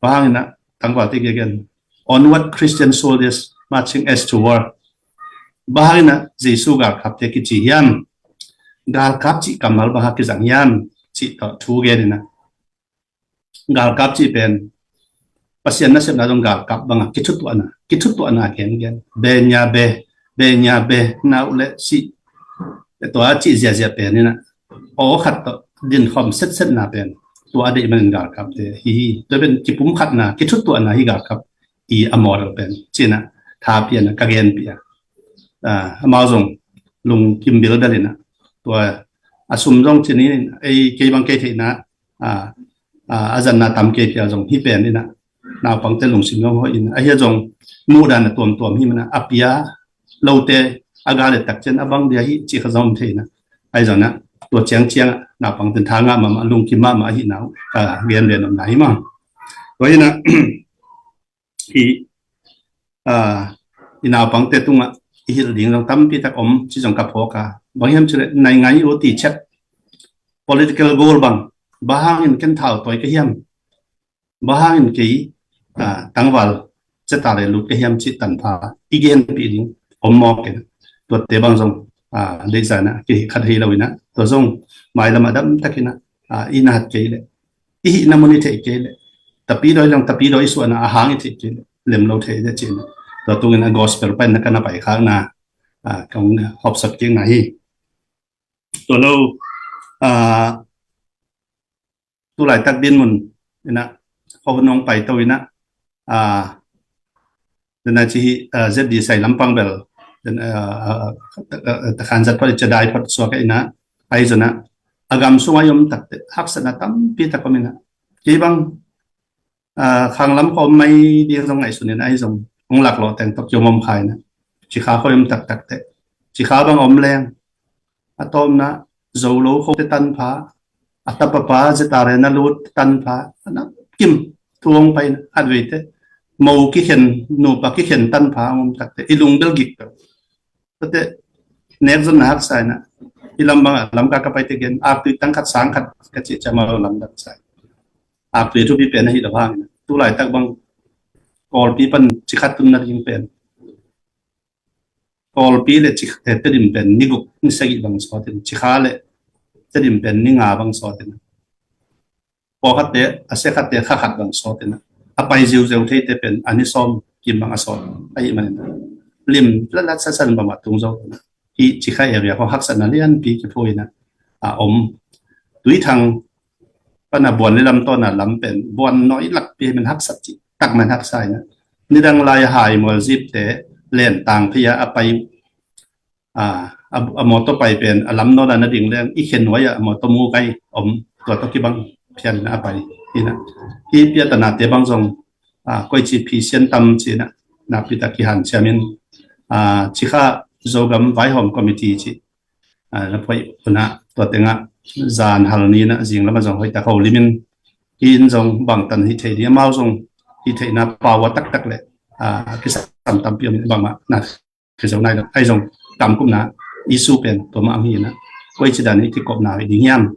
bang inah tangval te kia ken, "Onward, Christian soldiers, marching as to war." Bang inah Jesu galkapte kici hiam? Galkap cih kammal bang a kizang hiam? Cih tawh thu gen inah, galkap cih pen Pasian nasepna zong galkap bangah kithutuahna, kithutuahna gengen. Be nya be, be nya be, na uh le sih. Tua cih ziazia pen inah, aw khat tawh dinkhawm setsetna pen tua a deih manin galkapte hi hi. Tua pen kipumkhatna, kithutuahna hi galkap i a model pen, ci inah tha pianah ka genpih a. Ah, amau zong lungkim bilbel inah, tua a sum zong ci ni, ei kei bang kei theihna, ah, ah, a zatna tam kei pia zong hi pen inah, naupangte lungsim zong hoih inah, ahi a zong muhdan a tuamtuam hi manah, a pia lote a ga le tak cian a bang dia hi ci kha zong om thei inah. Ahi zong inah tua ciangciang ah naupangte tha ngah mahmah, lungkim mahmah ahi nau ka gen ve nopna hi mah. Tua inah hi, ah, i naupangte tungah i hilh ding zong tampi tak om ci zong ka phawk a. Bang hiam cileh, nai ngai uh ti chet, political goal bang, bang hangin ken thau tawi ka hiam? Bang hangin kei, ah, tangval zeta le lut ka hiam cih tanpha i genpih ding om mawk inah. Tuate bang zong, ah, deihzana kei khat hei lo inah, tua zong mailam a damtak inah, ah, i na hat kei leh, i hihna mun i theih kei leh, tapidawi lang tapidawi i suahna a hang i theih kei leh, lem lo thei deh ci inah. Tua tungin a gospel paina ka na paikhakna, ah, kong hopsot kikna hi. Tua lo, ah, tulaitak dinmun inah, khuahun hong paito inah, ah, dena ci hi, ah, Z D sai lampang bel, den, ah, ah, ah, takhan zat phot i cedai phot suak inah, ahi zong inah, a gam sungah i om takte haksatna tampi tak om inah. Kei bang, ah, khanglam ka om mai ding zong ngaihsun inah, ahi zong hong laklawh teng tawh kiom om kha inah. Cikha khoi om taktakte, Cikha bang om leng, a tawpna Zolo khote tanpha, a tapapa zeta le na lut tanpha, a na kim thu hong pai inah, khatveite mo kikhen, nupa kikhen tanpha hong om takte i lungbel gik peuh. Tate nek zonna haksa inah, i lam bangah Lamka ka paite gen, aktui tang khat sang khat ka cih ciang amau lamdang sa. Aktui a thupi pen ahi lo hang inah, tulaitak bang Kawlpi pan Cikha tunna ding pen, Kawlpi le Cikha, eh, Tedim pen ni guk ni sagih bang sawt inah, Cikha le Tedim pen ni nga bang sawt inah, pawlkhatte a siakhatte kha khat bang sawt inah, a pai ziuzeu theite pen a ni sawm kim bang a sawt ahih manin, lim latlat satsan bangmah tung zo inah, hih Cikha area khawng haksatna lianpi kiphu inah, a om. Tuithang pana Buan le Lamtawn a lam pen Buan nawi lakpi ahih man haksat cih tak man haksa inah, nidang lai a hai mualzipte lentang phei a a pai, ah, a, a mawtaw pai pen a lam nawn a na ding leng i khe nuai ah a mawtaw mu kai om, tua tawh kibang phian inah a pai inah. Hih piatanate bang zong, ah, koici phisian tam ci inah nakpi tak kihanciam in, ah, Cikha Zogam Vaihawm Committee cih, ah, na phoih unah, tua tengah zan hal ni inah zing lamah zong hoihtak ho limin, hi in zong bangtan hih theih ding, amau zong hih theihna pau a taktak le, ah, kisam tampi om in bangmah na khe zo nai lo. Ahi zong kamkumna issue pen tua mah ang hi inah, koici dan i kikopna hoih ding hiam?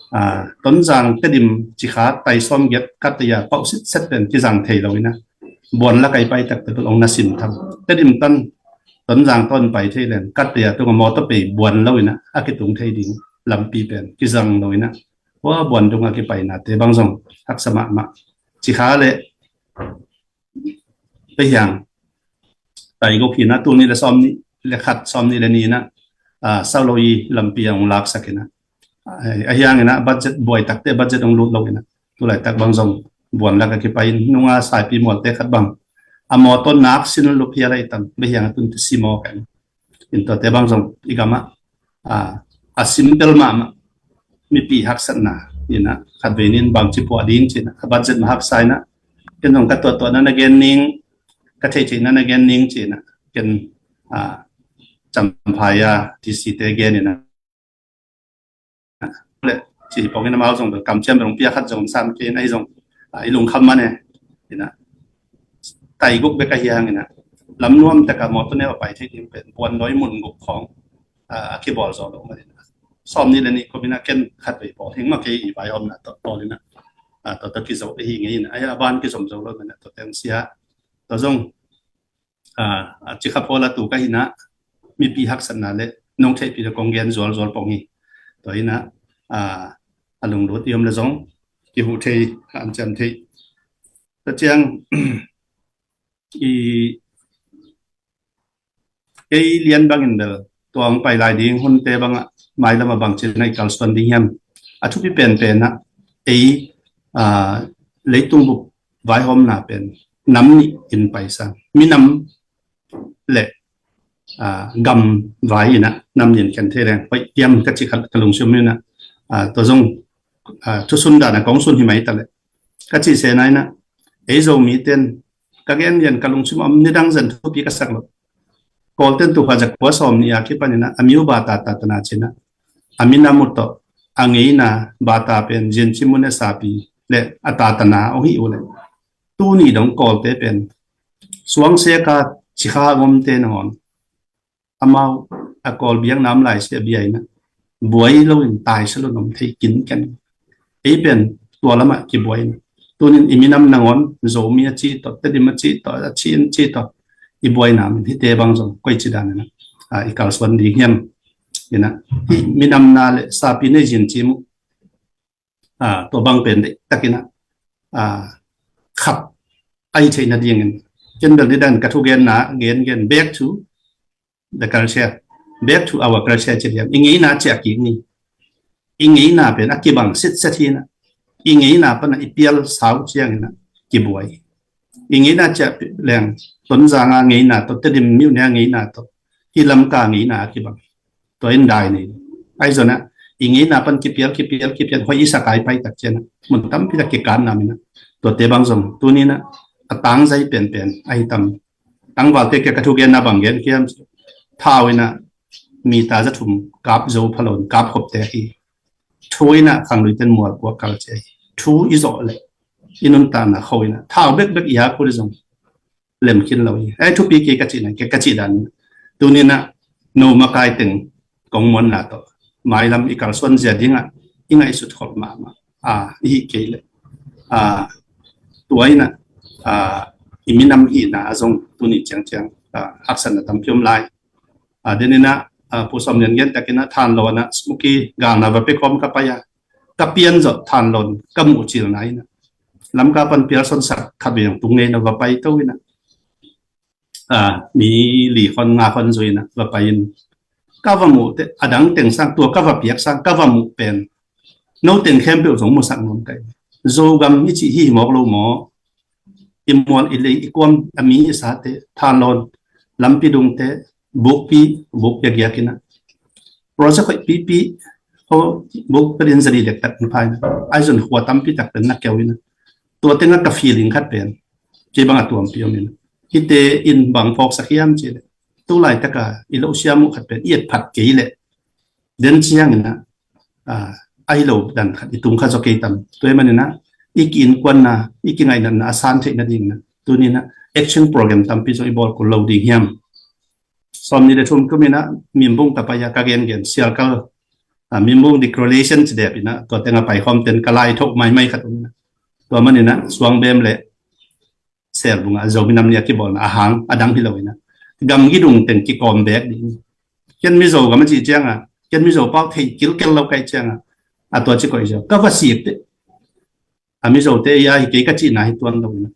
Ah, Tonzang, Tedim, Cikha tai sawmgiat katteya pauh sitset pen kizang thei lo inah, Buan lak a i pai takte bel hong na sim tham. Tedim tan Tonzang tawn pai thei leng katteya tungah mawtaw pei buan lo inah a kitung thei ding lampi pen kizang lo inah, hua Buan tungah kipainate bang zong haksa mahmah. Cikha le Peihiang tai guk hi inah, tul nih le sawm nih le khat, sawm nih le nih inah, ah, Salo i lampi a hong laksak inah, ah, ahi hang inah budget buai takte budget hong lut lo inah, tulaitak bang zong Buan lak a kipai in, nunga Saipi mualte khat bang a mawtaw nak sin lup hial a i tam, Peihiang a tunte si maw ka in. In tuate bang zong i gamah, ah, a simple mahmah mipi haksatna inah, khatvei nin bangci puah ding ci inah, a budget mah haksa inah, ken zong ka tuahtuahna na gen ning, ka theihtheihna na gen ning ci inah, ken, ah, Champhai a D C te gen inah, le ci hi pawngin amau zong bel kamciam bel hong pia khat zong sam kei in, ahi zong a, i lungkham man e. Ina, tai guk bek ahi hang ina, lam nuam taka mawtaw neu a pai thei ding pen buan noi mun guk khawng, a, a kibawl zaw lo man ina. Sawm nih le nih kum ina ken khat vei bawl hing mah kei i vaihawmna tawh bawl ina, a, tawh tawh kizo ahi ngei ina. Ai a ban kizom zo lo man ina tawh teng sia. Tawh zong a, a cikha phawl a tu ka hina mipi haksatna le nong theihpih le kong gen zualzual pong hi. Tua hina, a, a lunglut i om le zong kihuh thei, a, an ciam thei. Tua ciang i kei lian bangin bel tua hong pai lai ding hunte bangah mailam a bangcin a i kalsuan ding hiam? A thupi penpen ah ei, a, leitung bup vaihawmna pen nam nih in paisang, minam le, a, gam vai ina nam nih in khen thei leng hoih hiam ka ci khat ka lungsim ina, a, tua zong, a, thusun dana kong sun hi mai ta le ka ci sena ina ei Zomi ten ka gen gen ka lungsim om nidang zen thupi ka sak lo. Kawlten tu kha zakua sawm nih a kipan ina a miu bata tatana cina a minam uh tawh a ngeina bata pen zincimu ne sapi le a tatana ong hi uh le tuni dong Kawlte pen suang seka cikha gomte nangawn amau a Kawl biakna om lai sia bia ina buai loin taisa lo nom thei kin ken. Ei pen tua lamah kibuai ina tunin i minam nangawn Zomi a ci tawh, Tedim a ci tawh, a Chin ci tawh i buaina min hite bang zong koici dan ina, a, i kalsuan ding hiam ina, hih minamna le sapi nei zincimu, a, tua bang pen deihtak ina, a, khat ahi theih nadingin ken bel nidan ka thugenna gen gen back to the culture, back to our culture ci liam. I ngeina ciah kik ni. I ngeina pen a kibang sitset hi ina, i ngeina pana i pial sau ciang ina kibuai. I ngeina ciah leng Tonzanga ngeina tawh, Tedim miu nia ngeina tawh, hi Lamka ngeina a kibang. Tua in dai nei. Ai zona i ngeina pan kipial kipial kipial hoi i sakai pai tak ciana mun tampi tak kikanna mina. Tuate bang zong tunina a tangzai penpen ahi tam. Tangvalte kia ka thugenna bang gen kiam? Thau ina mita za thum kap zo phalon kap khopte hi. Thu ina khangluiten mual puak kal cia hi. Thu i zawh le i nuntakna kho ina thau bekbek i a kul zong lem khin lo hi. Ai thupi kei ka cihna kei ka cih dan tunina no makai teng kong muanna tawh mailam i kalsuan zia dinga i ngaihsut khop mahmah a i hih kei le a tua ina a i minam hihna a zong tuni ciangciang a haksatna tampi om lai. A denina a pu som lian gen takina thanlona smuki galna va pe khawm ka pai a ka pian zawh thanlon ka muh cilna ina Lamka pan pial son sak khat veng tung ngeina va pai to ina a mi li khon nga khon zuina va pai in ka va muh te a dang teng sang tua ka va piak sang ka va muh pen no teng khempeuh zong musak nuam kai. Zogam i cih hi mawk lo maw? I mual i lei i kuam a mi i sate thanlon lampi dungte bukpi buk giagiak ina project hoih pipi ho buk pelin zali lek tak na phai na ai zon khua tampi tak pen na keu ina tua tenga ka feeling khat pen kei bang a tuampi om ina hite in bang phawk sak hiam ci le tu lai taka i lo siam uh khat pen i et phat kei le den ciang ina a ahi lo dan khat i tung kha zaw kei tam. Tua i manina i ki innkuanna i ki ngaihnatna a san theih nadingina tunina action program tampi zaw i bawl kul lo ding hiam? Sawm ni le thum tumina mimbung ka pai a ka gen gen sial kal a mimbung declaration ci dep ina tua tenga pai khawm ten ka lai thoh maimai khat umina tua manina suang bem le sel bunga Zomi nam nia kibawlna a hang a dang hi lo ina gam gidung teng kikawm bek ding. Ken Mizo gam a cih cianga ken Mizo pau thei kilkel lo kai cianga a tua ci koih zo ka va sik te a Mizo te ei a hi kei ka cihna hi tuan lo ina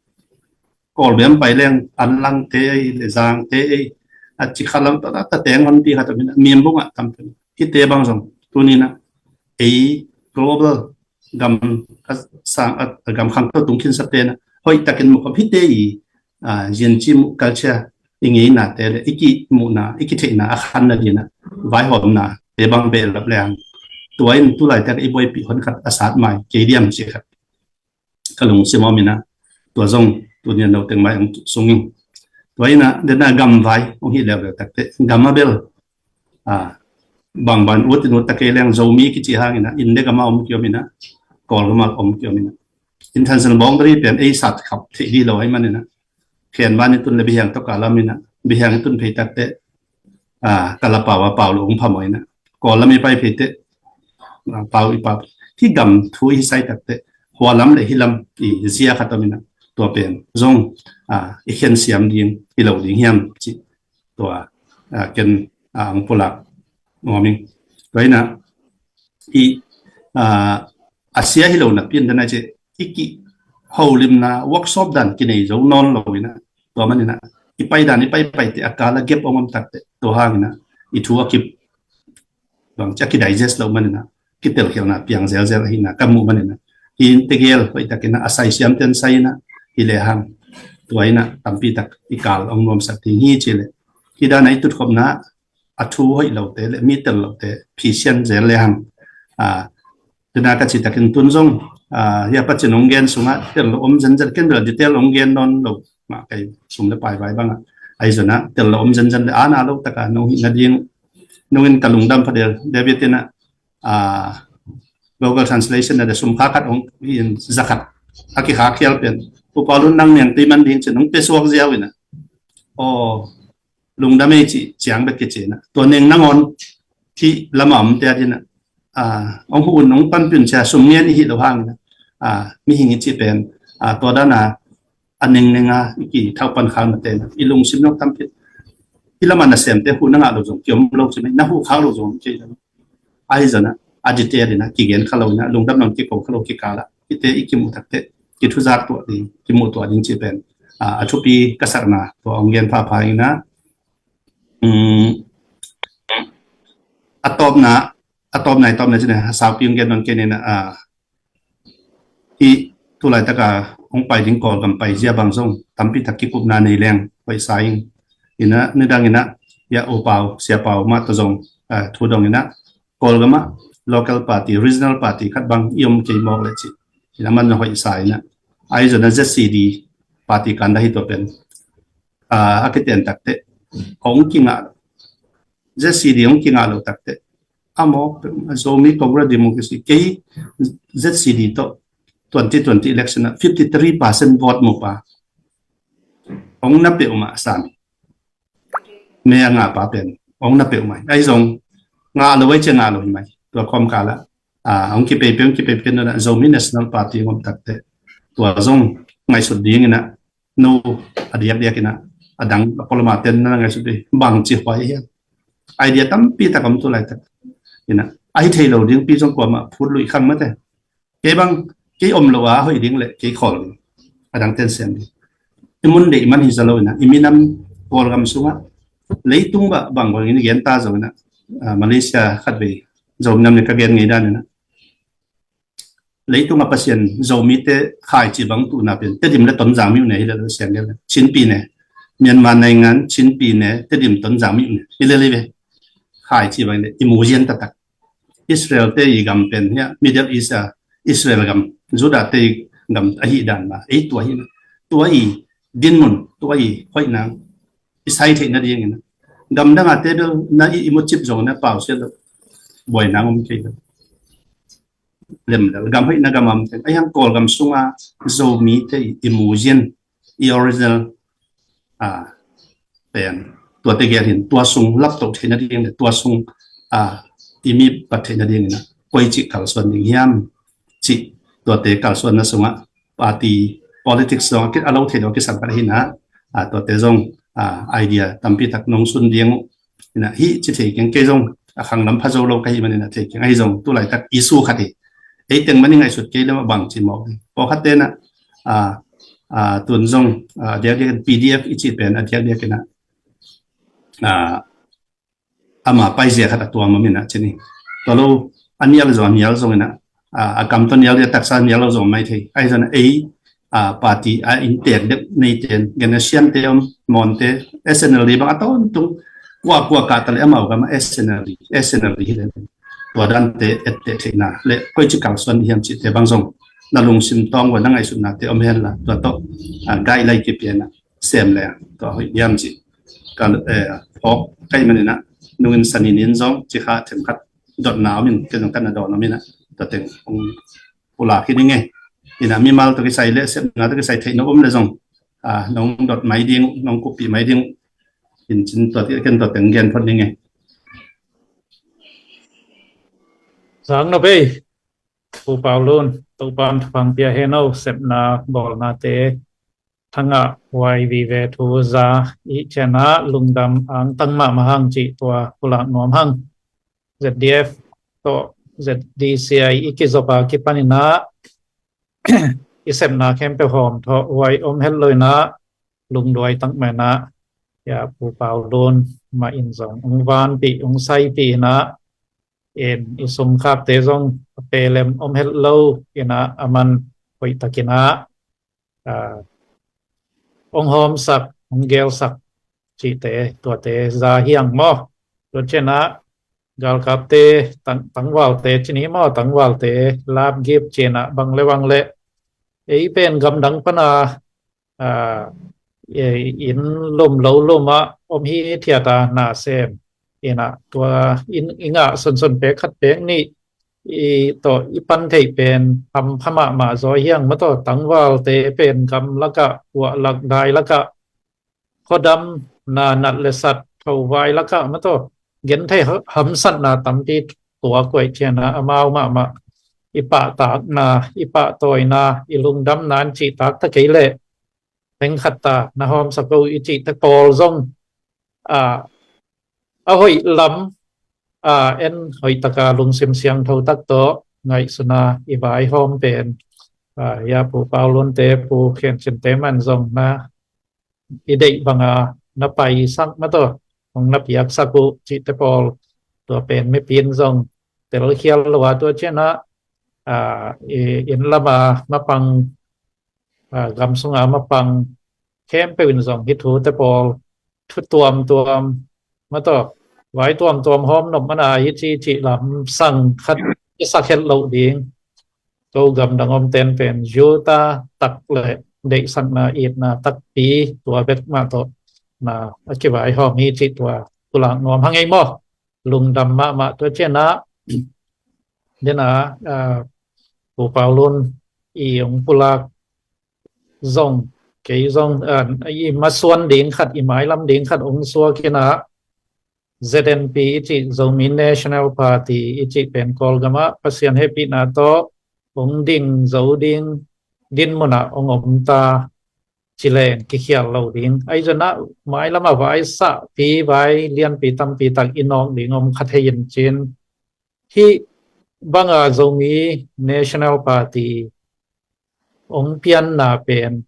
Kawlbem pai leng an lang te ei le zang te ei a ci kha lam ta ta teng hon ti kha ta mina mimbung a tam te hite bang zong tunina ei global gam a sang a gam khang to tung khin sa te na hoih takin mu khop hite i a zian ci mu culture i ngeina te le i ki muhna i ki theihna a khan na dina vaihawmna te bang be lap leng tua in tu lai tak i buai pi hon khat a sat mai kei diam ci khat ka lungsim om ina tua zong tunia no teng mai ang sunging tua ina dena gam vai ong hi leu leu tak te gam a bel a bang ban ut in ut ta kei leng Zomi kici hang ina inde gam a om kiom ina Kawl gam a om kiom ina Intentional boundary pen ei sat khap theih dih lo ahih manin ah, khenvan i tun le biahiang tawh kal lam in ah, biahiang i tun phei takteh, ah, kal a pau a pau lo hong phamawh in ah, kawl lam i pai phei teh, ah, pau i pau. Hih gam thu i hi sai takteh, hua lam le hih lam i zia khat om in ah, tua pen zong, ah, i khen siam ding hi lo ding hiam cih tua, ah, ken, ah, ang pulak nuam ing. Tua in ah, i, ah, a sia hi lo napi in dan a ci, i kiholimna workshop dan kinei zo nawn lo in ah, tua man in ah, i pai dan, i pai pai teh a kal a gap hong om takteh, tua hang in ah, i thu a kip, bang ci a kidigest lo man in ah, kitelkhialhna piang zelzel ahihna ka muh man in ah, hi tegel hoih tak in ah, a sai siam ten sai in ah, hi lehang, tua in ah, tampi tak i kal hong nuamsak ding hi ci leh, hi dan a i tutkhopna, a thu hoih lote le mi tel lote phisian zel lehang. Ah, tuna ka cih takin tun zong, ah, hia Pacin hong gen sungah tel lo om zenzen, ken bel detail hong gen nawn lo mah, kei sum le pai vai bangah. Ahi zongin ah tel lo om zenzen le ana lo taka nong hih nading, nong in ka lungdam pha del, David in ah, ah, Google Translation na de sum kha khat hong hi in, za khat a kikha khial pen, Upa Lun nang niang tui man ding cin hong pe suak ziau in ah. Aw, lungdam ei cih ciang bek kici in ah, tua neng nangawn hih lamah omte adingin ah, ah, hong huh un, hong panpih un ci a, sum ngen i hih loh hangin ah, ah, mihing i cih pen, ah, tua dan a, a nengneng a i kithaupan khak nate in ah, i lungsim lo tampi. Hih lamah nasemte huh na ngah loh zong kiom lo ci mai, na huh khak loh zong om kei lo. Ahi zongin ah, a detail in ah kigen kha lo in ah, lungdam lo in kiko kha lo kikal ah, hihte i kimuh takteh, kithuzak tuah ding, kimuh tuah ding cih pen, ah, a thupi ka sakna tua hong gen phapha in ah, um, a tawpna, a tawpna, i tawpna cih leh, a saupi hong gen nawn kei in ah, ah, hih tu laitaka hong pai ding Kawlgam paizia bang zong tampi tak kikupna nei leng hoih sa ing. In ah, nidang in ah, ya U Pau, Sia Pau mah tawh zong, ah, thu dong in ah, Kawlgam ah local party, regional party khat bang i om kei mawk leh cih in ah, man na hoih sa in ah. Ahi zongin ah Z C D party kan dah hi tua pen, ah, a kiten takteh hong kingah, Z C D hong kingah lo takteh, a mawk, Zomi Congress Democracy, kei Z C D tawh twenty twenty election ah fifty three percent vote mu pa hong na peuhmah, Sami, me a ngah pa pen hong na peuhmah. Ahi zong ngah lo ei ci a, ngah lo hi mai. Tua khawm kal ah, ah, hong kipeipei, hong kipeipei nunah Zomi National Party hong om takteh, tua zong ngaihsut ding in ah, no, a diakdiak in ah, a dang a poloma ten na ngaihsut dih, bang ci huai hiam. Idea tampi tak om tu laitak in ah, a hi thei lo dingpi zong kuamah phut luih khang mate. Kei bang, kei om lo a hoih ding le kei khawl ding, a dang ten sem ding. I mun deih man hi za lo in ah, i minam Kawlgam sungah, leitung bah bang bangin i gen ta zong in ah, ah, Malaysia khatvei Zomi nam le ka gen ngei dan in ah, leitung a Pasian Zomite khaici bang tuhna pen Tedim le Tonzang mi uh ne hi le lo siang le Chinpi ne, Myanmar naingan Chinpi ne, Tedim Tonzang mi uh ne hi le le ve. Khaici bang le i mu zian taktak. Israel te i gam pen hia, Middle East a Israel gam, Judah te i gam ahi dan ma, ei tua hi na. Tua i dinmun, tua i hoih nang i sai theih nading in ah, gam dang a te bel na i, i mucip zong na pau sia lo, buai nang om kei lo. Lem lel gam hoih na gam am teng, a hiang Kawlgam sunga Zomite i, i mu zian, i original, ah, pen, tuate gel hin, tua sung laptoh theih nading le, tua sung, ah, i mi pat theih nading in ah, koi cih kalsuan ding hiam cih, tuate kalsuanna sungah party politics zong a kit a lo thei lo a kisam khat ahi na, ah, tuate zong, ah, idea tampi tak nong sun ding uh. In ah, hih ci thei keng, kei zong a khang lam pha zo lo ka hih manin ah thei keng, ahi zong tu laitak issue khat hi. Ei teng man i ngaihsut kei lam a bang ci mawk hi. Pawlkhat te in ah, ah, ah, tun zong, ah, diakdiak in P D F i cih pen a diakdiak in ah, ah, ama paizia khat a tuam om in ah ci ni. Tua lo, a nial zong, a nial zong in ah, ah, a kam tawh nial dia taksa nial lo zong mai thei. Ahi zong in ah ei, ah, party a inntek deuh neite in, gen a Siante om, Mawnte, S N L D bang a tawntung, kua kua kah ta le amau gam ah S N L D, S N L D hi le. Tua dante etteh theihna le koi ci kalsuan hiam cihte bang zong na lungsim tawng ua na ngaihsutnate om hen la, tua tawh, ah, guideline kipia in ah sem le tua hoih hiam cih ka, eh, phawk ka hih manin ah, nungin sanin in zong ci kha themkhat dotna om in, kei zong ka na dawn om in ah, tua teng hong pulak hi ding e. Ina mimal tawh kisai le sepna tawh kisai theih nop om le zong, ah, nong dot mai ding, nong kuppih mai ding. In cin tua, ken tua teng gen phot ning e. Zang no bei, Pu Pau Lun, Topan thupang pia hen o, sepna bawlnate thangah huai vive thu za i cianah lungdam angtang mahmah hang cih tua pulak nuam hang. Z D F tawh Z D C I i kizop a kipaninah i sepna khempeuh hawm thawh huai om het lo inah lungduai tak mah inah, ya Pu Pau Lun mah in zong ung vanpih ung saipih inah, in i sumkhakte zong a pelem om het lo inah a man hoih takinah, ah, ong hawmsak, ong gelsak cihte, tuate za hiang maw. Tua cianah galkapte, tang, tangvalte cini maw, tangvalte lapgip cianah bang le bang le ei pen gamdang pana, ah, ei inn lum lo lum ah om hi thiata na sem inah tua inn i ngah sunsun pek khat pek nih i tawh i pan theih pen hampha mahmah zaw hiang maw tawh, tangvalte pen gam lakah, kuah lak dai lakah, khuadam na nat le sat thovai lakah maw tawh, genthei ha-, hamsatna tampi tua kuaih cianah amau mahmah i pahtakna, i pahtawina, i lungdamna in cihtak ta kei leh, tengkhat ta na hawmsak o i cihte pawl zong, ah, a hoih lam, ah, en hoih taka lungsim siangtho tak tawh ngaihsuna i vaihawm pen, ah, ya Pu Pau Lunte, Pu Khian Cinte man zong na i deih banga na paisak maw tawh, hong na piaksak uh cihte pawl, tua pen mipin zong telkhial lo a tua cianah, ah, i inn lama mapang, ah, gam sunga mapang khempeuh in zong hih thute pawl thu tuamtuam maw tawh, vai tuamtuam hawm nop mana hi ci cih lamsang khat i sak het loh ding. Ko gamdang omten pen yuta tak le deihsakna itna takpi tua bek mah tawh na a kivaihawm hi cih tua pulak nuam hang ei maw. Lungdam mahmah tua cianah dena, ah, Pu Pau Lun i ong pulak zong, kei zong, ah, i masuan ding khat, i mailam ding khat ong suak inah Z N P i cih Zomi National Party i cih pen Kawlgamah Pasian hehpihna tawh ong ding zo ding dinmunah ong om ta ci leng kikhial lo ding. Ahi zongah mailamah vaisahpi vai lianpi tampi tak i nawk ding om kha thei in cin, hih banga Zomi National Party ong pianna pen,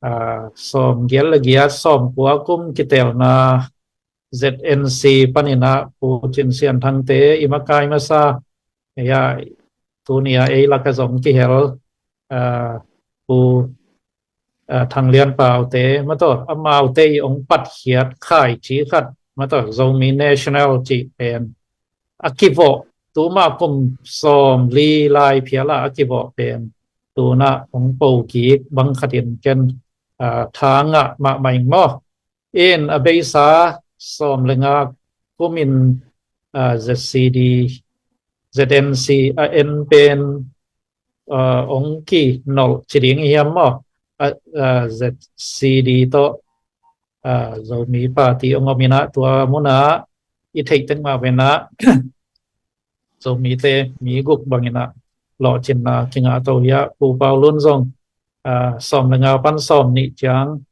ah, sawm giat le giat, sawm kua kum kitelna Z N C paninah Pu Cin Sian Thangte i makai masa, ya, tuni a ei laka zong kihel, ah, Pu, ah, Thang Lian Paute maw tawh, amaute i ong patkhiat khaici khat maw tawh, Zomi National cih pen a kivawh, tuma kum sawm li lai phiala a kivawh pen tuna ong po kik bang khatin ken, ah, tha ngah mahmah ing maw. In a beisa sawm le nga kumin, ah, Z C D, Z N C a en pen, ah, ong kinolh ci ding i hiam maw. Ah, ah, Z C D tawh, ah, Zomi Party ong om inah tua munah i theih tek mah venah Zomite mi guk banginah lawhcinna kingah to hi a, Pu Pau Lun zong, ah, sawm le nga pan sawm nih ciang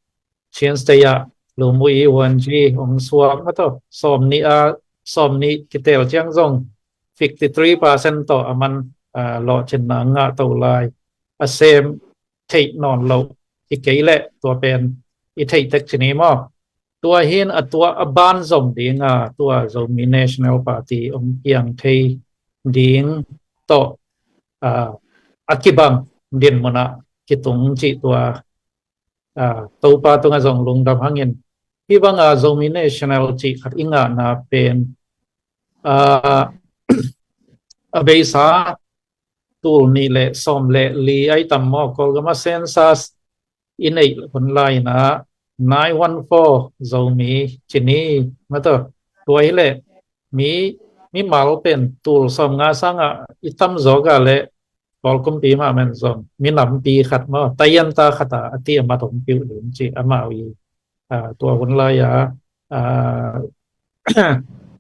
Chin State ah Lumuyi Wanji ong suak maw tawh, sawm nih a, sawm nih kitel ciang zong fifty three percent tawh a man, ah, lawhcinna ngah to lai. A sem theih nawn loh hi kei leh tua pen i theih tek ci ni maw. Tua hin a tua a ban zom dinga tua Zomi National Party ong piang thei ding tawh, ah, a kibang dinmunah kitung cih tua, ah, Topa tungah zong lungdam hangin. Hih banga Zomi National cih khat i ngahna pen, ah, a beisa tul nih le sawm le li ai tam maw, Kawlgama census i neih hun lai inah nine one four Zomi ci ni maw tawh. Tua hi leh mi, mimal pen tul sawm nga sangah i tam zawk a leh Kawl kumpi mah man zong minampi khat maw, taianta khat a a ti a mat hong piuh ding ci amau i, ah, tua hun lai-a, ah,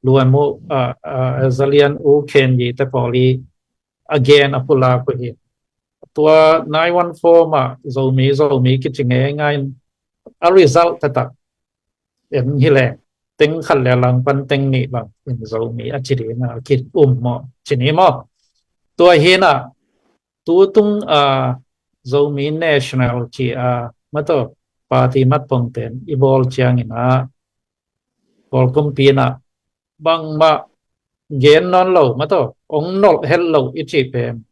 Luan Mu, ah, ah, Zalian U Khen Yi te pawl i a gen a pulak uh hi. Tua nine one four mah Zomi, Zomi kici ngeingai in a result taktak en hi leng teng khat le langpan teng nih bang in Zomi a ci ding a ki um maw, ci ni maw? Tua hi-in ah tu tung a Zomi National ci a, maw taw, party matpong ten i bawl ciangin ah Kawl kumpi in ah bangmah gen nawn lo, maw taw, ong nolh het lo i cih pen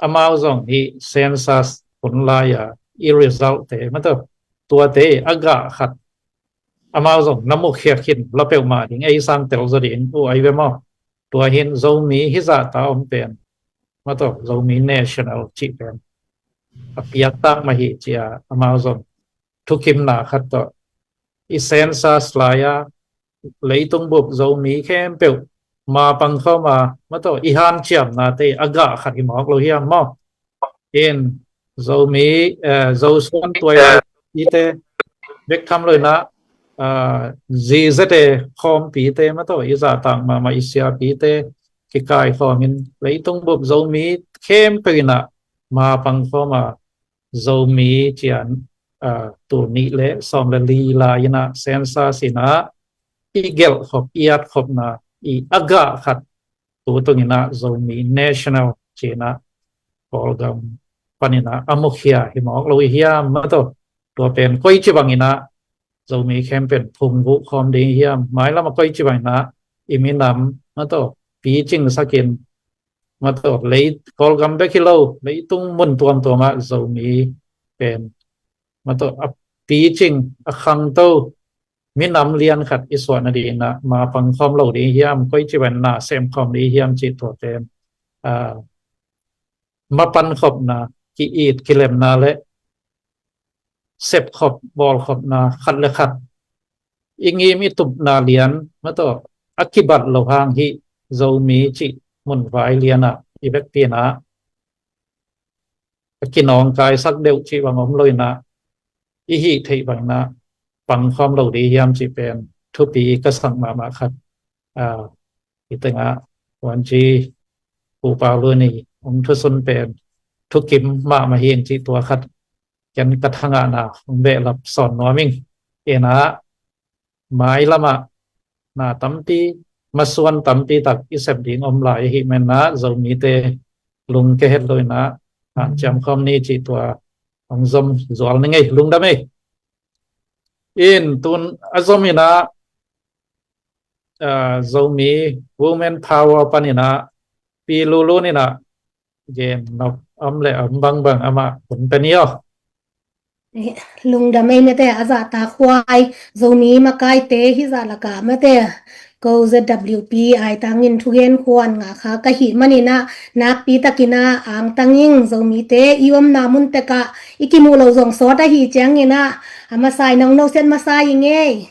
amau zong i census hun lai-a i result te, maw taw, tuate a gah khat amau zong na mukhia khin lo peuhmah ding, ei sang tel zaw ding uh ai ve maw? Tua hi-in Zomi hizahta om pen, maw taw, Zomi National cih pen a piak tak mah hi ci a amau zong thukimna khat tawh i census lai-a leitung bup Zomi khempeuh ma pang khawm a, maw taw, i hanciamnate a gah khat hi mawk lo hiam maw? In Zomi, eh, Zosuan tuai ite bek tham lo-in ah, ah, zizete khawmpite, maw taw, i zahtak mahmah i siapite kikaikhawm in leitung bup Zomi khempeuh in ah ma pang khawm a, Zomi ci-in, ah, tul nih le sawm le li lai-in ah census in ah i gelh khop, i at khopna i a gah khat tu tung in ah Zomi National ci-in ah Kawlgam panin ah a mukhia hi mawk lo i hiam, maw taw? Tua pen koici bangin ah Zomi khempeuh phungvuh khawm ding i hiam? Mailam ah koici bangin ah i minam, maw taw, picing sak in, maw taw, lei Kawlgam bek hi lo, leitung mun tuamtuam ah Zomi pen, maw taw, a picing, a khangto minam lian khat i suah nadingin ah ma pang khawm lo ding i hiam, koici bangin ah sem khawm ding i hiam cih tua pen, ah, mapan khopna, ki-it kilemna le sep khop, bawl khopna khat le khat i ngim i tupna lian, maw taw, a kibat lo hang hi Zomi cih mun vai lian ah i vekpi in ah a kinawngkaisak deuh cih bang om lo-in ah i hih theih bangin ah pang khawm lo ding i hiam cih pen thupi ka sak mahmah khat, ah, i teng ah Wan Ci, Pu Pau Lun i ong thusun pen thukim mahmah hi ing cih tua khat ken ka thangahna ong behlap sawn nuam ing. In ah mailam ah na tampi, masuan tampi tak i sep ding om lai ahih manin ah Zomite lungke het lo-in ah hanciam khawm ni cih tua ong zom zual ning ei. Lungdam ei. In tun a zom in ah, ah, Zomi Women Power panin ah Pi Lulun in ah gen nop om le om bangbang amah hun pe ni aw. Lungdam ei, mate, a zahtak huai Zomi makaite hizah lakah, mate, ko Z W P aitangin thugen khuan ngah kha ka hih manin ah nakpi takin ah angtang ing. Zomite i omna mun tekah i kimuh loh zong sawt ahih ciangin ah a masa in ah ong nusiat masa ing ei.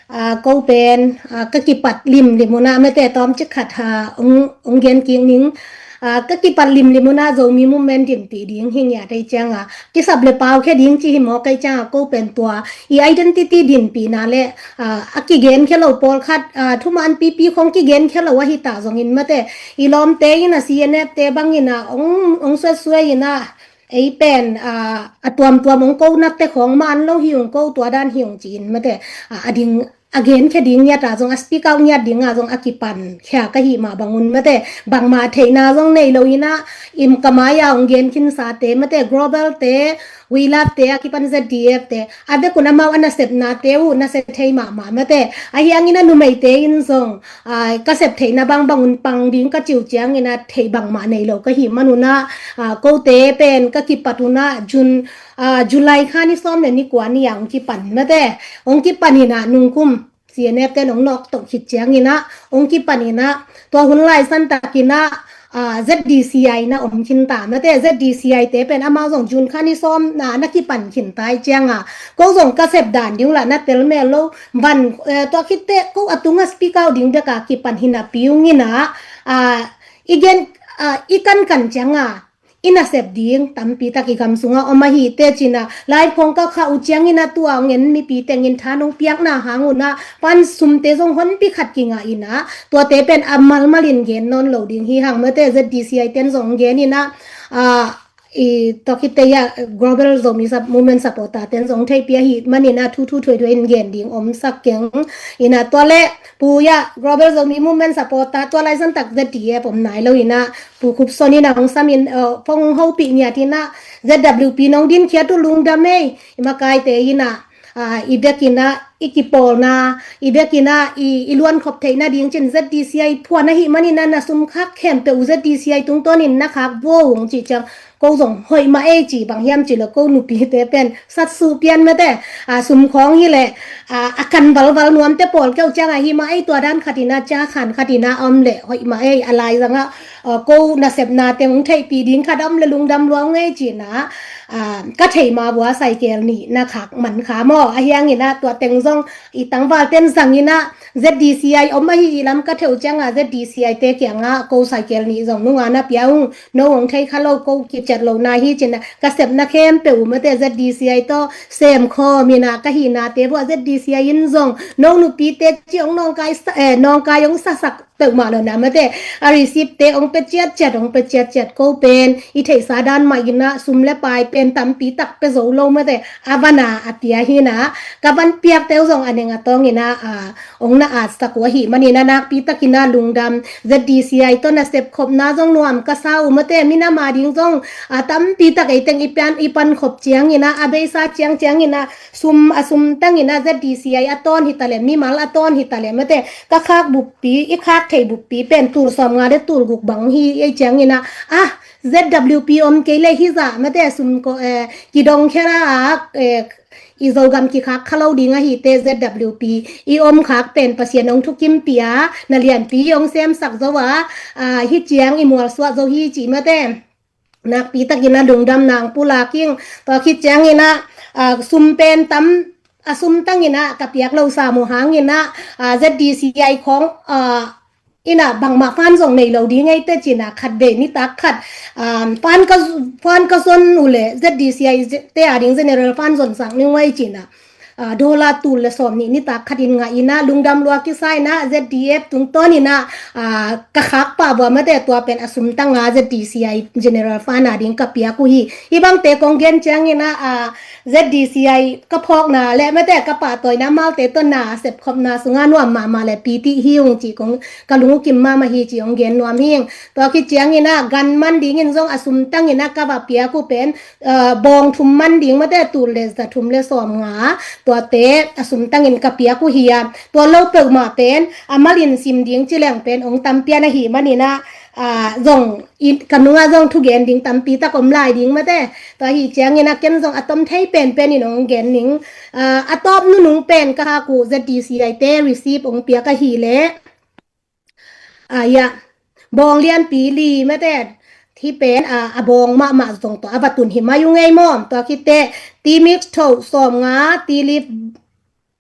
Ah, ko pen, ah, ka kipat limlim un ah, mate, tawmcik khat, ah, ong, ong gen kik ning. Ah, ka kipat limlim un ah Zomi movement dinpih ding hi ngiat ei ciang ah, kisap le pau khia ding ci hi mawk ei ciang ah, ko pen tua i identity dinpihna le, ah, a kigen khia lo pawlkhat, ah, thuman pipi khong kigen khia lo ahi ta zongin, mate, i lawmte in ah C N F te bangin ah ong, ong suatsuai in ah, ei pen, ah, a tuamtuam ong ko nakte khawng man lo hi ung, ko tua dan hi ung ci-in, mate, ah, a ding, a genkhia ding ngiat ah zong, a speak out ngiat ding ah zong a kipan khia ka hih mah bangun, mate, bangmah theihna zong nei lo-in ah, im ka mai-a ong gen khinsate, mate, Global te, We Love te, a kipan Z D F te, a vekun amau a nasepnate uh nasia thei mahmah, mate, ahi hangin ah numeite in zong, ah, ka sep theihna bangbang un pang ding ka cih uh ciangin ah theih bangmah nei lo ka hih man un ah, ah, kote pen ka kipat un ah June, ah, July kha ni sawm le ni kua ni-a ong kipan, mate, ong kipan in ah nungkum C N F ten ong nawk toh khit ciangin ah ong kipan in ah tua hun lai santakin ah, ah, Z D C I na om khin ta, mate, Z D C I te pen amau zong June kha ni sawm na, na kipan khin ta i ciang ah, ko zong ka sep dan ding uh lah na tel mel lo. Van, eh, tua khitteh ko a tungah speak out ding bek a kipan hi napi ung in ah, ah, i gen, ah, i kankan ciang ah, i nasep ding tampi tak i gam sungah om ahi teh ci-in ah, live khawng ka khah uh ciangin ah tua hong en mipi tengin tha nong piakna hang un ah pan sumte zong honpi khat kingah in ah, tuate pen a malmal in gen nawn lo ding hi hang, mate, Z D C I ten zong gen in ah, ah, i tua khit teh ah Global Zomi Sup-, Movement supporter ten zong theihpih ahih manin ah thuthu thuaithuai in gen ding om sak keng in ah, tua leh Pu, ah, Global Zomi Movement supporter, tua lai zan tak Z D F om nai lo in ah, Pu Khup Son in ah hong sam in, eh, phone hong hopih ngiat in ah, Z W P nong dinkhiat uh lungdam ei, i makaite in ah, ah, i bek in ah i kipawlna, i bek in ah i, i luankhop theih nading ci-in Z D C I phuan ahih manin ah na sum khak khempeuh uh Z D C I tungtawnin na khak vo ung, cih ciang ko zong hoih mah ei ci, bang hiam cih leh ko nupite pen satsuh pian, mate, ah, sum khawng hi leh, ah, a kan valval nuamte pawl keuh ciang ah hi mah ei, tua dan khat in ah, ca khan khat in ah om leh hoih mah ei, a lai zang ah, ah, ko nasepna teng hong theihpih ding khat om leh lungdam lua ung ei ci-in ah, ah, ka theih mah bua cycle nih na khak man kha maw, ahih hangin ah tua teng zong i tangval ten zang in ah Z D C I om ahih lam ka theih uh ciang ah Z D C I te kiang ah ko cycle nih zong nunga na pia ung, no hong thei kha lo, ko kiciat lo na hi ci-in ah ka sepna khempeuh uh, mate, Z D C I tawh sem khawm in ah ka hihnate bua Z D C I in zong no nupite ci hong nawngkai sa, eh, nawngkai hong sasak peuhmah lo na, mate, a receipt te hong pia ciatciat, hong pia ciatciat, ko pen i theihsa dan mah in ah sum le pai pen tampi tak pia zo lo, mate, a van a a pia hi in ah, ka van piakte uh zong a neng a tawng in ah, ah, hong na atsak uh ahih manin ah nakpi takin ah lungdam. Z D C I tawh nasep khopna zong nuam ka sa uh, mate, minam a ding zong, ah, tampi tak ei teng i pan, i pan khop ciangin ah, a beisa ciangciang in ah sum, a sum tang in ah Z D C I a tawn hi ta leh, mimal a tawn hi ta leh, mate, ka khak buppi, i khak theih buppi pen tul sawmnga le tul guk bang hi ei ciangin ah, ah, Z W P om kei leh hi zah, mate, sum ko, eh, kidong khera ah, eh, i Zogam kikhak kha lo ding ahi teh Z W P i om khak pen Pasian hong thukimpih a, na lianpi hong semsak zo a, ah, hi ciang i mualsuah zo hi ci, mate. Nakpi takin ah lungdam nang pulak ing. Tua khit ciangin ah, ah, sum pen tam, a sum tang in ah ka piak lo sam uh hangin ah, ah, Z D C I khawng, ah, in ah bangmah fan zong nei lo ding ei teh ci-in ah khatvei nitak khat, um, fan ka, fan ka zon uh leh Z D C I te a ding general fan zon sak ning uh ei ci-in ah, ah, dollar tul le sawmnih nitak khat in ngah in ah lungdam lua kisa in ah Z D F tungtawn in ah, ah, ka khak pah bua, mate, tua pen a sum tang a Z D C I general fan a ding ka piak uh hi. Hih bangte kong gen ciangin ah, ah, Z D C I ka phawkna le, mate, ka pahtawina malte tawh na sepkhopna sungah nuam mahmah le piti hi ung ci kong, ka lungkim mahmah hi ci hong gen nuam hing. Tua khit ciangin ah gan man dingin zong a sum tang in ah ka va piak uh pen, ah, bawng thum man ding, mate, tul le za thum le sawmnga, tuate a sum tangin ka piak uh hi a. Tua lo peuhmah pen a malin sim ding ci leng pen hong tam pian ahih manin ah, ah, zong i, ka nungah zong thugen ding tampi tak om lai ding, mate. Tua hi ciangin ah ken zong a tom thei penpen in hong gen ning. Ah, a tawp nunung pen ka khak uh Z D C I te receipt hong piak ahih leh, ah, ah, bawng lianpi li, mate, hih pen, ah, a bawng mahmah zong tawh a va tun hi mai uh ngei maw. Tua khit teh tea mix thoh sawmnga, tea leaf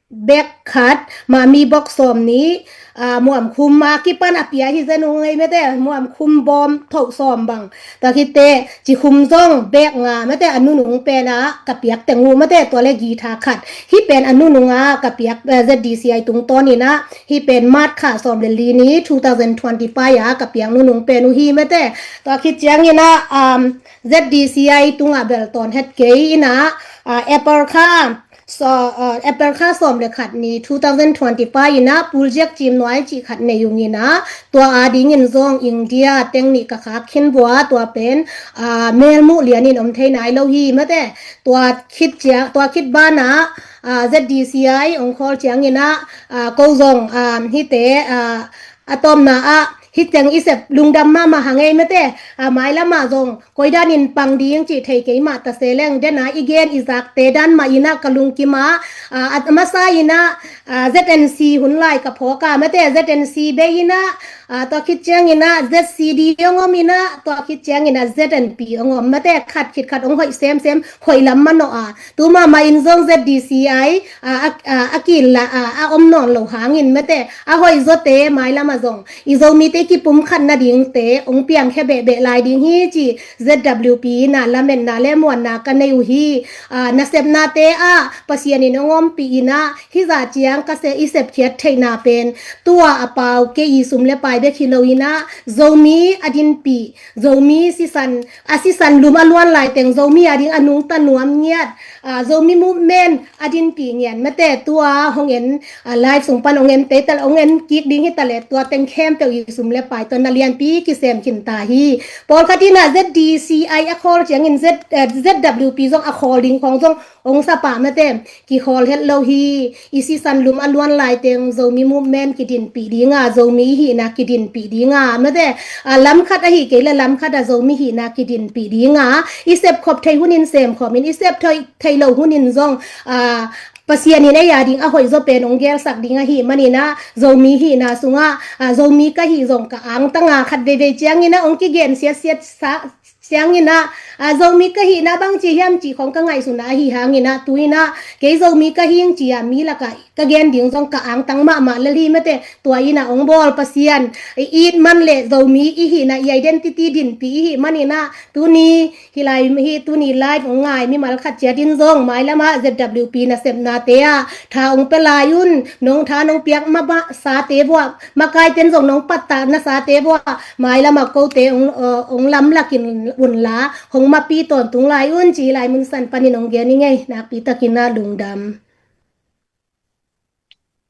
bag khat, mami bok sawmnih, ah, muamkhum a kipan a pia hi zen uh ngei, mate, muamkhum bawm thoh sawm bang. Tua khit teh cikhum zong bag nga, mate, a nunung pen ah ka piak teng uh, mate, tua le guitar khat. Hih pen a nunung a ka piak, eh, Z D C I tungtawn in ah, hih pen March kha sawm le li ni two thousand twenty-five a ka piak nunung pen uh hi, mate. Tua khit ciangin ah, um, Z D C I tungah bel tawn het kei in ah, ah, April kha, so, ah, April kha sawm le khat ni two thousand twenty-five in ah Pulziak Cim Nuai cih khat nei ung in ah, tua a dingin zong India teng nih ka khak khin bua, tua pen, ah, melmuh lianin om thei nai lo hi, mate. Tua khit ciang, tua khit banah, ah, Z D C I hong khawl ciangin ah, ah, ko zong, ah, hihte, ah, a tawpna ah hih teng i sep lungdam mahmah hang ei, mate. Ah, mailam ah zong koi danin pang ding cih thei kei mah ta se leng, den a i gen i zakte dan mah in ah ka lungkim a, ah, a masa in ah, ah, Z N C hun lai ka phawk a, mate, Z N C bei in ah, Ah, tua khit ciangin ah Z C D hong om in ah, tua khit ciangin ah Z N P hong om. Mate, khat khit khat hong hoih semsem, hoih lam manawh a. Tu mahmah in zong Z D C I, ah, a, a, a kila, ah, a om nawn lo hangin mate, a hoih zawte mailam ah zong i Zomite kipumkhat nadingte hong piangkhia behbeh lai ding hi ci Z W P in ah lametna le muanna ka nei uh hi. Ah, nasepnate ah Pasian in hong ompih in ah, hih zah ciang ka se i sepkhiat theihna pen tua a pau kei i sum le pai bek hi lo in ah, Zomi a dinpih, Zomi sisan, a sisan lum a luan laiteng Zomi a ding a nungta nuam ngiat, ah, Zomi movement a dinpih ngiat mate, tua hong en, ah, live sung pan hong en tei ta, hong en kik ding hi ta leh, tua teng khempeuh i sum le pai tawh na lianpi kisem khin ta hi. Pawlkhat in ah Z D C I a khawl ciangin Z, eh, Z W P zong a khawl ding khawng zong hong sa pah mate, kikhawl het lo hi. I sisan lum a luan laiteng Zomi movement kidinpih ding a, Zomi i hihna kidinpih ding a mate, ah, lam khat ahi kei le lam khat ah Zomi hihna kidinpih ding a, i sepkhop thei hunin semkhop in, i sep thei, thei lo hunin zong, ah, Pasian in ei a ding a hoih zaw pen hong gelsak ding ahih manin ah, Zomi hihna sungah, ah, Zomi ka hih zong ka angtang a, khat veivei ciangin ah hong kigen siatsiat sa, ciangin ah, ah, Zomi ka hihna bangci hiam cih khawng ka ngaihsun a, ahi hangin ah tu in ah kei Zomi ka hing ci a mi lakah ka gen ding zong ka angtang mahmah lel hi mate, tua in ah hong bawl Pasian i it man le Zomi i hihna i identity dinpih i hih manin ah tuni hih lai hi, tuni live hong ngai mimal khat ciat in zong mailam ah Z W P nasepnate ah tha hong pia lai un, nong tha nong piak mahmah sate vuah, makai ten zong nong pattah nasate vuah mailam ah kote hong, uh, hong lamlak in unla, hong mapi tawntung lai un ci lai mun san panin hong gen i ngei, nakpi takin ah lungdam.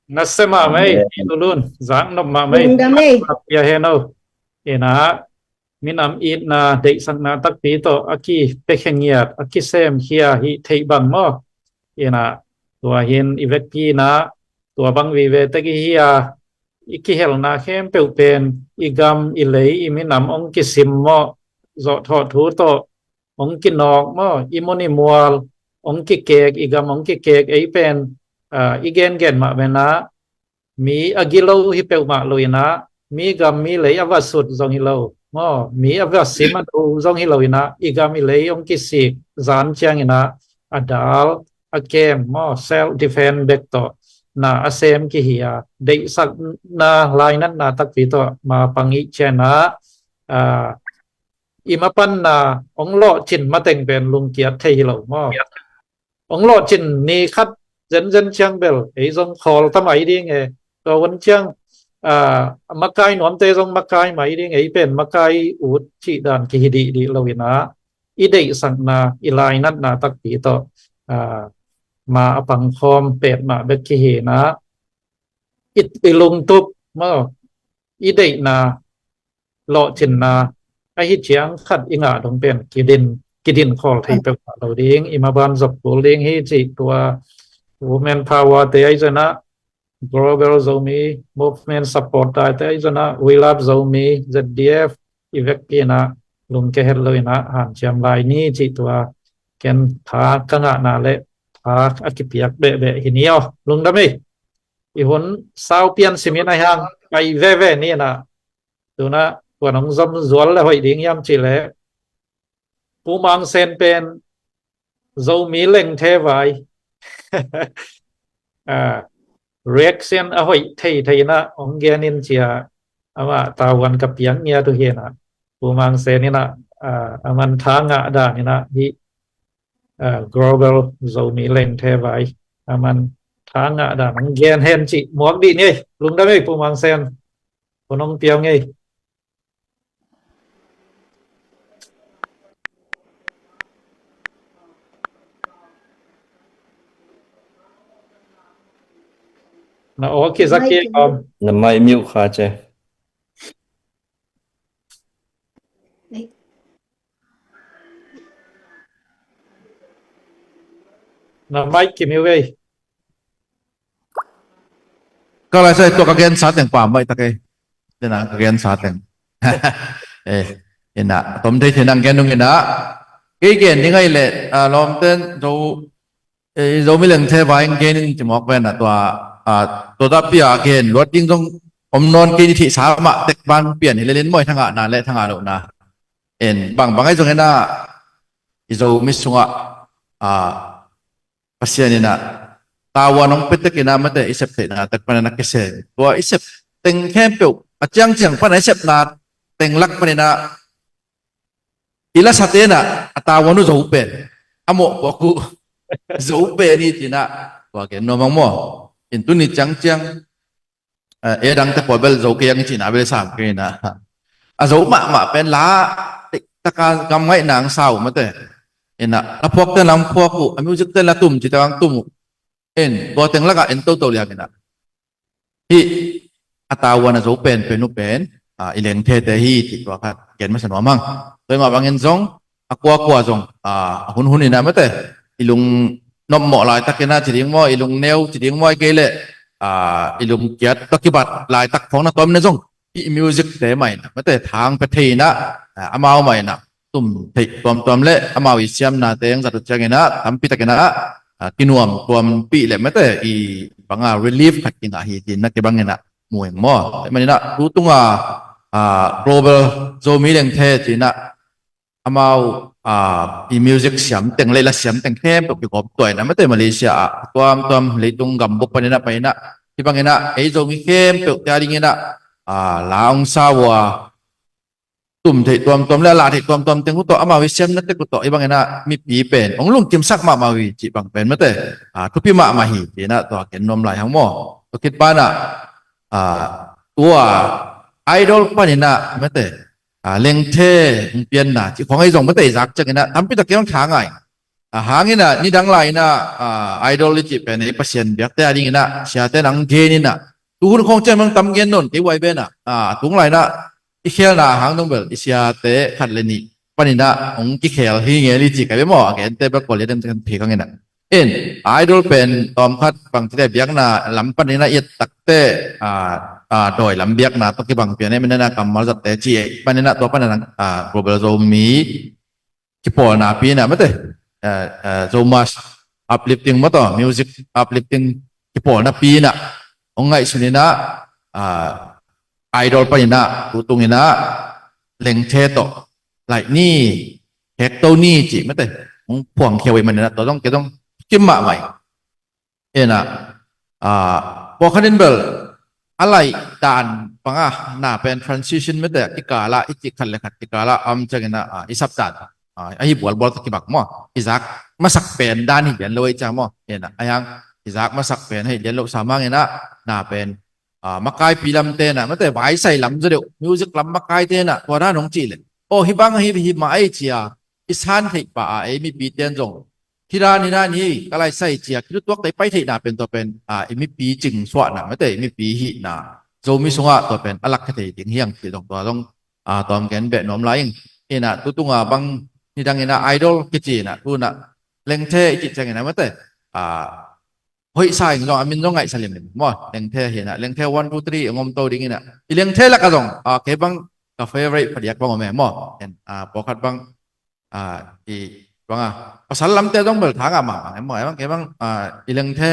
Nasem mahmah ei, Tulun, zak nop mahmah ei. Lungdam ei. Pia hen o. Ina, minam itna deihsakna takpi tawh a kipiakhia ngiat, a kisemkhia hi theih bang maw. Ina, tua hin i vekpi in ah, tua bang vive tek i hi a, i kihelna khempeuh pen i gam, i lei, i minam hong kisim maw, zawhthawh thu tawh hong kinawk maw, i mun i mual hong kikek, i gam hong kikek, ei pen, ah, i gengen mah pen ah, mi a gilo hi peuhmah lo in ah, mi gam mi lei a va sut zong hi lo maw, mi a va sim a do zong hi lo in ah, i gam i lei hong kisik zan ciangin ah, a dal a kem maw, self defense bek tawh na a sem kihi a, deihsakna lainatna takpi tawh ma pang i cian ah, ah, i mapanna hong lawhcin mateng pen lungkiat thei hi lo maw. Hong lawhcin ni khat zenzen ciang bel ei zong khawl ta mai ding e. Tua hun ciang, ah, makai nuamte zong makai mai ding, ei pen makai ut cih dan kihi dihdih lo in ah, i deihsakna, i lainatna takpi tawh, ah, ma a pangkhawm petmah bek kihi in ah, i, i lungtup maw, i deihna, lawhcinna, ahi ciang khat i ngah dong pen kidin, kidin khawl thei peuhmah lo ding, i maban zop kul ding hi cih tua Women Power te ahi zong ah, Global Zomi Movement Support tai te ahi zong ah, We Love Zomi, Z D F, i vekpi in ah lungke het lo in ah hanciam lai ni cih tua ken tha ka ngahna le tha a kipiak behbeh hi ni aw. Lungdam ei. I hun sau pian simin a hiang pai veve ni in ah, tu in ah kuan hong zom zual le hoih ding hiam cih leh Pu Mang Sen pen Zomi lengthe vai, ah, reaction a hoih thei thei in ah hong gen in ci a, amah tavuan ka piang ngiat uh hi in ah, Pu Mang Sen in ah, ah, aman tha ngah dan in ah hih, ah, Global Zomi lengthe vai, aman tha ngah dan hong gen hen cih muak dih ni ei. Lungdam ei Pu Mang Sen. Hun hong piang ei. Na aw kizak kik om. Na mic mute kha ci. Na mic kimute ei. Ka lai sai tua ka gen sa teng pa mai ta kei. Tena ka gen sa teng. Eh, ina, tom thei thei nang gen nung ina. Kei gen ding ai le, ah, lawm ten zo, eh, Zomi lengthe vai gen in ci mawk pen a tua, ah, tua ta pia gen luat ding zong om nawn kei ni thei sa mah tek ban pian hi lelin maw, i thangahna le thangah lohna. En, bangbang ahi zongin ah i Zomi sungah, ah, Pasian in ah tavuan hong pia tek in ah mate, i sep theihna tek panin ah kisem. Tua i sep teng khempeuh a ciangciang pan a i sepna teng lak panin ah i lasate in ah a tavuan uh zo pen, a mawhpuak uh zo pen hi ci-in ah tua gen nuam hang maw. In tuni ciangciang, eh, e dangte pawl bel zo kei ang i cihna bel i sam kei in ah, a zo mahmah pen la, taka gam ngaih nang sa uh mate. In ah la phuakte in la hong phuak uh, a musicte in la tum cihtak hong tum uh. In tua teng lakah en toto liang in ah hih a tavuan a zo penpen uh pen, ah, i lengthete hi cih tua khat gen masa nuam hang. Tua hi mah bangin zong a kuakua zong, ah, a hunhun in ah mate, i lung nopmawh laitakin ah ci ding maw, i lung neu ci ding maw, ahih kei leh, ah, i lung kiat tawh kibat laitak khawng na tawm in ah zong hih musicte mah in ah mate, thang pia thei in ah, ah, amau mah in ah tum theih tuamtuam le amau i siamnate hong zat uh ciangin ah tampi takin ah, ah, kinuam tuampih le mate, i banga relief khat kingah hi ci-in ah kibang in ah mu ing maw. Ahih manin ah tu tunga, ah, Global Zomi Lengthe ci-in ah amau, ah, i music siam teng le la siam teng khempeuh kigawm tuah in ah mate, Malaysia ah tuamtuam leitung gambuk panin ah pai in ah, hih bangin ah ei Zomi khempeuh te a dingin ah, ah, la hong sa uh a, tum theih tuamtuam le a la theih tuamtuam teng uh tawh, amau i siamna tek uh tawh hih bangin ah mipi pen hong lungkimsak mahmah uh hi cih bang pen mate, ah, thupi mahmah hi ci-in ah tua gen nuam lai hang maw. Tua khit banah, ah, tua Idol panin ah mate, ah, Lengthe hong pianna cih khawng ahi zong mate, i zak ciangin ah tampi tak kei hong tha ngai. Ah, hangin ah nidang lai in ah, ah, Idol i cih pen ei Pasian biakte a dingin ah siate in ah hong gen in ah, tu hun khawng ciang bang tam gen nawn kei uh a, i pen ah, ah, tung lai in ah i khelna hang dong bel i siate khat le nih panin ah hong kikhel hi ngel hi ci ka ve maw, a gente bel Kawl le dang kan phek hang in ah. In, Idol pen tawmkhat bang ci le biakna lam panin ah i et takte, ah, ah, dawi lam biakna tawh kibang pian ahih manin ah kammal zatte ci ahih manin ah tua panin ah, ah, Global Zomi kipawlna pi in ah mate, eh, eh, Zomus uplifting maw, tawh music uplifting kipawlna pi in ah hong ngaihsun in ah, ah, Idol panin ah tu tung in ah Lengthe tawh laih ni, hekto ni cih mate, hong phuangkhia uh ahih manin ah tua zong kei zong kim mahmah ing. In ah, ah, pawlkhat in bel a laih dan bangah na pen transition mate, kikal ah i cih khat le khat kikal ah a om ciangin ah, ah, i sap dan, ah, ahi bualbual tawh kibang maw, i zak masak pen dan hi lian lo ahih ciang maw. In ah, ahi hang i zak masak pen hi lian lo sam hangin ah na pen, ah, makaipi lamte in ah mate, vaisai lam zaw deuh, music lam makaite in ah tua dan hong cih leh, aw, hih bang hi, hi mah ei ci-a i san theih pah a, ei mipite in zong hih dan hih dan hi ka laisai ci-a kilutuak tei pai theihna pen tua pen, ah, i mipi cingsuahna mate, i mipi hihna Zomi sungah tua pen a lak kha thei ding hi hang cih zong tua zong, ah, tawm gen beh nuam lai ing. In ah tu tunga bang nidang in ah Idol kici in ah tu in ah Lengthe i cih ciangin ah mate, ah, hoih sa ing zong a min zong ngaihsa limlim maw. Lengthe hi in ah Lengthe one two three hong om to ding in ah, i Lengthe lakah zong, ah, kei bang ka favorite phadiak bang om e maw. In, ah, pawlkhat bang, ah, i bang a, pasal lamte zong bel tha ngah mahmah e maw. Kei bang, kei bang, ah, i Lengthe,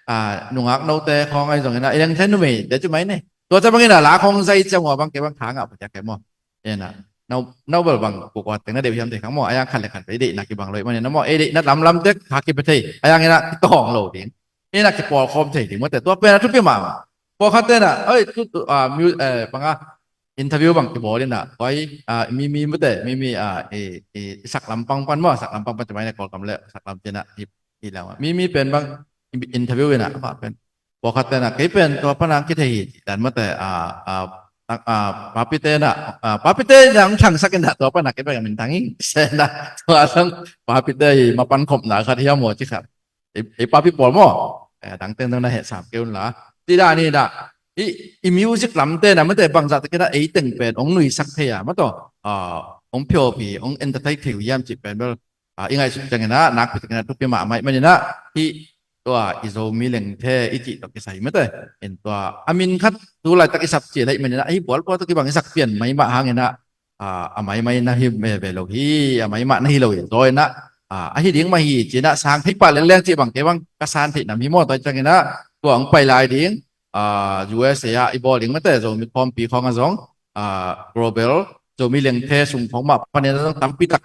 ah, nungak note khawng ahi zongin ah i Lengthe numeite ci mai ni, tua ciang bangin ah la khawng zai ciang uh a bang kei bang tha ngah phadiak e maw. In ah nau, nau bel bang kua kua teng na deih hiam thei kha maw. Ahi hang khat le khat bel i deihna kibang lo ahih manin ah maw, i deihna lamlam tek tha kipia thei, ahi hangin ah kitawng lo ding, in ah kipawlkhawm thei ding mate, tua pen ah thupi mahmah. Pawlkhatte in ah, oi, tu, tu, ah, mu-, eh, bang a, interview bang kibawl in ah, oi, ah, Mimi mate, Mimi, ah, i, i, i saklam pang pan maw, saklam pang pan ci mai ni, Kawlgam le saklam ci-in ah, i, i lam ah. Mimi pen bang i, interview in ah, amah pen, pawlkhatte in ah kei pen tua pan hong kithei hi dan mate, ah, ah, ah, ah, Papite in ah, ah, Papite in ah hong thangsak in ah tua pan ah kei pen min thang ing. Sen ah tua sang Papite i mapan khopna khat hiam maw ci khat. Ei, ei Papi pawl maw. Eh, dangte in zong na heh sam kei un la. Ci dan hi in ah, i, i music lamte in ah mate bangzah takin ah ei teng pen hong nuisak thei a maw, tawh, ah, hong phiawphi, hong entertain thei uh hiam cih pen bel, ah, i ngaihsut ciangin ah nakpi takin ah thupi mahmah ahih manin ah, hih tua i Zomi Lengthe i cih tawh kisai mate, in tua a min khat tu laitak i sap cil ahih manin ah, ahi bualbual tawh kibang i sak pian mai mah hangin ah, ah, a maimai na hi ve, ve lo hi, a maimah na hi lo hi zaw in ah, ah, ahi ding mah hi ci-in ah sang thei pah lengleng cih bang kei bang ka san theih nam hi maw. Tua ciangin ah tua hong pai lai ding, ah, U S A ah i bawl ding mate, Zomi khawmpi khawng ah zong, ah, global Zomi lengthe sung khawng mah panin ah zong tampi tak,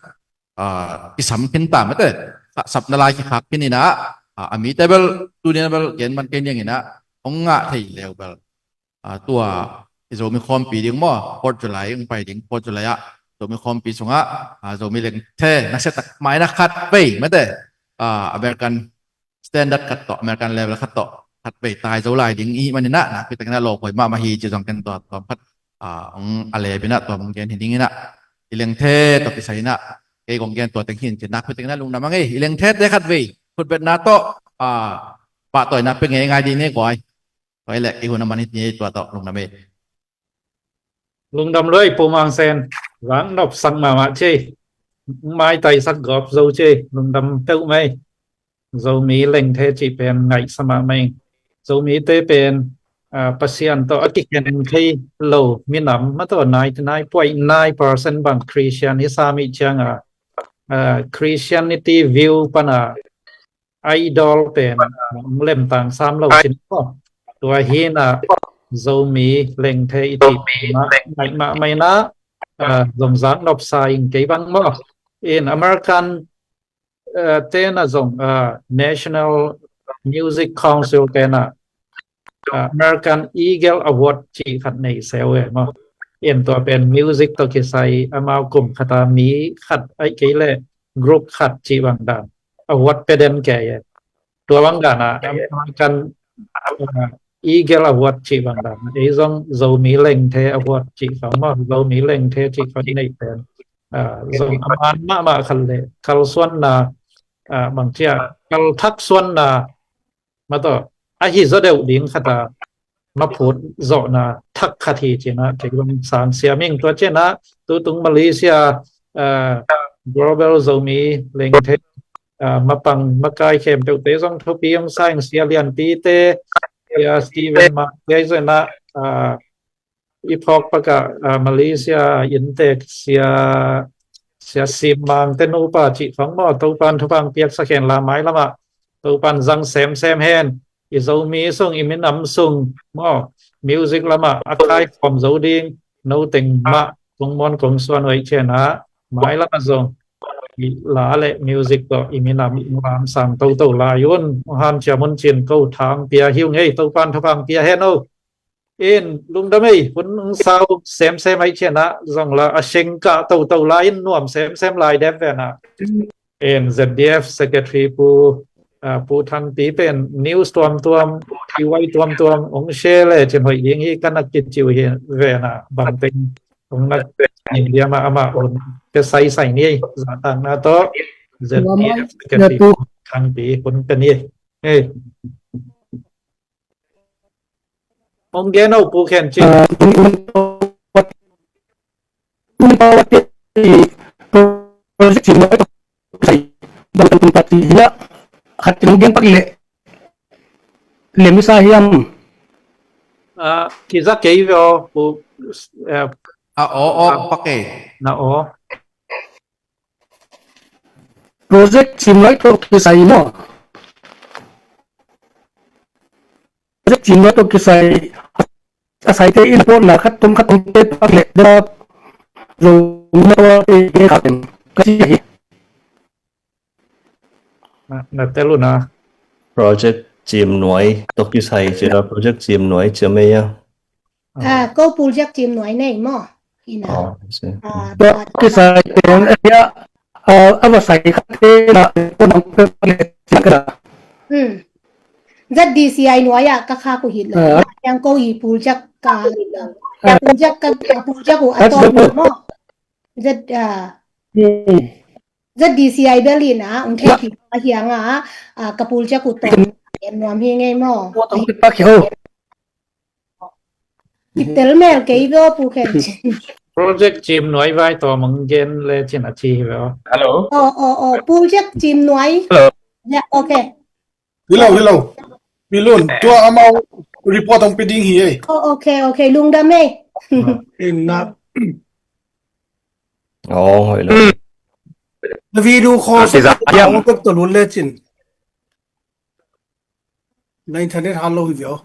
ah, kisam khin ta mate. Sa-, sapna lai kikhak khin in ah, ah, a mite bel tuni in ah bel gen man kei niang in ah hong ngah thei leu bel, ah, tua i Zomi khawmpi ding maw, Fourth July hong pai ding, Fourth July ah Zomi khawmpi sungah, ah, Zomi lengthe nasia tak mai na khat vei mate, ah, American standard khat tawh, American level khat tawh khat vei tai zo lai ding i hih manin ah nakpi takin ah lawp huai mahmah hi ci zong ken tua tawm khat, ah, hong a lep in ah tua hong gen hi ding in ah, i lengthe tawh kisai in ah kei kong gen tua teng hi in ci, nakpi takin ah lungdam a ngei. I lengthe te khat vei khutbetna tawh, ah, pahtawina pe ngei ngai ding ne guai. Tua hi leh kei hun a man hi ni, tua tawh lungdam ei. Lungdam lua ei Pu Mang Sen, vang nop sak mahmah ci ei, maitai sak gawp zo ci ei, lungdam peuhmah ei. Zomi lengthe cih pen ngaihsa mahmah ing. Zomite pen, ah, Pasian tawh a kikhen thei lo minam mah tawh ninety nine point nine percent bang Christian hi sam ih ciangah, ah, Christianity view pana idol pen hong lemtang sam lo sin maw. Tua hi in ah Zomi lengthe i cih mah ngaih mahmah in ah, ah, zong zak nopsa ing kei bang maw. In American, ah, te in ah zong, ah, National Music Council te in ah, ah, American Eagle Award cih khat nei se uh e maw. In tua pen music tawh kisai amau kum khat a mi khat ahih kei leh group khat cih bang dan award pe den kei e. Tua bang dan ah American, ah, Eagle Award cih bang dan ah ei zong Zomi lengthe award cih khawng maw, Zomi lengthe cih khawng i neih pen, ah, zong a man mahmah khat leh kalsuanna, ah, bang ci a, kalthaksuanna mah tawh a hi zaw deuh ding khat a maphut zawhna thak khat hi ci in ah kei bang sang siam ing. Tua ci in ah tutung Malaysia, ah, Global Zomi Lengthe, ah, mapang makai khempeuhte zong thupi hong sa ing. Sia Lianpi te, Sia Steven Mah te zong in ah, ah, i phawk pakah, ah, Malaysia inntek Sia, Sia Sim Mang te nupa cih khawng maw, Topan thupha piaksak hen la, mailam ah Topan zang semsem hen. I Zomi sung, i minam sung maw, music lamah a kaikhawm zo ding noteng mah kong muan kong suan uh ahih ciangin ah mailam ah zong i la le music tawh i minam hong lamsang toto lai un. Hong hanciam un ci-in ko thang pia hi ung ei, Topan thupha pia hen o. In lungdam ei, hun hong sau semsem ahih ciangin ah zong la a seng kah toto lai in nuam semsem lai dep ven ah. In Z D F Secretary Pu, ah, Pu Thangpi pen news tuamtuam, T Y tuamtuam hong share le cin hoih ding hi ka na kiciu hi ven ah, bangteng hong na ning diam ah amah hun pia saisai ni ei. Zahtakna tawh Z D F Secretary Pu Thangpi hun pia ni ei. Hong gen o Pu Khen Cin. Ah, in, in, in, project cin maw, sai, bang kan tung pati hi a, khat in hong gen pak leh lem i sa hiam? Ah, kiza kei ve aw Pu, eh, ah, aw, aw, ah, pak ei. Na aw. Project Cimnuai tawh kisai maw? Project Cimnuai tawh kisai a saite in pawtna khat tom khat tom te pak leh deuh zo na tua te ge khat em ka ci hi. Na, na tel uh na. Project Cimnuai tawh kisai ci la, Project Cimnuai ci a mei a. Ah, ko Project Cimnuai nei maw? Ina. Oh, I see. Ah, tua, tua kisai pen a, a, a va sai khat te na, ko nang pe le ka. Hmm. Z D C I nuai ah ka kha ku hit lo. Ah. Yang ko i Project ka hit lo. Ah. Project ka, Project u a to maw. Z, ah. Hmm. Z D C I bel in a, ung thei ki a hiang a, ah, ka Project u to. En nuam hi ngei maw. Ko tong pe pa ki ho. Kitel mel kei ve aw Pu Khen Cin. Project Cimnuai vai tawh mong gen le cin a ci hi ve aw. Hello. Oh, oh, oh, Project Cimnuai. Hello. Yeah, okay. Hello, hello. Milun, tua amau report hong pe ding hi ei. Oh, okay, okay. Lungdam ei. Inna. Oh, hello. Na video call sa ka tawh lut le cin. Na internet hal lo hi ve aw.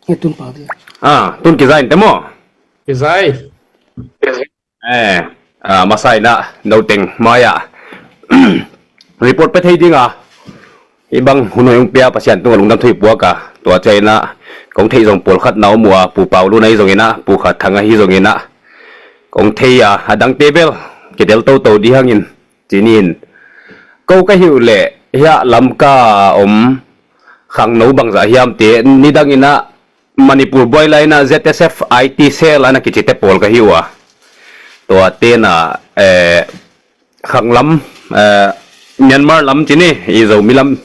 Nge tun pau dia. Ah, tun kizai in te maw? Kizai. Eh, ah, masa in ah, no teng mai ah report pe thei ding a, i bang hun hong pia Pasian tungah lungdam thu i puak a, tua ciang in ah kong theih zong pawlkhat na om uh a, Pu Pau Lun ahi zong in ah, Pu Kha Thang ahi zong in ah, kong thei a, a dangte bel kitel toto ding hangin ci ni in. Ko ka hi uh leh hiah Lamka a om khangno bangzah hiam te nidang in ah Manipur buai lai in ah Z S F I T cell a na kici te pawl ka hi uh a, tua te in ah, eh, khanglam, eh, Myanmar lam ci ni, i Zomi lam,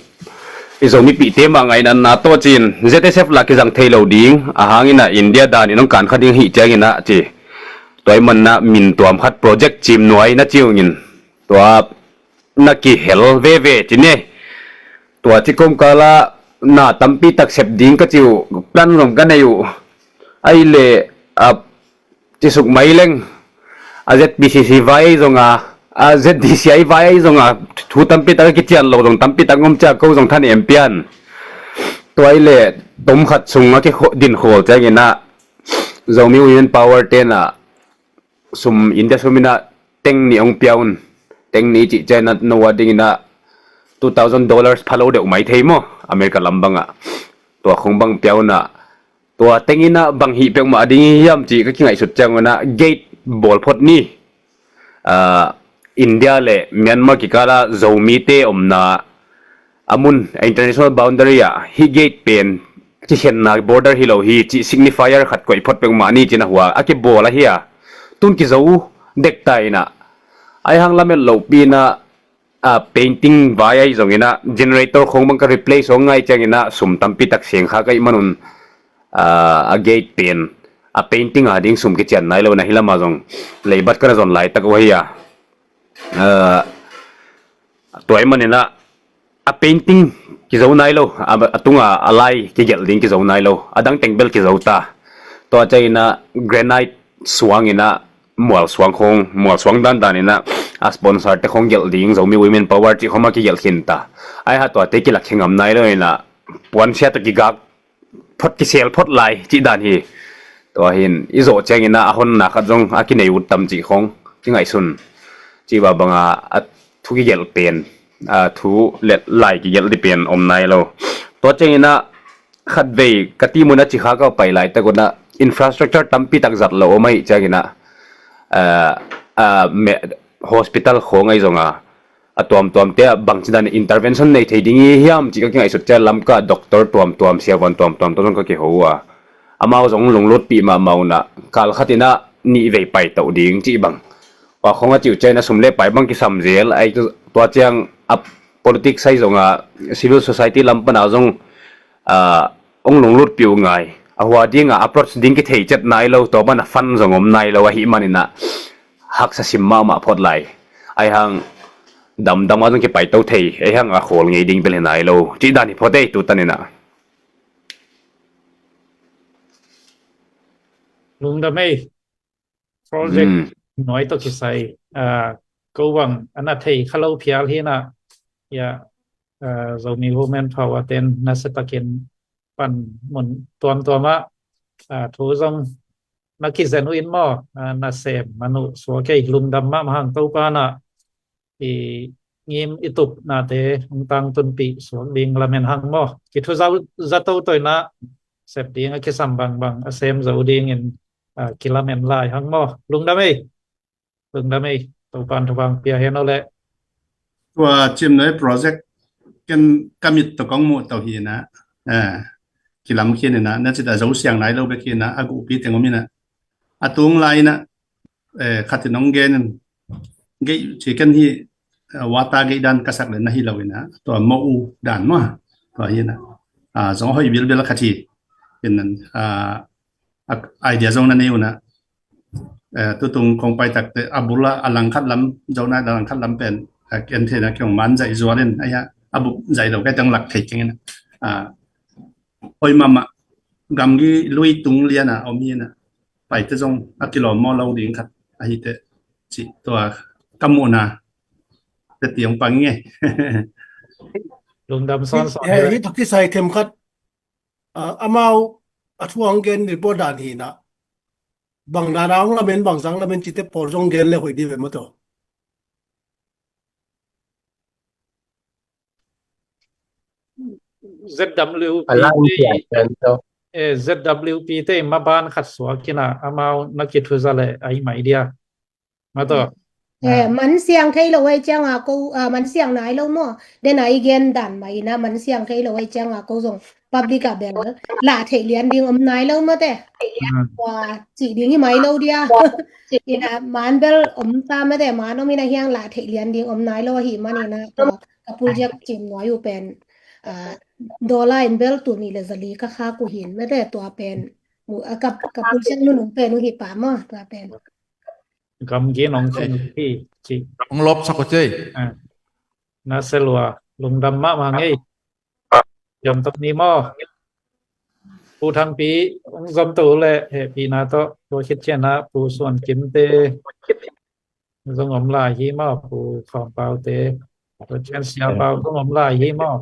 i Zomipihte mah ngaihna tawh ci in Z S F lah kizang thei lo ding, a hang in ah India dan in hong kan kha ding hi ciang in ah ci. Tua ahih manin ah min tuam khat project Cim Nuai na ci ung in, tua na kihel veve ci ni. Tua ci kawmkal ah na tampi tak sep ding ka ci uh, plan zong ka nei uh. Ahih leh, a, ci suk mai leng, a Z P C C vai ahi zong a, a Z D C I vai ahi zong a, thu tampi tak a kician lo zong tampi tak om ciang ko zong thanem pian. Tua ahih leh tom khat sung a kikho-, din khawl ciang in ah Zomi Women Power te in ah sum, India sum in ah teng nih hong pia un. Teng nih cih ciang in ah no a ding in ah two thousand dollars pha lo deuh mai thei maw, America lam bang ah. Tua khong bang pia un ah, tua teng in ah bang hih peuhmah ding hi hiam cih ka kingaihsut ciang un ah gate bawl phot ni. Ah, India le Myanmar kikal ah Zomite omna a mun, a international boundary ah hih gate pen kikhenna border hi lo hi cih signifier khat koih phot peuhmah ni ci in ah hua a kibawl ahi a, tun kizo dek ta in ah, ahi hang lamet lopi in ah, a, painting vai ahi zong in ah generator khong bang ka replace hong ngai ciang in ah sum tampi tak seng kha ka hih man un, a, a gate pen a painting a ding sum kician nai lo in ah hih lam ah zong leibat ka na zon laitak uh ahi a. A, tua ahih man in ah a painting kizo nai lo, a, a tung a, a lai kigelh ding kizo nai lo, a dang teng bel kizo ta. Tua ciang in ah granite suang in ah mual suang khong, mual suang dandan in ah a sponsor te khong gelh ding, Zomi Women Power cih khong mah kigelh khin ta. Ahi hang tuate kilak khe ngam nai lo in ah puansia tawh kigak phot, kisel phot lai cih dan hi. Tua hi in i zawh ciang in ah a honna khat zong a kinei ut tam cih khong kingaihsun. Cih bang bang a, a thu kigelh pen, a, thu le lai kigelh ding pen om nai lo. Tua ciang in ah khatvei ka team un a Cikha ka pai laitak un ah infrastructure tampi tak zat lo om ahih ciang in ah, a, a, me-, hospital khong ahi zong a, a tuamtuamte ah bangci dan intervention nei thei ding hi hiam cih ka kingaihsut ciang Lamka doctor tuamtuam, siavuan tuamtuam tawh zong ka kiho uh a, amau zong lunglutpih mahmah un ah kal khat in ah nih vei paito ding cih bang. Tua khong a ci uh ciang in ah sum le pai bang kisam zel, ahi tua ciang a politics ahi zong a civil society lam pan a zong, a, hong lunglutpih uh ngai. A hua ding a approach ding kithei ciat nai lo, tua pan a fund zong om nai lo ahih man in ah haksa sim mahmah phot lai. Ahi hang damdam a zong kipaito thei, ahi hang a khawl ngei ding bel hi nai lo cih dan hi phot ei tu tan in ah. Lungdam ei. Project, mm, nuai tawh kisai, ah, ko bang a na thei kha lo phial hi in ah, ya, ah, Zomi Women Power ten nasia takin pan mun tuamtuam ah, ah, thu zong na kizen uh in maw, ah, na sem man uh suak ei, lungdam mahmah hang. Topa in ah i ngim i tupnate hong tangtunpih suak ding lamen hang maw. Kithuza toto in ah sep ding a kisam bangbang a sem zo dingin, ah, kilamen lai hang maw. Lungdam ei. Lungdam ei. Topa'n thupha pia hen aw leh. Tua Cim Nuai project ken ka mit tawh kong muh to hi in ah, ah, kilam khin in ah, na cih a zo siang nai lo bek hi in ah, a guhpi teng om in ah, a tung lai in ah, eh, khat in hong gen in, gate ci ken hi, eh, wata gate dan ka sak le na hi lo in ah, tua mo u dan maw, tua hi in ah, ah, zong hoih bilbil khat hi in ah, ah, a, idea zong na nei un ah, eh, tutung kong pai takte a bul ah a langkhat lam, Zo nai a langkhat lam pen, eh, ken thei in ah kei hong man zaih zual in, ahi a, a bup zaih lo kei teng lak thei keng in ah, ah, hoih mahmah, gamgi lui tung lian ah om hi in ah, paite zong a kilawm maw lo ding khat ahi teh cih tua ka muhna teti hong pang ing ei. Lungdam sawnsawn. Hih tawh kisai themkhat, ah, amau a thu hong gen report dan hi na. Bang dan a hong lamen, bang zang lamen cite pawl zong gen le hoih di ve maw taw. Z W P te, eh, Z W P te maban khat suak kina amau na kithuza le ai mai dia. Maw taw. Eh, man siang thei lo ai cianga ko, ah, man siang nai lo maw. Den ai gen dan mai na man siang thei lo ai cianga ko zong public a bel la thei lian ding om nai lo maw te. Wa ci ding hi mai lo dia. Ina man bel om ta maw te, man om ina hiang la thei lian ding om nai lo hi man ina tua ka pul jek cim nuai u pen, ah, dollar in bel tu ni le zali ka kha ku hin maw te tua pen. Mu, ah, ka, ka pul jek nunung pen u hi pa maw tua pen. Gamgi nong thei hi ci. Hong lop sak ko cei. Ah. Na selua lungdam mahmah ngei. Yom tok ni maw. Pu Thangpi hong zom to le hehpihna tawh tua khit ciana Pu Suan Kim te zong om lai hi maw, Pu Khawm Pau te. Tua cian Sia Pau zong om lai hi maw.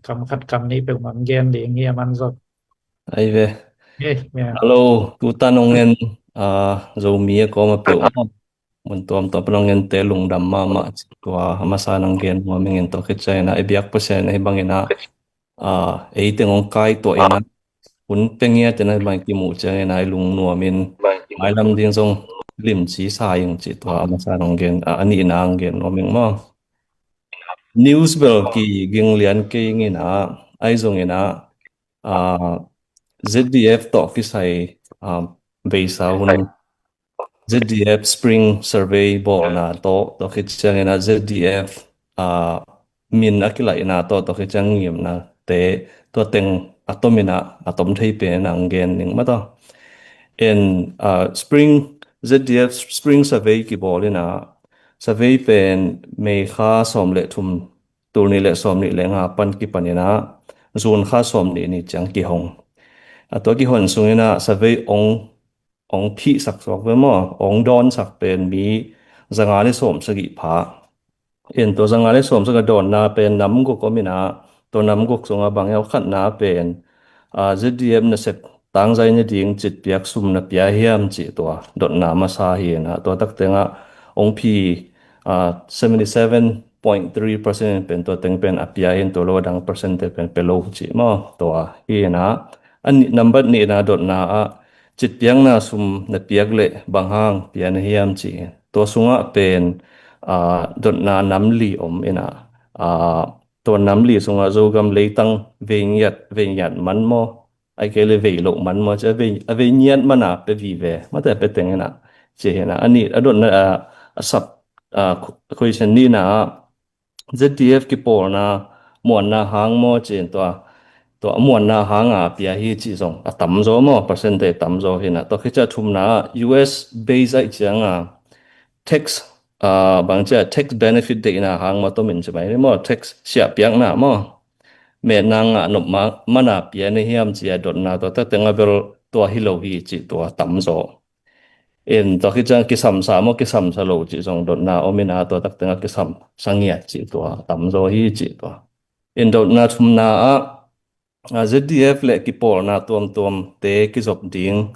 Kam khat kam nih peuhmah gen ding hi a man zong. Ai ve. Hello, tutan hong en, ah, Zomi a kawm a peuh maw. Mun tuamtuam pan hong en te lungdam mahmah ci tua a masa nang gen nuam ing in tua khit ciangin ah i biak Pasian ahi bangin ah, ah, ei teng hong kai tuah in ah hun pia ngiat in ah bang kimuh ciangin ah i lung nuam in mailam ding zong limci sa ing ci tua a masa nang gen, ah, a nihna hong gen nuam ing maw. News bel kiging lian kei ing in ah, ai zong in ah, ah, Z D F tawh kisai, ah, beisa hun Z D F Spring Survey bawlna tawh, tua khit ciangin ah Z D F, ah, min a kilaihna tawh, tua khit ciang ngimna te, tua teng a tom in ah, a tom thei pen ah hong gen ning maw taw. En, ah, Spring, Z D F Spring Survey kibawl in ah, survey pen May kha sawm le thum, tul nih le sawm nih le nga pan kipan in ah, June kha sawm nih ni ciang kihong. A tua kihon sung in ah survey ong, ong phihsak suak ve maw, ong dawnsak pen mi zanga le sawm sagih pha. En tua zanga le sawm sagih dawnna pen nam guk om in ah, tua nam guk sungah bang hiau khatna pen, ah, Z D F nasep tangzai nading citpiak sum na pia hiam cih tua dotna masa hi in ah, tua tak tengah ong phi, ah, seventy seven point three percent pen tua teng pen a pia hi in tua lo a dang percent te pen pe lo cih maw tua hi in ah, a nih, nambat nihna dotna ah citpiakna sum na piak le bang hang pia na hiam cih tua sungah pen, ah, dotna nam li om in ah, ah, tua nam li sungah Zogam leitang vei ngiat, vei ngiat man maw, ai kei le vei loh man maw, ci a vei, a vei ngiat man a pe vive, mate pe teng in ah, ci hi in ah, a nih, a dotna, ah, a sap, ah, question nihna ah, Z D F kipawlna muanna hang maw ci in tua, tua a muanna hang a pia hi cih zong a tamzaw maw, percentage tamzaw hi in ah, tua khit ciang thumna ah U S base aih ciang a tax, ah, bang ci a tax benefit deihna hang maw, tomin ci mai ni maw, tax siahpiakna maw, metna ngah nop ma, man a pia na hiam ci a dotna tua tak teng a bel tua hi lo hi cih tua tamzaw. En tua khit ciang kisamsa maw, kisamsa lo cih zong dotna om in ah tua tak teng a kisamsa ngiat cih tua tamzaw hi cih tua. En dotna thumna ah, ah, Z D F le kipawlna tuamtuam te kizop ding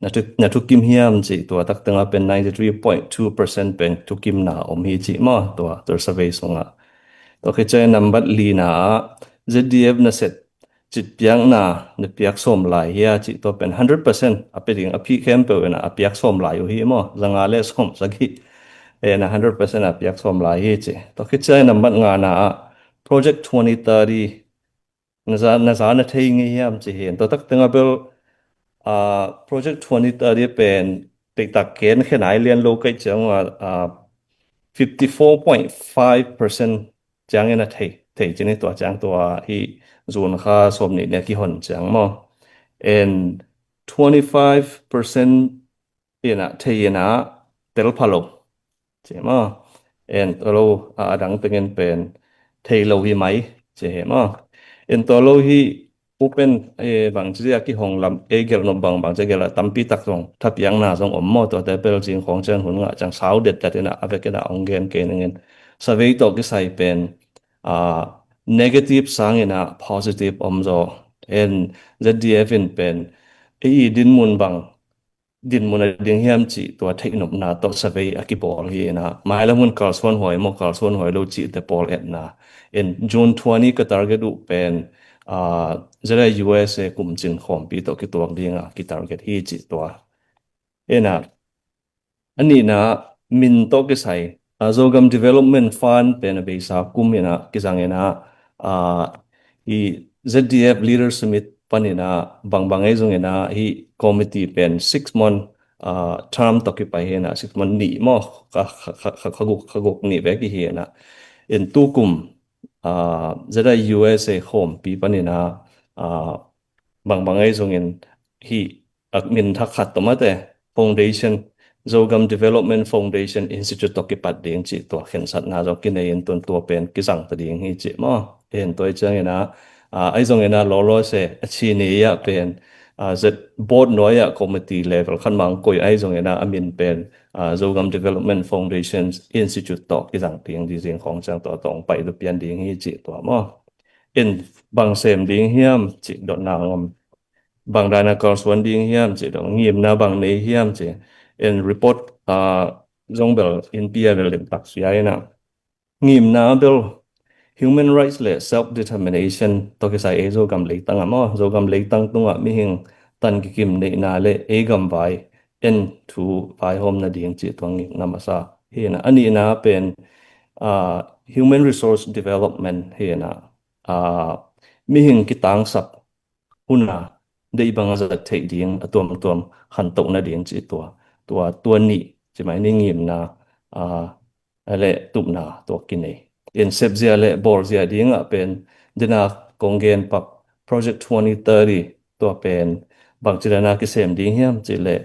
na thu, na thukim hiam cih tua tak teng a pen ninety three point two percent pen thukimna om hi cih maw tua, tua survey sungah. Tua khit ciang nambat lina ah Z D F na set citpiakna na piak sawm lai hia cih tua pen hundred percent a pe ding a phih khempeuh in ah a piak sawm lai uh hi maw, zanga le sawm sagih. En ah hundred percent a piak sawm lai hi cih. Tua khit ciang nambat ngana ah Project twenty thirty na za, na za na thei ngei hiam ci hi in tua tak teng a bel, ah, Project twenty thirty pen deihtak ken khe nai lian lo kaih ciang a, ah, fifty four point five percent ciangin a thei, thei ci ni tua ciang tua hi June kha sawm nih ni a kihon ciang maw. En twenty five percent in ah thei in ah tel pha lo ci maw. En tua lo a, a dang tengin pen thei lo hi mai ci hi maw. En tua lo hi upen, eh, bang ci a kihong lam, eh, gelh nop bang, bang ci gelh a tampi tak zong thapiakna zong om maw, tuate pel zing khawng cian hun ngah ciang sau detdet in ah a vek in ah hong gen kei ningin. Survey tawh kisai pen, ah, negative sangin ah positive om zaw. En ZDF in pen ei dinmun bang dinmun a ding hiam cih tua theihnopna tawh survey a kibawl hi ina, mailam hun kalsuan huai maw kalsuan huai lo cihte pawl etna. En June twenty ka target uh pen ZIUSA kumcin khawmpi tawh kituak dinga kitarget hi cih tua. Ena a nihna min tawh kisai, Zogam Development Fund pen a beisa kum ina kizang ina, i ZDF Leader Summit panina bangbang ei zong ina hi committee pen six month term tawh kipai hi ina, six month nih maw, ka guk nih vek hi ina. In tukum ZIUSA khawmpi panina bangbang ei zongin hi a min thak khat tawh mate foundation, Zogam Development Foundation Institute tawh kipat ding cih tua khensatna zong kinei in tun tua pen kizang ta ding hi cih maw. En tua i ciangina ei zongina lawlaw se a chini ah pen board nuai ah committee level khat mang koi ei zongina a min pen Zogam Development Foundation Institute tawh kizang ding di zing khong ciang tua tawh ong pai dupian ding hi cih tua maw. In bang sem ding hiam cih dotna ngom, bang dana kalsuan ding hiam cih dong, ngimna bang nei hiam cih. In report zong bel in pia bel limtak sia ina, ngimna bel human rights le self determination tawh kisai ei Zogam leitang a maw, Zogam leitang tungah mihing tan kikim neihna le ei gam vai en thu vaihawmna ding cih tua ngimna masa hi ina. A nihna pen human resource development hi ina, mihing kitangsap huna deih bang a zat theih ding a tuamtuam hantohna ding cih tua, tua tua nih cimai ni ngimna le tupna tua kinei. In sepzia le bawlzia dingah pen dina kong gen pak Project twenty thirty tua pen bangci dana kisem ding hiam cih le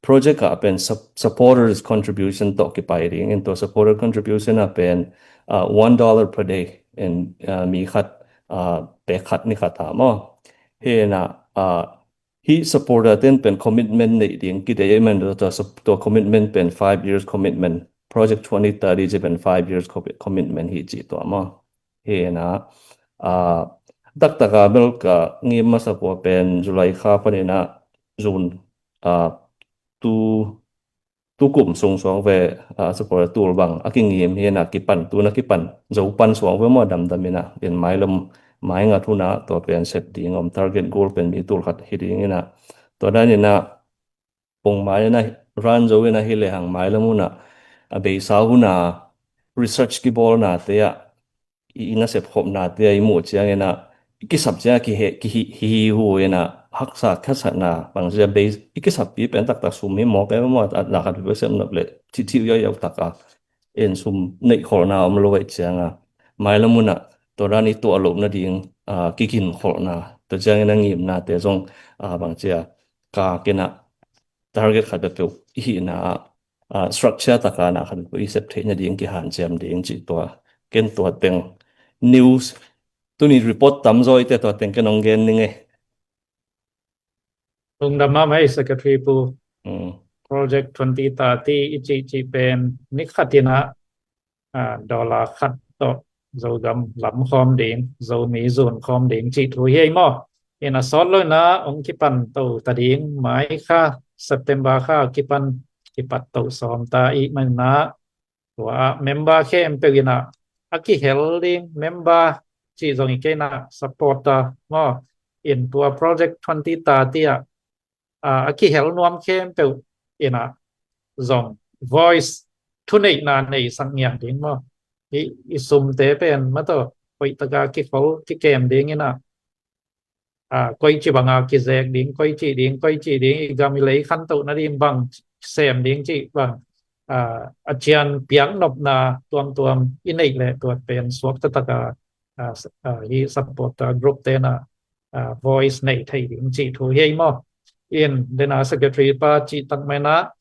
project ah pen supporters contribution tawh kipai ding in tua supporter contribution ah pen one dollar per day in mi khat pek khat ni khat a maw. Hi ina hi supporter ten pen commitment neih ding kidei man tua commitment pen five years commitment, Project twenty thirty ci pen five years commitment hi cih tua maw. Hi ina taktaka bel ka ngim masa kua pen July kha panina June tu tukum sung suang ve supporter tul bang a kingim hi ina kipan tuna kipan zo pan suang ve maw damdam ina. In mailam mai ngat huna tua pen sep ding om target goal pen mi tul khat hi ding ina. Tua dan ina pongmai ina ran zo ina hi lehang mailam huna a beisa huna research kibawlna te ah i nasep khopna te ah i muh ciang ina i kisap ciang kihi hu ina haksa khasatna bang cia base i kisap pi pen taktak sum hi mawk e maw, na khat pi sem nop le thithih yau yau taka en sum neih kholna om lo e cianga mailam huna tua dan i tuah lohna ding kikin kholna tua ciang ina ngimna te zong bang cia ka kina target khat peuh i hihna ah structure taka na khat peuh i sep theihna ding kihanciam ding cih tua. Ken tua teng news tuni report tamzaw i te tua teng ken ong gen ning e. Lungdam mahmah ei Secretary Pu. Project twenty thirty i cih cih pen ni khat ina dollar khat tawh Zogam lam khawm ding, Zomi zun khawm ding cih thu hi ei maw. Ina sawt lo ina ong kipan to ta ding mai kha September kha kipan kipat to sawm ta i man ina tua member khempeuh ina a kihel ding member cih zong i kei ina supporter maw. In tua project twenty thirty ah a kihel nuam khempeuh ina zong voice thuneihna nei sak ngiang ding maw. I sumte pen mataw koihtaka kikhol kikem ding ina koici banga kizek ding, koici ding, koici ding, i gam i lei khantohna ding bang sem ding cih bang a cian piak nopna tuamtuam i neih leh tuat pen suak tataka hi supporter group tena voice nei thei ding cih thu hi ei maw. In dena secretary pa cih tak maina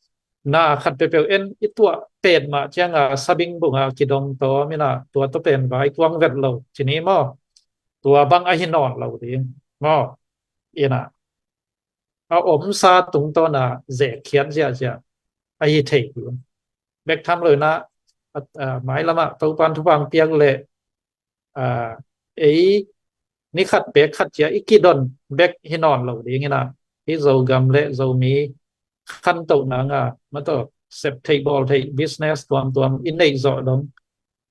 na khat peuhpeuh en i tuah pet mah cianga sabing bunga kidong tawm ina tua tua pen vai kuang vet lo cini maw. Tua bang ahi nawn lo ding maw. Ina a omsa tungtawna zekkhiat ziahziah ahi thei ding. Bek tham lo ina mailamah Topan thupang piak le ei ni khat pek khat cia i kidon bek hi nawn lo ding inah, hih Zogam le Zomi khantohna nga matawh sep theih bawl theih business tuamtuam i neih zawh dong,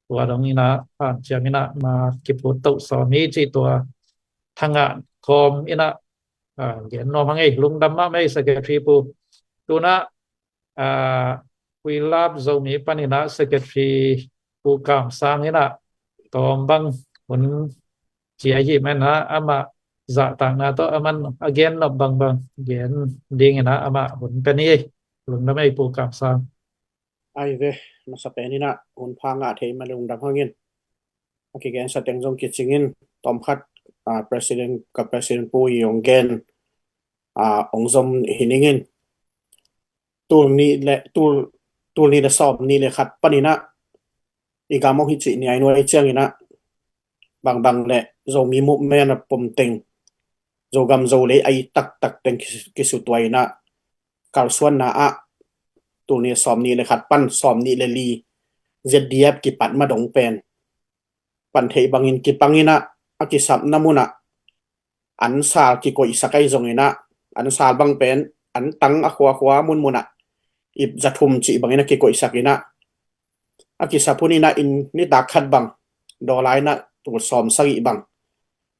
tua dong inah hanciam inah ma kiphut toh sawm hi cih tua thangah kawm inah gen nuam hang ei. Lungdam mahmah ei Secretary Pu. Tunah Huilap Zomi paninah Secretary Pu Kam Sang inah tawm bang hun cia hi menah amah zahtakna tawh aman a gen nop bangbang gen dinginah amah hun pen hi. Lungdam ei Pu Kam Sang. Ai ve, masa peninah hun pha ngah thei ma lungdam hangin a kigensa teng zong kicingin tawmkhat president ka president Pu i ong gen ong zom hi ningin tul nih le tul tul nih le sawm nih le khat paninah i gam ong hi cih niainuai cianginah bangbang le Zomi movement a pom teng Zogam Zolei a i taktak teng kisutuai inah kalsuanna ah tul nih sawm nih le khat pan sawm nih le li Z D F kipat madong pen pan theih bangin kipang inah a kisapna munah an sal kikoihsak ahi zonginah an sal bang pen an tang a khuakhua munmunah ip za thum cih bangin a kikoihsak inah a kisap hun inah inn nitak khat bang dollar inah tul sawm sagih bang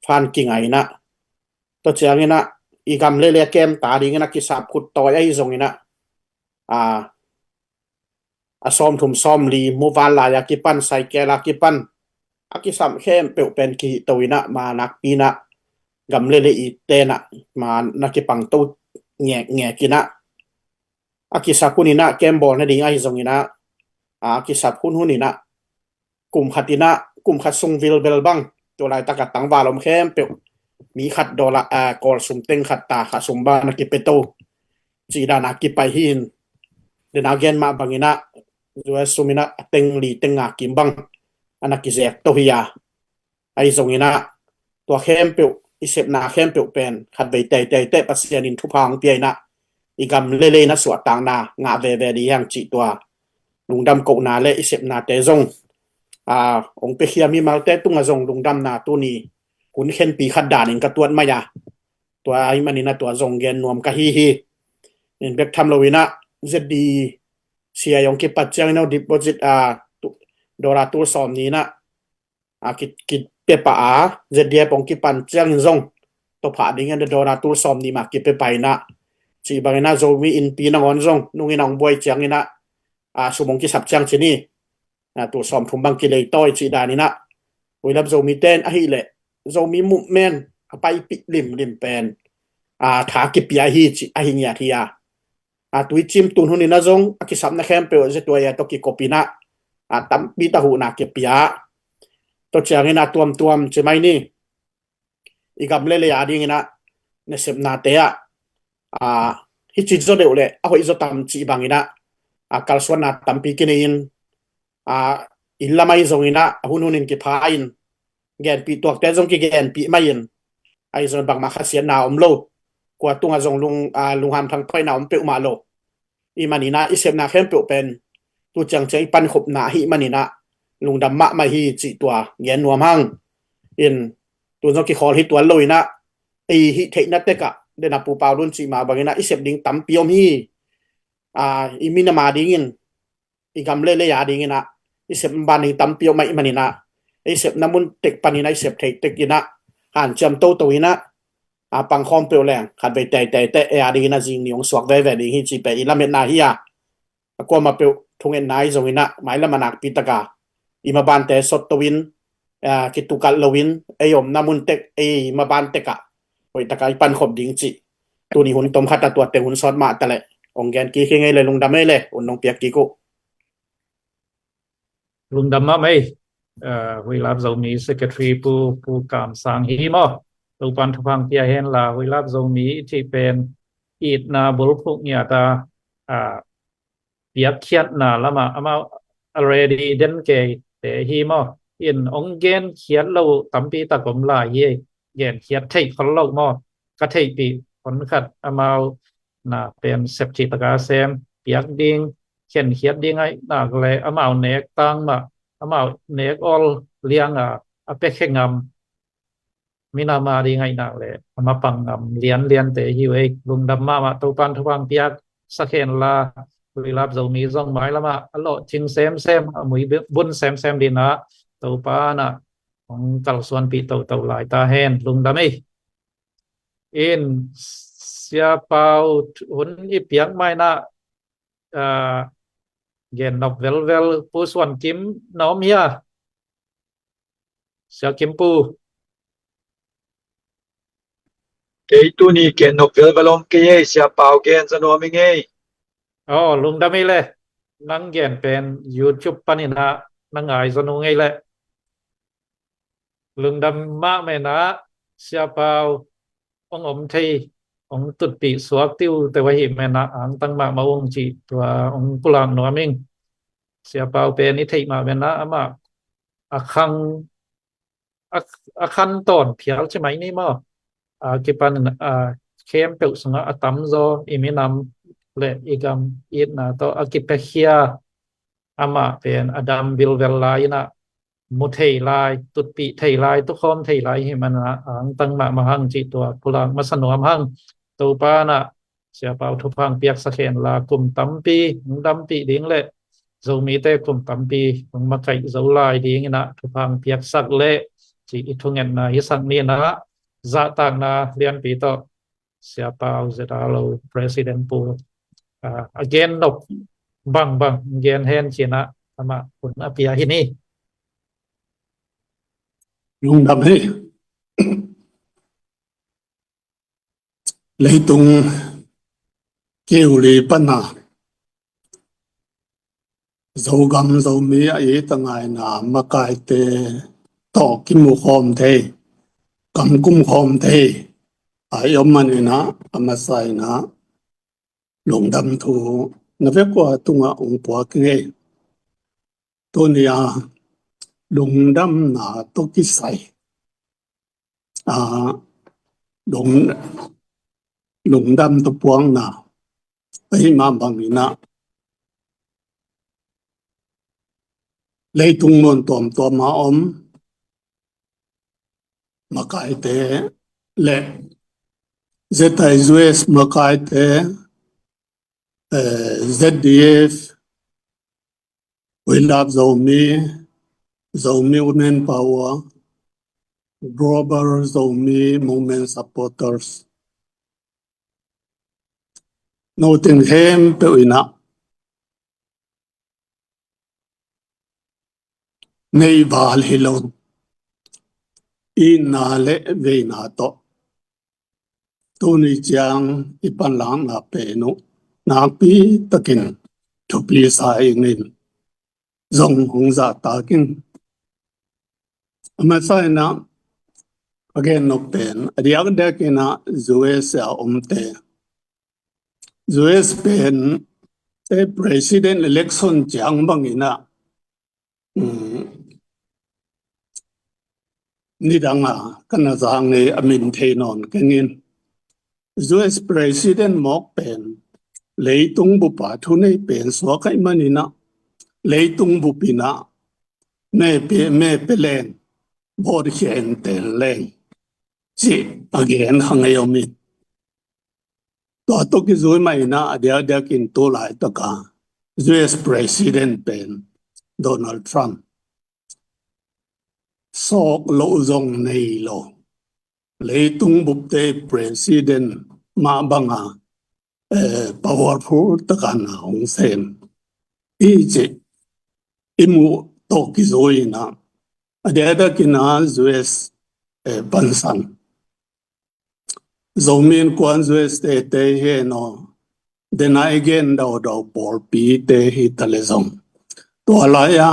fan kingai inah tua cianginah i gam lele a kem ta dingin a kisap khut tawi ahi zonginah a a sawmthum sawmli muvanlai a kipan saikel a kipan a kisam khempeuh pen kihihto inah ma nakpi inah gam lele i tenah ma na kipangto ngekngek inah a kisap hun inah kem bawl nading ahi zonginah a kisap hunhun inah kum khat inah kum khat sung vilvel bang tua laitaka tangval om khempeuh mi khat dollar a kawl sum teng khat ta khat sum bang na kipeto cih dana kipai hi in dena gen mah banginah U S sum inah a teng li teng nga kim bang a na kizek to hi a ahi zonginah tua khempeuh i sepna khempeuh pen khatvei teiteite Pasian in thupha hong pia inah i gam lele inah suahtakna ngah veve dih hiang cih tua lungdam kohna le i sepnate zong a ong piakhia mimalte tungah zong lungdamna tuni hun khenpi khat danin ka tuat mai a tua ahi maninah tua zong gen nuam ka hi hi. In bek tham lo inah Z D C a ong kipat ciangin a deposit a dollar tul sawm nih inah a kipia pah a Z D F ong kipan ciangin zong tawphah dingin dollar tul sawm nih mah kipia pah inah cih banginah Zomi innpi nangawn zong nungin a ong buai cianginah a sum ong kisap ciang cini a tul sawmthum bang kilei tawi cih daninah Huilap Zomi ten ahileh Zomi movement a paipih limlim pen a tha kipia hi cih ahi ngiat hi a a tuicim tun huninah zong a kisapna khempeuh zetuai a tawh kikop inah a tampi ta huhna kipia tua ciangin a tuamtuam cimai ni i gam lele a dinginah nasepnate ah a hici zaw deuh le a hoih zaw tam cih banginah a kalsuanna tampi kinei in a inn lamai zonginah a hunhunin kipha in genpih tuakte zong kigenpih mai in ahi zong bangmah khasiatna om lo kua tungah zong lung a lunghan thangthoina om peuhmah lo i maninah i sepna khempeuh pen tu ciangciang i pankhopna ahi maninah lungdam mahmah hi cih tua gen nuam hang in tun zong kikhawl hi tuan lo inah ei hih theihna tekah dena Pu Pau Lun cih mah banginah i sep ding tampi om hi. A i minam a dingin i gam lele a dinginah i sep ban ding tampi om ahi maninah i sepna mun tek paninah i sep theih tek inah hanciam toto inah a pangkhawm peuh leng khatvei teiteite ei a dinginah zing ni hong suak veve ding hi cih pen i lametna hi a a kuamah peuh thungetna ahi zonginah mailam a nakpi taka i mabante sotto in kitukalh loin ei omna mun tek ei maban tekah hoihtaka i pankhop ding cih tuni hun tomkhat a tuatte hun sawt mah taleh ong gen kik hi ngei le lungdam ei le un nong piak kik uh. Lungdam mah mei. Huilap Zomi Secretary Pu Pu Kam Sang hi maw? Topan thupha pia hen la Huilap Zomi i cih pen itna bulphuh ngiata piakkhiatna lamah amau already den kei te hi maw? In ong genkhiat lo tampi tak om lai hi. Genkhiat theih khol lo maw? Ka theihpih hon khat amau na pen septhih taka sem piak ding khenkhiat ding aih nak le amau nek tang mah amau nek awl lianga a pekhe ngam minam a ding ahih nak leh a mapang ngam lianliante hi uh ei. Lungdam mahmah, Topa'n thupha piak sak hen la. Huilap Zomi zong mailam ah a lawhcing semsem, a mui bun semsem dingin ah Topa'n ah hong kalsuanpih toto lai ta hen. Lungdam ei. In Sia Pau, hun i piak ma-in ah, ah, gen nop velvel Pu Suan Kim na om hia? Sia Kim Pu. Kei tuni gen nop velvel om kei ei, Sia Pau gen zaw nuam ing ei. Aw, lungdam ei leh. Nang gen pen YouTube panin ah na ngai zaw nung ei leh. Lungdam mahmah in ah, Sia Pau hong om thei, hong tutpih suak tiuteu ahih man ah angtang mahmah ung cih tua hong pulak nuam ing. Sia Pau pen i theih mah bangin ah amah a khang, a, a khan tawn phial ci mai ni maw. A kipan, a, khempeuh sungah a tamzaw i minam leh i gam itna tawh a kipiakhia, amah pen a dam vilvel lai-in ah mu thei lai, tutpih thei lai, tukhawm thei lai ahih man ah angtang mahmah hang cih tua pulak masa nuam hang. Topa'n ah Sia Pau thupha piaksak hen la, kum tampi hong dampih ding leh Zomite kum tampi hong makaih zo lai dingin ah thupha piaksak leh ci i thungetna hi sak ni in ah, zahtakna lianpi tawh Sia Pau Ze Dalo, President Pu, ah, a gen nop bangbang gen hen ci-in ah amah hun a pia hi ni. Lungdam hi. Leitung kiuli pan a Zogam Zomi a it a ngaina makaite tawh kimu khawm thei, kam kum khawm thei a i om manin ah a masa in ah lungdam thu na vekpi-a tungah hong puak ing ei. Tuni a lungdamna tawh kisai, a, lung, lungdam tawh puakna ahih mah bangin ah leitung mun tuamtuam a om makaite leh Z I U S makaite, eh, Z D F, Huilap Zomi, Zomi Women Power, Global Zomi Movement Supporters, no teng khempeuh in ah neih val hi lo, itna leh veina tawh tuni ciang i panlakna pen uh nakpi takin thupi sa ing in zong hong zahtak ing. A masa in ah a gen nop pen a diakdiakin ah U S A omte, U S pen te president election ciang bangin ah, um, nidang a ka na zang ei, a min thei nawn keng in. U S president mawk pen leitung bup a thunei pen suak ahih manin ah leitung bup in ah me pia, me pia leng, vote khia in tel leng cih a gen kha ngei om in. Tua tawh kizui mah in ah a diakdiakin tu laitak a U S president pen Donald Trump, sawk loh zong nei lo, leitung bupte president mah bang a, eh, powerful tak a na hong sem hi cih i muh tawh kizui in ah a diakdiakin ah U S, eh, pansan Zomi Innkuan U S te te hi hen aw, den a i gen daudau pawlpite hi ta leh zong, tua lai-a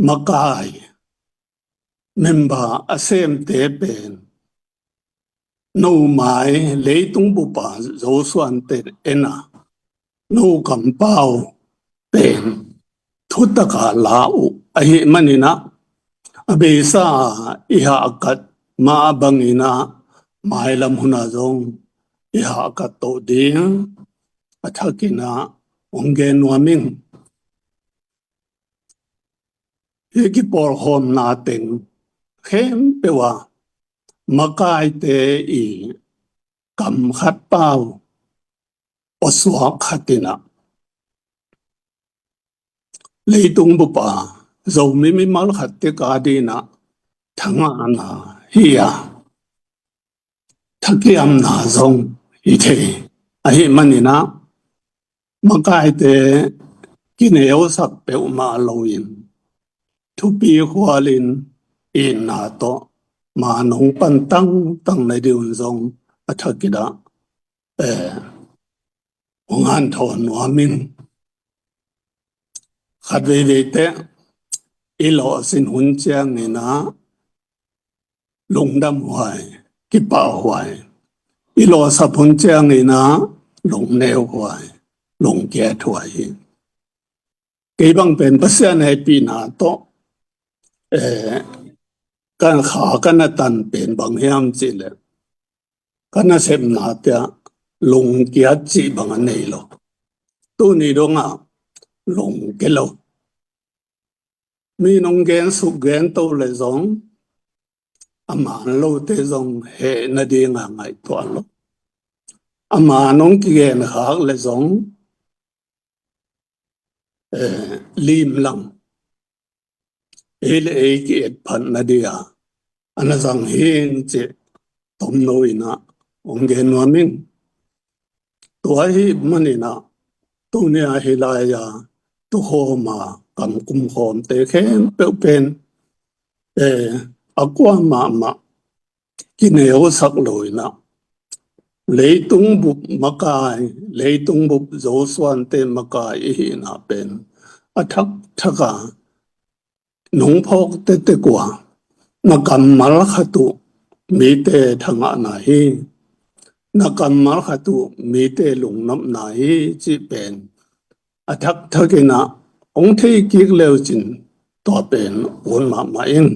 makai member a semte pen no mai leitung bup a Zo suante en a, no kampau pen thutak a la uh ahih manin ah, a beisa i hahkat mah bangin ah mailam hun ah zong i hahkat to ding a thakin ah hong gen nuam ing. Hih kipawlkhawmna teng khempeuh ah makaite i kam khat pau awsuak khat in ah leitung bup a Zomi mimal khat tek a ding ah thangahna hi a, thakiamna zong hi thei. Ahih manin ah makaite kineusak peuhmah loin thupi khualin itna tawh maan hong pan tangtang na ding un zong a thak in ah, eh, hong hanthawn nuam ing. Khat veivei teh i lawhsin hun ciangin ah lungdam huai, kipah huai. I lawhsap hun ciangin ah lungneu huai, lungkiat huai hi. Kei bang pen Pasian hehpihna tawh, eh, kan kha kan a tan pen bang hiam cih leh, kan a sepna teh lungkiat cih bang a nei lo. Tuni dong ah lungke lo. Mi nong gen suk gen to leh zong a maan lote zong heh nading a ngaihtuah lo. A maan nong kigen khak leh zong, eh, limlang, ei le ei ki-etphat nading a a na zang hi ing cih tomno in ah hong gen nuam ing. Tua ahih manin ah tuni a hih lai-a tukhawm a kam kumkhawmte khempeuh pen, eh, a kuamah mah kineusak lo in ah leitung bup makai, leitung bup Zosuante makai i hihna pen a thakthak a nong phawk tektek uh a, na kammal khat uh mite thangahna hi, na kammal khat uh mite lungnopna hi cih pen a thakthak in ah hong thei kik leucin tua pen ut mahmah ing.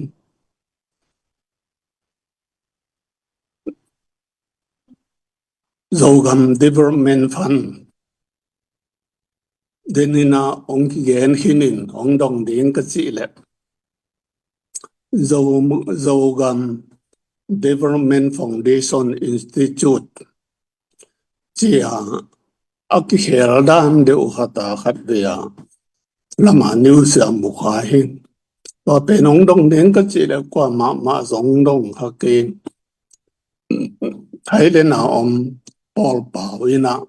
Zogam Development Fund, den in ah hong kigen khin in hong dong ding ka cih leh, Zo-, Zogam Development Foundation Institute ci-a a kikhel dan deuh khat a khat vei a lam a news ah mu kha hi. Tua pen hong dong ding ka cih leh kuamah mah zong dong kha kei. Thailand a om pawlpau in ah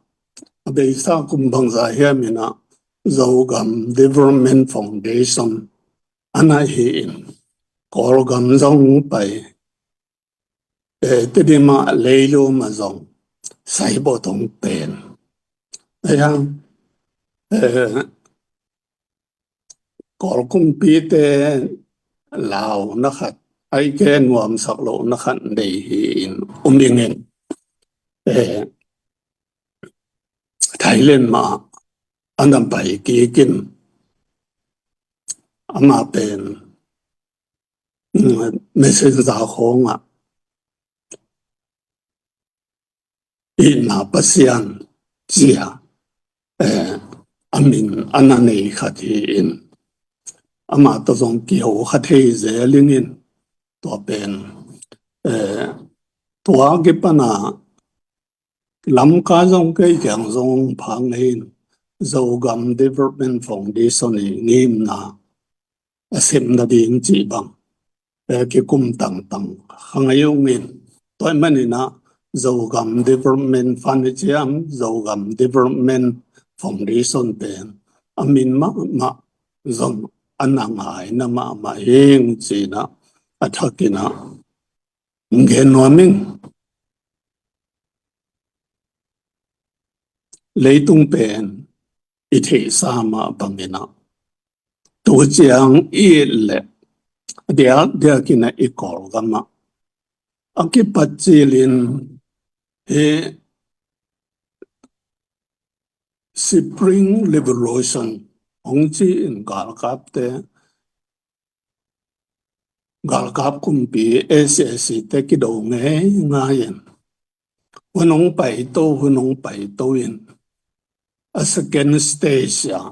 a beisa kum bangzah hiam in ah Zogam Development Foundation a na hi in, Kawlgam zong pai, eh, Tedim ah, Leilu ah zong saibawt hong pen. Ahi hang, eh, Kawl kumpite launa khat, ahih kei leh nuamsak lohna khat nei hi in um ing in, eh, Thailand mah a na pai kik in, amah pen, mm, messenger khawng ah itna Pasian ci-a, eh, a min a na nei khat hi in, amah tawh zong kiho kha thei zel ing in, tua pen, eh, tua kipan a Lamka zong kei kiang zong phak ngei in, Zogam Development Foundation i ngimna a sem nading cih bang, eh, kikum tangtang kha ngei ung in, tua ahih manin ah Zogam Development Fund i ciam, Zogam Development Foundation pen a min mahmah zong a na ngaina mahmah hi ing ci-in ah a thak in ah gen nuam ing. Leitung pen i theihsa mah bangin ah tu ciang i et leh diakdiak in ah i Kawlgam ah a kipat cil in hih Spring Revolution hong ci in galkapte, galkap kumpi SAC te kido ngeingai in, hun hong paito, hun hong paito in, a second stage ah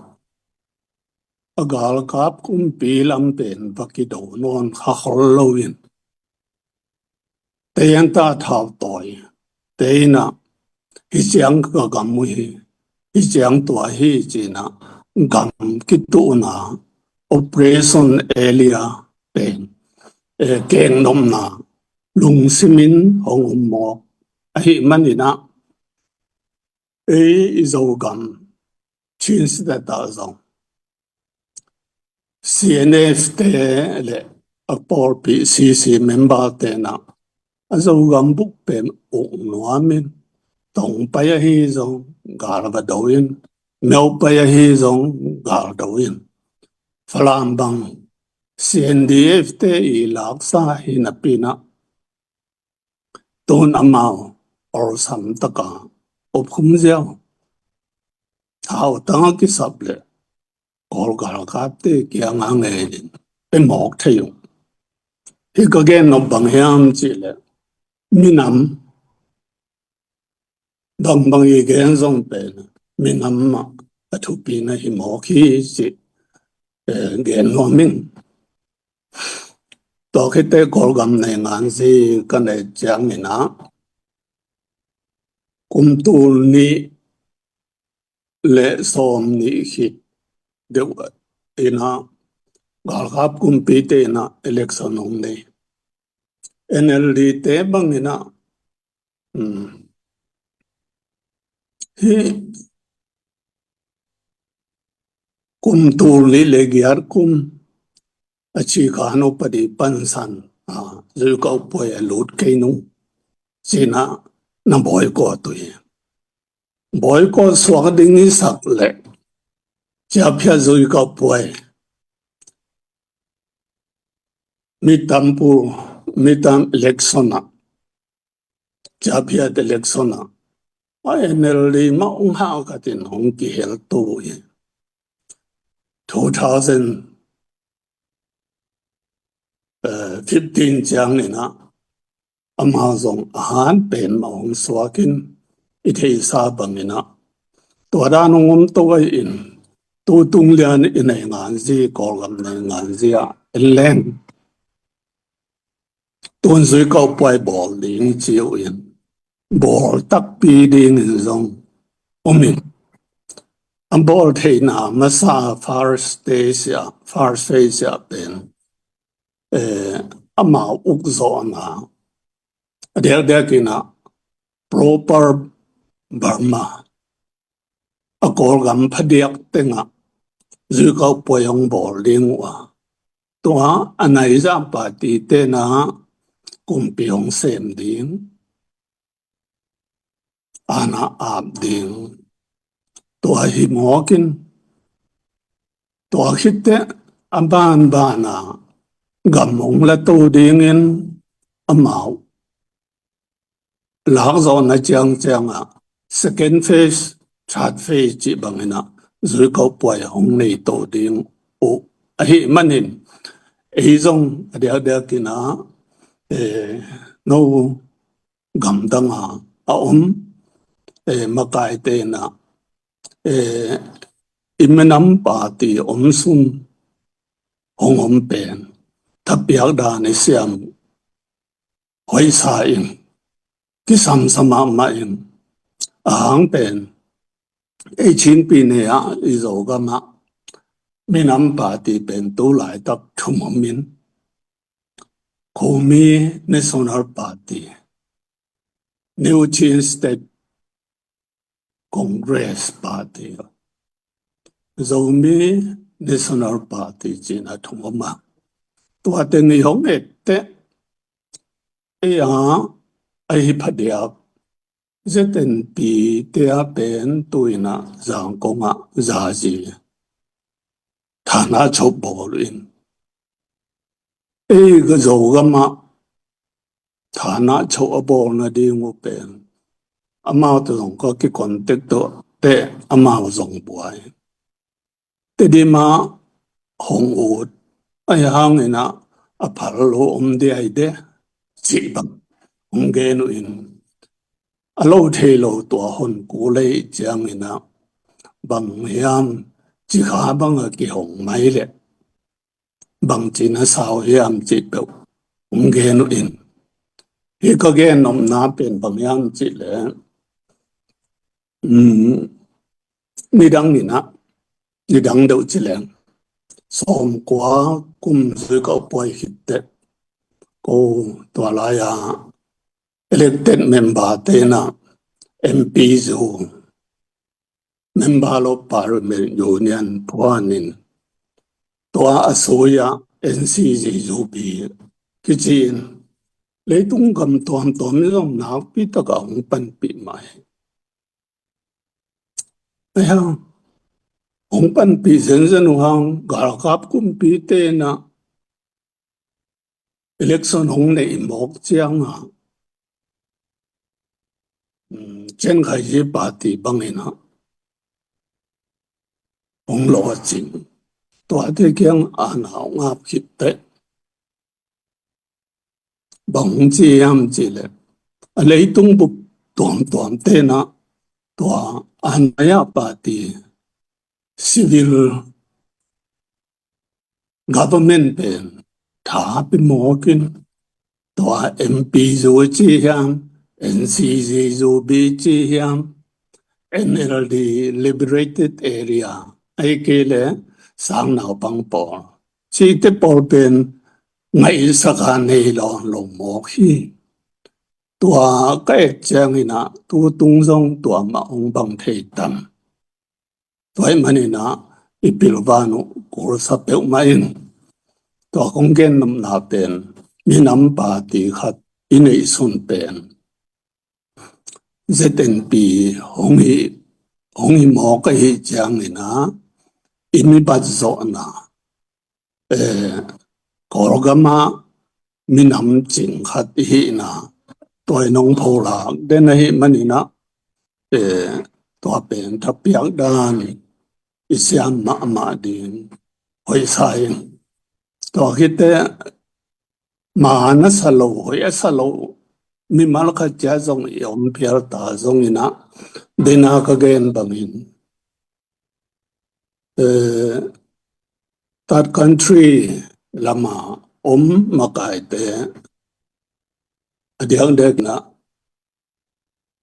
a galkap kumpi lam pen va kido nawn kha khol lo in, Te in ta thau tawi, te in ah, hi ciang ka gam uh hi, hi ciang tua hi ci-in ah, gam kituhna, operation area pen, eh, keng nopna, lungsim in hong om mawk ahih manin ah, ei i Zogam Chin State ah zong C N F te le a pawlpi C C member te in ah a Zogam buk pen uk nuam in, Tongpai ahi zong gal va do in, Myopai ahi zong gal do in, Falam bang C N D F te i laksa hi napi in ah, tun amau awlsam taka op khum ziau. Thautang a kisap le Kawl galkapte kiang a ngen in pe mawk thei uh. Hih ka gen nop bang hiam cih leh, minam bangbang i gen zong pen minam ah a thupi na hi mawk hi cih, eh, gen nuam ing. Tua khit teh Kawlgam nei nganzi ka neih ciangin ah, kum tul nih le sawm nih khit deuh in ah, galkap kumpite in ah election hong nei. N L D te bangin ah, um, hih kum tul nih le giat kum a cikan upadi pansan, a, zuikau puai a lut kei nung ci-in ah na boycott uh hi. Boycott suak ding i sak leh, ciaphiat zuikau puai, midterm poll, midterm election ah, ciaphiat election ah, a N L D mah hong hau khat in hong kihel to uh hi. Two thousand fifteen ciangin ah, amau zong a han pen mah hong suak in, i theihsa bangin ah, tua dan hong om to ahi in, tu tung lian i nei nganzi, Kawlgam nei nganzi ah en leng, tun zuikau puai bawl ding ci uh in, bawl takpi dingin zong om in, a bawl theihna masa first stage ah, first phase ah pen, eh, amau uk zawhna, a diakdiakin ah Proper Burma, a Kawlgam phadiak tengah zuikau puai hong bawl ding uh a, tua a naizah party te in ah kumpi hong sem ding, aana ap ding, tua hi mawk in, tua khit teh a banban ah gam hong la to dingin amau lakzawhna ciangciang ah second phase, third phase cih bangin ah zuikau puai hong nei to ding uh ahih manin, ei zong a diakdiakin ah, eh, no gamdang a a om, eh, makaite in ah, eh, i minam party om sun hong om pen thapiak dan i siam hoihsa in, kisamsa mahmah in, a hang pen ei Chin pi nei ah i Zogam ah minam party pen tu laitak thum om in, Komi National Party, New Chin State Congress Party, Zomi National Party ci-in a thum om a, tua teng i hong et teh, ei a, a hi phadiak Z N P te a pen tu-in ah Zangkong ah zazi thana chop bawl in, ei ka Zogam ah thana chop a bawlna ding uh pen, amau tawh zong ka kicontact uh teh amau zong buai. Tedim ah hong ut, ahi hangin ah a phal lo om diai de, cih bang hong gen uh in, a lo thei lo tua hon kul lei ciangin ah, bang hiam, cikha bang a kihong mai leh bangci na sau hiam cih peuh hong gen uh in, Hih ka gen nopna pen bang hiam cih leh, um, nidang in ah, nidang deuh ci leng, sawmkua kum zui ka puai khit teh, ko tua lai-a elected member te in ah M P zu, Member of Parliament Union phuanin, tua a sui-ah N C Z U B kici-in leitung gam tuamtuam in zong nakpi takah hong panpih mah hi. Ahi hang, hong panpih zenzen uh hang, galkap kumpite in ah election hong neih mawk ciangah, um, Chin Khaiji Party bangin ah hong lawhcing. Tuate kiang aana hong ap khit teh, bang hong ci hiam cih leh, a leitung bup tuamtuamte in ah tua aana party, civil government pen tha pia mawk in, tua M P zu ci hiam, N C Z U B ci hiam, N L D Liberated Area, ahih kei leh sang naupang pawl, cihte pawl pen ngaihsak a nei lo, lo mawk hi. Tua ka et ciangin ah tu tung zong tua mah hong bang thei tam. Tua ahih manin ah i pilvan uh kulsa peuhmah ing. Tua kong gen nopna pen, minam party khat i neihsun pen Z N P hong hi, hong hi mawk ahih ciangin ah i mi bat zawhna, eh, Kawlgam ah minam cing khat i hihna, tua in hong pholak den ahih manin ah, eh, tua pen thapiak dan i siam mahmah ding hoih sa ing. Tua khit teh, ma na sa lo, hoih a sa lo mimal khat ciat zong i om phial ta zongin ah, den a ka gen bangin, eh, third country lam a om makaite a diakdiak in ah,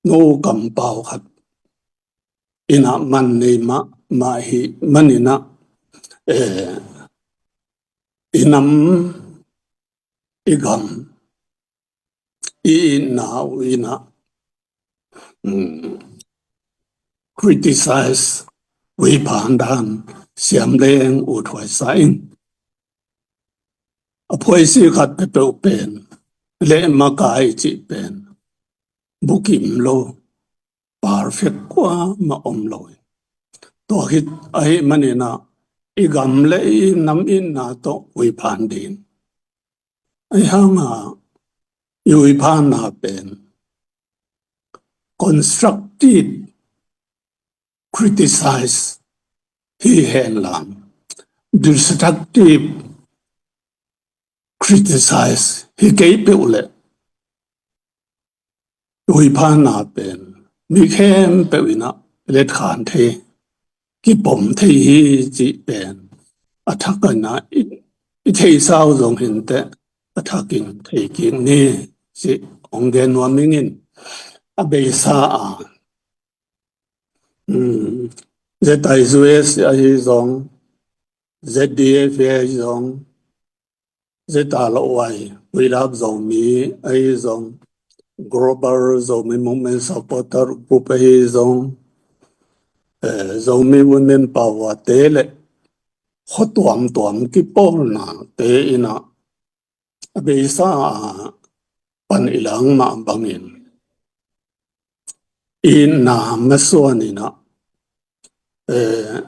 no kampau khat in ah man nei mahmah ahih manin ah, eh, i nam, i gam, i itna uh in ah, um, criticize, huiphan dan siam leng uthuai sa ing. A phuaisi khat peuhpeuh pen, leh makai cih pen bukim lo, perfect kuamah om lo hi. Tua khit ahih manin ah, i gam leh i nam itna tawh huiphan ding. Ahi hang a, i huiphanna pen constructive criticize hi hen la, destructive criticize hi kei peuh leh, huiphanna pen mi khempeuh in ah letkhan thei, kipom thei hi cih pen a thak in ah i, i theihsa uh zong hi inteh, a thakin thei kik ni cih hong gen nuam ing. In a beisa a, um, Z I U S ahi zong, Z D F ahi zong, Zeta Lawai, Huilap Zomi ahi zong, Global Zomi Movement Supporter Group ahi zong, eh, Zomi Women Power te leh khua tuamtuam kipawlna te in ah, a beisa a pan i lang mah bangin, i na masuan in ah, eh,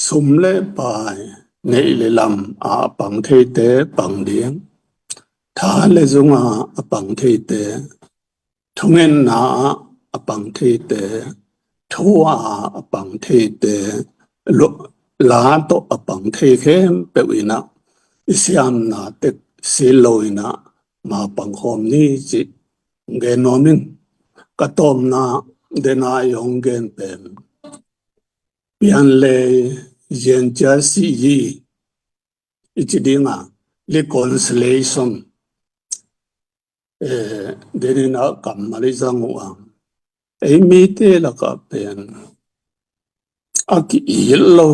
sum le pai, neih le lam a pang theite pang ding, tha le zung a pang theite, thungetna a pang theite, thu a pang theite, lo-, la tawh a pang thei khempeuh in ah, i siamna tek sil lo in ah, ma pang khawm ni cih gen nuam ing. Ka tawpna, dena i hong gen pen, pian le zian cia si yi i ci ding a, reconciliation, eh, deninah kammal i zang uh a, ei mite lakah pen a ki-it lo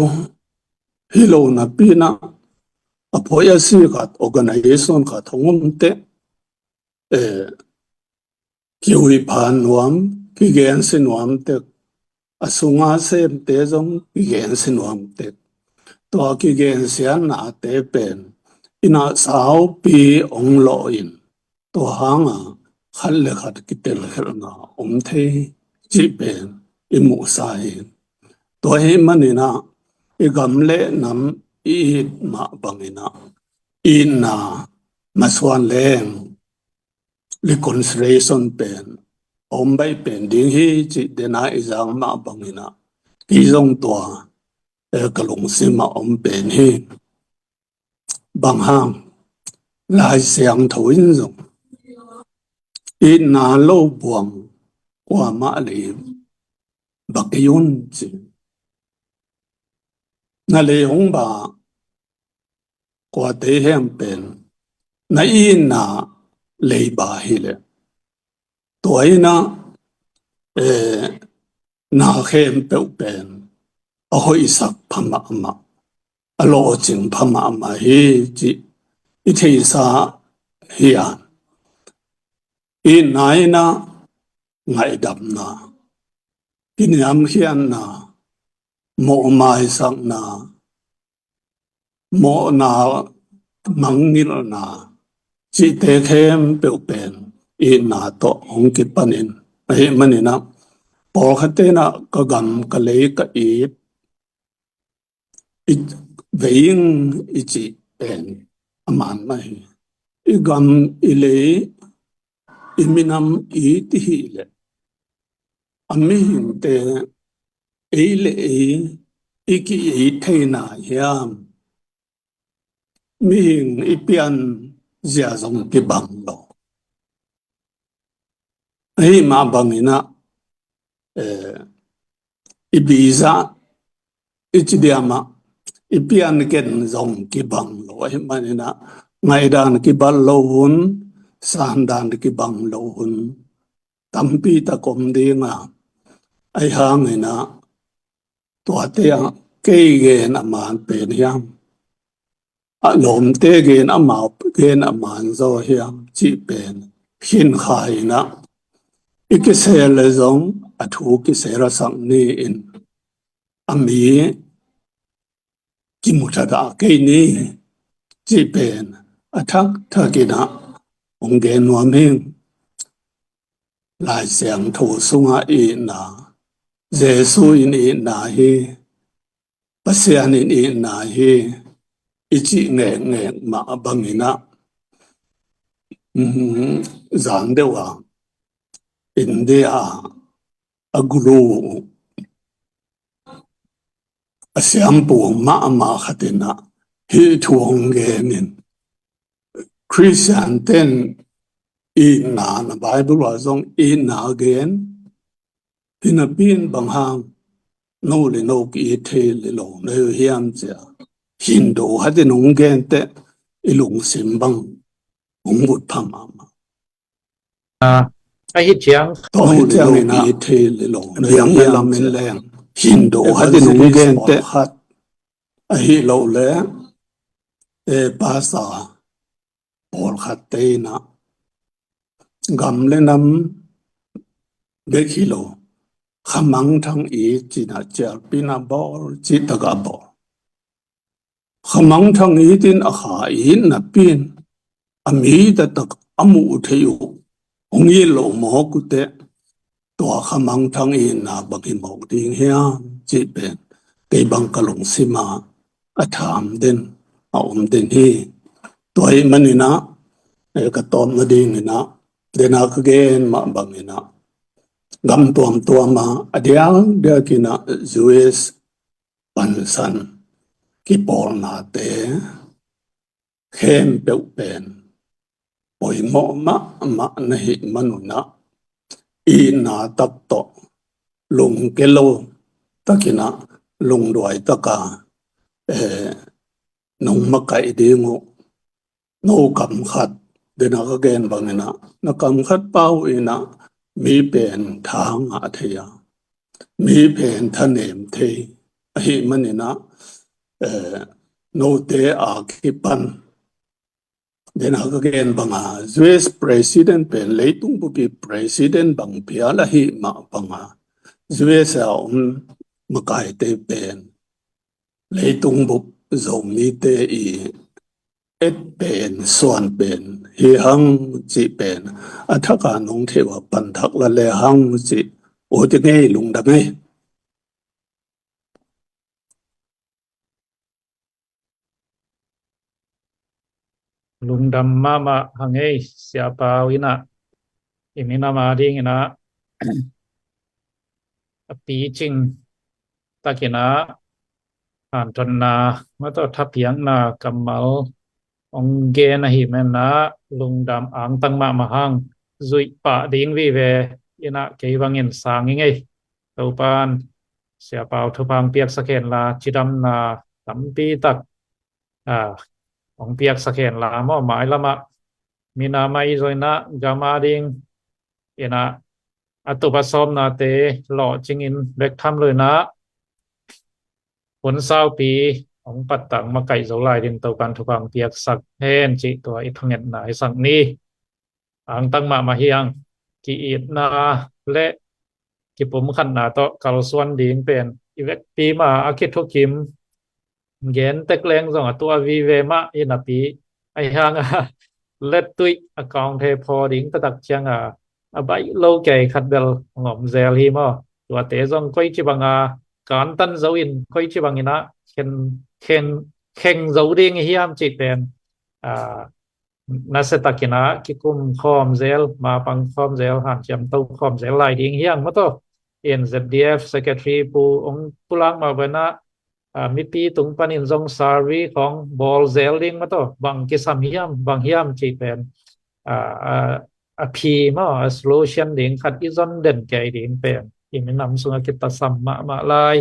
hi lo napi-in ah a phoih a si khat, organization khat hong om teh, eh, kihuih pha nuam, kigensia nuam tek, a sunga semte zong kigensia nuam tek. Tua kigensiatnate pen inn ah saupi hong lawh in, tua hanga khat le khat kitelkhelhna om thei cih pen i muhsa hi. Tua ahih maninah i gam le nam i it mah banginah itna masuan leng reconciliation pen om baih pen ding hi cih dena i zang mah banginah kei zong tua, eh, ka lungsimah om pen hi. Bang hang, Lai Siangtho in zong itna lo buang kuamah lei ba kei un ci. Na lei hong ba kuate hiam pen na itna lei ba hileh, tua innah, eh, na khempeuh pen a hoihsak pha mahmah, a lawhcing pha mahmah hi cih i theihsa hi a, itna innah ngaihdamna, kiniamkhiatna, mawhmaisakna, mawhna, mangngilhna cihte khempeuh pen itna tawh hong kipanin, ahih maninah pawlkhatte innah ka gam ka lei ka it, i vei ing i cih pen a man mah hi. I gam i lei, i minam it i hih leh a mihingte ei le ei i ki-it theina hiam? Mihing i pian zia zong kibang lo. Ahih mah banginah, eh, i biza i ci diamah i pian ken zong kibang lo. Ahih maninah ngaihdan kibat lo hun, sandan kibang lo hun tampi tak om dinga, ahi hanginah tuate ah kei gen a man pen hiam, a lawmte gen, amau gen a man zaw hiam cih pen khin kha inah i kisel le zong a thu kisel a sak ni-in a mi kimu thadah kei ni cih pen a thakthak inah hong gen nuam hing. Lai Siangtho sungah itna, Jesu in itna hi, Pasian in itna hi i cih ngekngek mah banginah, um, zan deuh a India a guru a siampu mahmah khat inah hih thu hong genin, Khristian ten itna, na Bible ah zong itna gen hi napi-in bang hang no le no ki-it thei le lo na hi uh hiam cia, Hindu khat in hong gen teh i lungsim bang hong vut pha mahmah. Ah, ahi ciang. Tua hi ciangin ah, i thei le lo, biang le lam in leng, Hindu khat in hong gen teh, ahi lo le, eh, pastor pawlkhat te in ah, gam le nam bek hi lo, Kha Mangthang it ci-in ah cialpi in ah bawl, cihtak a bawl. Kha Mangthang it in a kha it napi-in a mi taktak a muh theih uh hong it loh mawk uh teh, tua Kha Mangthang itna bang hi mawk ding hiam cih pen kei bang ka lungsim ah a tham den, a om den hi. Tua ahih manin ah, eh, ka tawpna dingin ah, den a ka gen mah bangin ah, gam tuamtuam ah a diakdiak in ah Jewish pansan kipawlnate khempeuh pen poimawh mahmah na hih manun ah, itna tak tawh, lungke lo takin ah, lungduai tak a, eh, nong makaih ding uh, no kam khat, Dena ka gen bangin ah, na kam khat pau in ah mi pen tha ngah thei a, mi pen thanem thei ahih manin ah, eh, note a kipan, dena ka gen banga, U S president pen leitung bupi president bang pial ahih mah banga, U S a om makaite pen leitung bup Zomite i et pen, suan pen hi hang cih pen a thaka nong theih uh a pan thak la le hang cih uh ti ngei, lungdam ei. Lungdam mahmah hang ei, Sia Pau in ah, i minam a dingin ah a picing takin ah hanthotna, mah tawh thapiakna kammal hong gen ahih manin ah lungdam angtang mahmah hang. Zuih pah ding vive in ah kei bangin sang ing ei. Topa'n Sia Pau thupha hong piaksak hen la, cidamna tampi tak, ah, hong piaksak hen la maw, mailam ah minam a i zoina gam a dingin ah a tup a sawmnate lawhcingin bek tham lo in ah hun saupi hong pattang makaih zo lai dingin Topa'n thupha hong piaksak hen cih tua i thungetna hi sak ni. Angtang mahmah hi hang, ki-itna le kipumkhatna tawh kalsuan ding pen i vekpi mah a kithukim gen tek leng zong a tua vive mah hi napi, ahi hang a lettuih a kawngte phaw ding taktak ciang a, a baih lo kei khat bel hong om zel hi maw. Tuate zong koici banga kantan zo in, koici bangin ah khen, khen, kheng zo ding i hiam cih pen, ah, nasia takin ah kikum khawm zel, mapang khawm zel, hanciam to khawm zel lai ding hi hang maw tawh. In Z D F secretary pu hong pulak mah bangin ah, ah, mipi tung panin zong survey khawng bawl zel ding maw tawh, bang kisam hiam, bang hiam cih pen, ah, ah, a phi maw, a solution ding khat i zon den kei ding pen i minam sungah kitasam mahmah lai.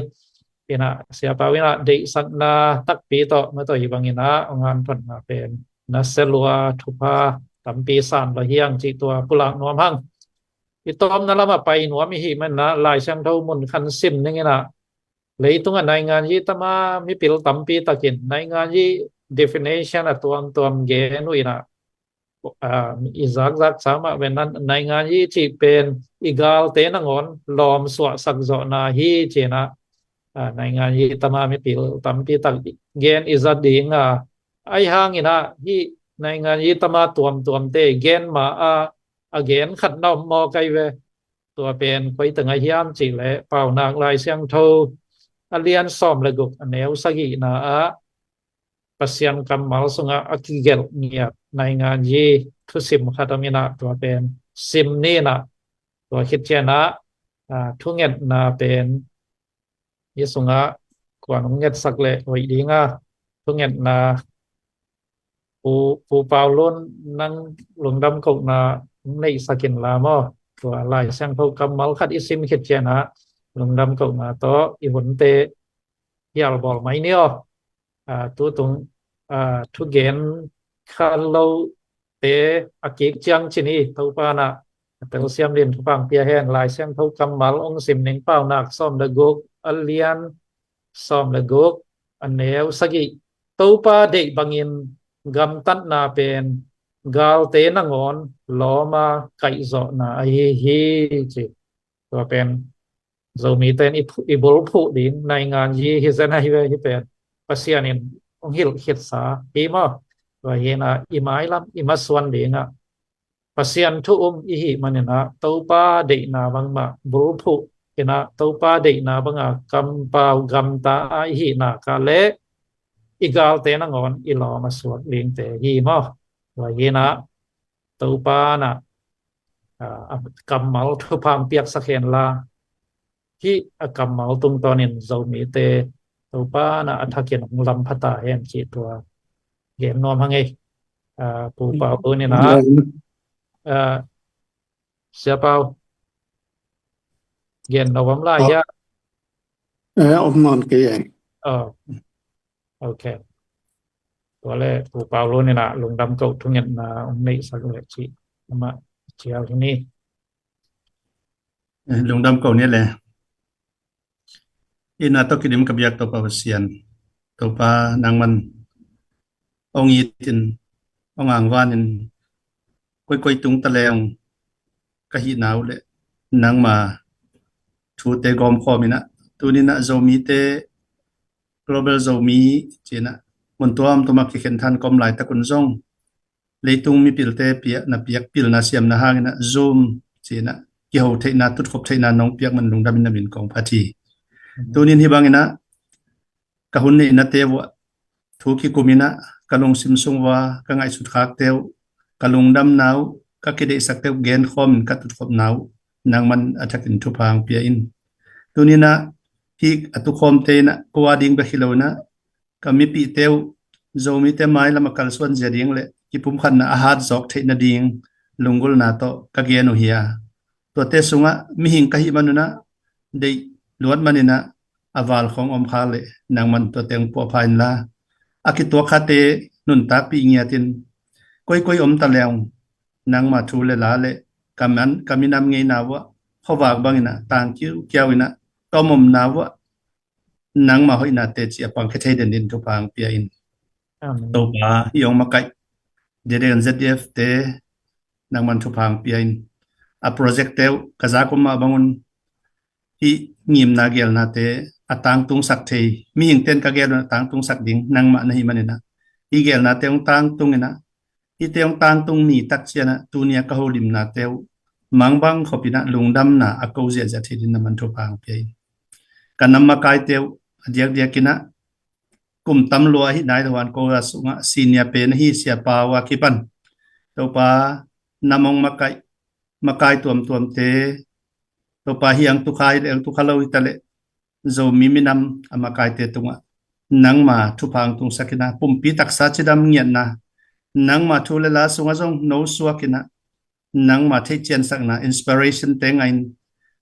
In ah Sia Pau in ah deihsakna takpi tawh, mah tawh hi bangin ah hong hanthotna pen nasia lua, thupha tampi san lo hi hang cih tua pulak nuam hang. I tawpna lamah pai nuam i hih manin ah Lai Siangtho mun khat sim ning in ah, leitungah nainganyi tama mipil tampi takin nainganyi definition a tuamtuam gen uh in ah, ah, i zakzak sa mah bangin ah nainganyi cih pen i galte nangawn lawm suahsak zawhna hi ci-in ah, ah, nainganyi tama mipil tampi tak gen i za ding a, ahi hangin ah hih nainganyi tama tuamtuamte gen ma a, a gen khat na om mawk ahi ve. Tua pen koi teng ah hiam cih leh Paunak Lai Siangtho a lian sawm le guk, a neu sagihna ah Pasian kammal sungah a kigelh ngiat nainganyi thusim khat om in ah, tua pen sim ni in ah, tua khit ciang ah, ah, thungetna pen hih sungah kua'n hong ngetsak leh hoih ding a, thungetna Pu, Pu Pau Lun, nang lungdam kohna hong neihsak in la maw. Tua Lai Siangtho kammal khat i sim khit ciang ah lungdam kohna tawh i hunte hial bawl mai ni aw. Ah, tutung, ah, thugen kha lote a kik ciang ci ni, Topa'n ah a telsiam dingin thupha hong pia hen. Lai Siangtho kammal hong sim ning, Paunak sawm le guk, a lian sawm le guk, a neu sagih. Topa deih bangin gamtatna pen galte nangawn lawm a kaihzawhna ahi hi ci. Tua pen Zomite in i phu-, i bulphuh ding nainganyi hi zen ahi ve, hih pen Pasian in hong hilh khitsa hi maw. Tua hi in ah i mailam i masuan ding ah Pasian thu um i hih manin ah Topa deihna bangmah bulphuh in ah Topa deihna banga kampau gamta a i hih nak leh i galte nangawn i lawm a suak dingte hi maw. Tua hi in ah Topa'n ah, ah, a kammal thupha hong piaksak hen la, hih a kammal tungtawnin Zomite Topa'n ah a thakin hong lam pha ta hen cih tua gen nuam hang ei. Ah, Pu Pau Lun in ah, ah, Sia Pau, gen nuam lai hia? Eh, om nawn kei ei. Oh. Ok. Tua le Pu Paulo in ah lungdam ko thungetna hong neihsak le cih amah cial hi ni. Lungdam ko ni le. Ina tawh kidim ka biak Topa Pasian, Topa nangman hong itin, hong angvanin, koikoi tung taleng ka hihna uh le nangma thute gawmkhawm in ah, tuni in ah Zomite, Global Zomi ci in ah, mun tuamtuam ah kikhen than ka om laitak un zong, leitung mipilte piak, na piak pilna siamna hangin ah Zoom ci in ah kiho theihna, tutkhop theihna nong piak man lungdam in na min kong phat hi. Tuni in hih bangin ah ka hun neihnate uh ah thu kikum in ah ka lungsim sung uh ah ka ngaihsut khakte uh, ka lungdamna uh, ka kideihsakte uh genkhawm in ka tutkhopna uh nangman a thakin thupha hong pia in. Tuni in ah hih a tukhawmte in ah ko a ding bek hi lo in ah ka mipihte uh, Zomite mailam a kalsuan zia ding le kipumkhatna a hat zawk theih nading lunggulhna tawh ka gen uh hi a, tuate sungah mihing ka hih man un ah deih luat man in ah a val khawng om kha le nangman tuate hong puahpha inla, a kituak khate nuntakpih ngiatin, koikoi om taleng nangma thu le la le ka man, ka minam ngeina uh ah khuavak bangin ah tang kiukiau in ah ka om omna uh ah nangma hoihna teci a pangkhia thei den din thupha hong pia in. Amen. Topa, hih hong makaih J D N Z D F te nangman thupha hong pia in. A project te uh ka zak om mah bangun hih ngimna gelnate a tangtungsak thei, mihing ten ka gel un a tangtungsak ding nangmah na hih man in ah, hih gelnate hong tangtung in ah, hihte hong tangtung ni tak ciang ah tuni a ka holimnate uh mangbang khop in ah lungdamna a ko ziahziah thei din nangman thupha hong pia in. Ka nam makaite uh a diakdiak in ah kum tam lua ahi nai lo a ko a sungah senior pen ahi Sia Pau a kipan, Topa, nam hong makaih makai tuamtuamte, Topa, hih ang tukha hi le ang tukha lo hi ta le Zomi minam a makaite tungah nangma thupha hong tungsak in ah, pumpi taksa cidam ngiatna, nangma thu le la sungah zong no suak in ah, nangma theihciansakna, inspiration te ngah in,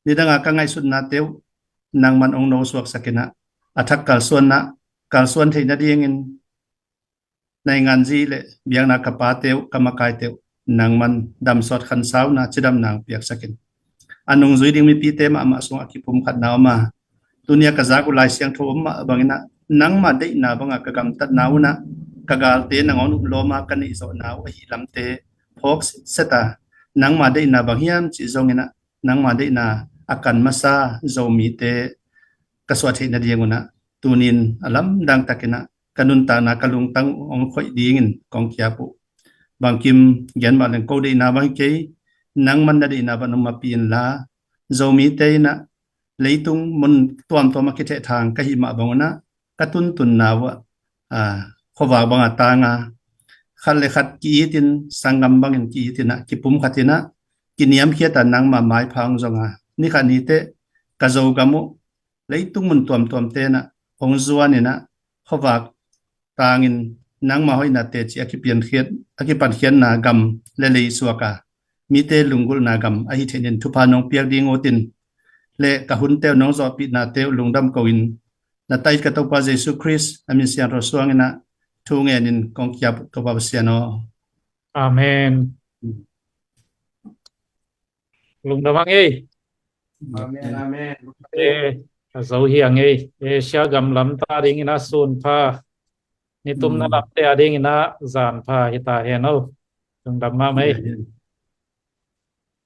nidang a ka ngaihsutnate uh nangman hong no suaksak in ah, a thak kalsuanna, kalsuan theih nadingin naingan zi le biakna ka pate uh, ka makaite uh nangman damsawt khansauna cidamna hong piaksak in. A nungzui ding mipite mahmah sungah kipumkhatna om a, tuni a ka zak uh Lai Siangtho om mah bangin ah, nangma deihna bangah ka gamtatna un ah, ka galte nangawn up lawm a ka neihzawhna uh ahi lamte phawk setset a, nangma deihna bang hiam cih zongin ah, nangma deihna a kan masa Zomite ka suah theih nading un ah, tuni in a lamdang takin ah ka nuntakna, ka lungtang uh hong khoih dingin kong kiap uh. Bangkim gen mah leng ko deihna bang hi kei, nangman na deihna bang hong mapih inla, Zomite in ah leitung mun tuamtuam a kithehthang ka hih mah bang un ah, ka tuntunna uh ah, ah, khuavak bang a tang a, khat le khat ki-it in, sanggam bangin ki-it in ah, kipumkhat in ah, kiniamkhiat a nangma maipha hong zong a, ni khat ni teh ka Zogam uh leitung mun tuamtuamte in ah hong zuan in ah, khuavak tangin nangma hoihna teci a kipiankhiat, a kipankhiatna gam le lei suak a, mite lunggulhna gam ahi theih nadin thupha nong piak ding uh tin, le ka hunte uh nong zawhpihnate uh lungdam ko in, na tait ka Topa Jesu Khrist a min siangtho suangin ah thu ngenin kong kiap uh, Topa Pasian aw. Amen. Lungdam hang ei. Amen, amen. Eh, a zo hi hang ei. Asia gam lam ta dingin ah sun pha. Nitumna lamte a dingin ah zan pha hi ta hen aw. Lungdam mahmah ei.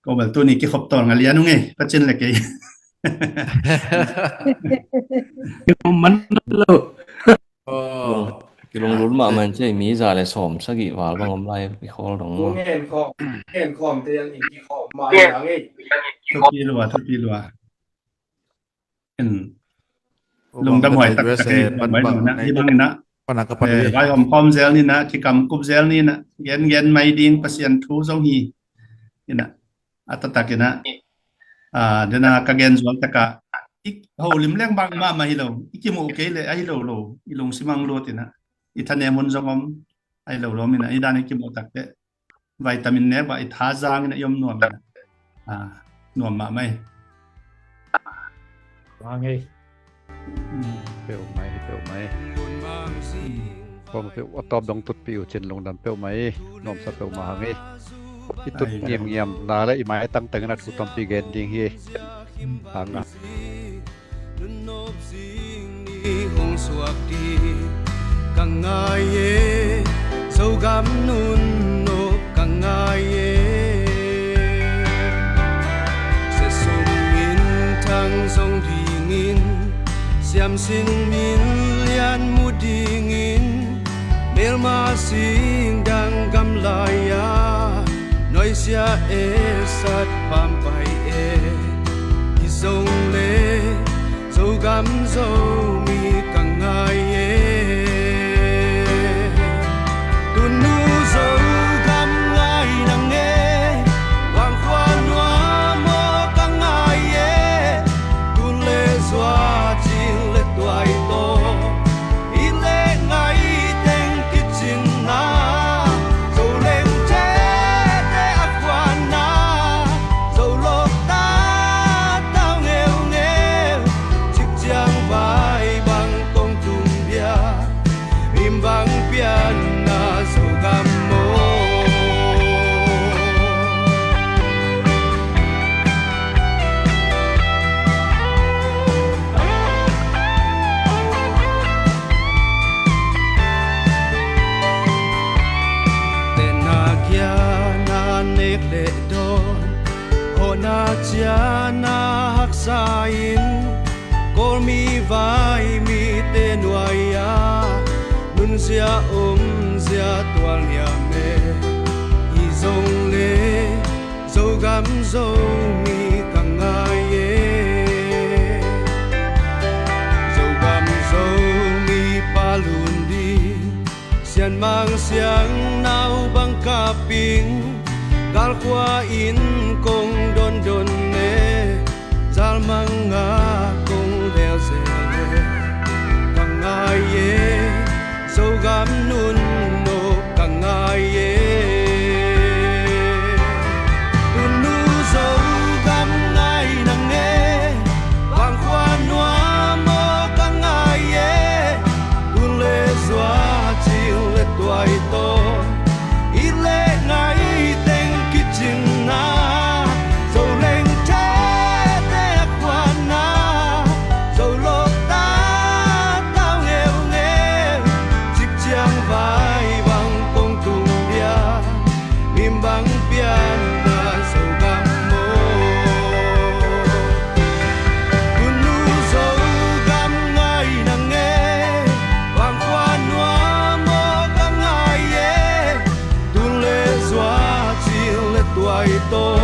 Ko bel tuni kikhop tawl nga lian ung ei. Ka cin le kei. Man lo. Kilunglul mahmah in cei, mi za le sawm sagih val bang om lai, i khawl dong. Ngen khawm, ngen khawm te ang in kikhawm mai ang ei. Thupi lua, thupi lua. En, lungdam huai tak tak ei, mai lo na, hi bang na. Pana ka pana. Eh, vai hom khawm zel ni na, kikam kup zel ni na, gen gen mai ding Pasian thu zong hi. Ina, a taktak ina, a, dena ka gen zual taka, i holim leng bang mahmah hi lo, i kimuh kei le ahi lo lo, i lungsim ang lut ina, i thanem hun zong om, ahi lo lo mina, i dan i kimuh tak te, vitamin nek va i tha zang ina i om nuam ina, a, nuam mahmah hi. Bang ei. Peuh mai, peuh mai. Kong peuh a tawp dong tutpih uh cin lungdam peuhmah hi. Nuamsa peuhmah hang hi. I tut ngimngiamna le i maitang tengin a thu tampi gen ding hi. Hang a nunnop zing ni hong suak ding ka ngai e, Zogam nunnop ka ngai e. Siasum minthang zong dingin, siamsin min lian mu dingin, melma singdang gamlai-a nuaisiah e, sat pampai e. Hi zong le Zogam Zomi ka ngai e. Tunu Zogam ngai nang e, vangkhua nuam aw ka ngai e. Tun le zua, cil le tuai tawh, it le ngai teng kicinna, Zoleng thete a khuanna, Zolok ta tau ngeungeu, cikciang vai bang kong tung dia, mim bang pianna Zogam maw. Tenna kiana nek le dawn, hawhna ciana haksa in, Kawlmi vai mite nuai-a nunzia omzia tualniam e. Hi zong le Zogam Zomi ka ngai e. Zogam Zomi pa lun ding, Sianmang Siangnau bang kaping, galkhua in kong dondon e. Zalmang a kong delzel e, ka ngai e. Zogam nunnop ka ngai e. Tunu Zogam ngai nang e, vangkhua nuam aw ka ngai e. Tun le zua, cil le tuai tawh, it le ngai teng kicinna, Zoleng thete a khuanna, Zolok ta tau ngeungeu, cikciang vai bang kong tung dia, mim bang pianna Zogam maw. Tunu Zogam ngai nang e, vangkhua nuam aw ka ngai e. Tun le zua, cil le tuai tawh,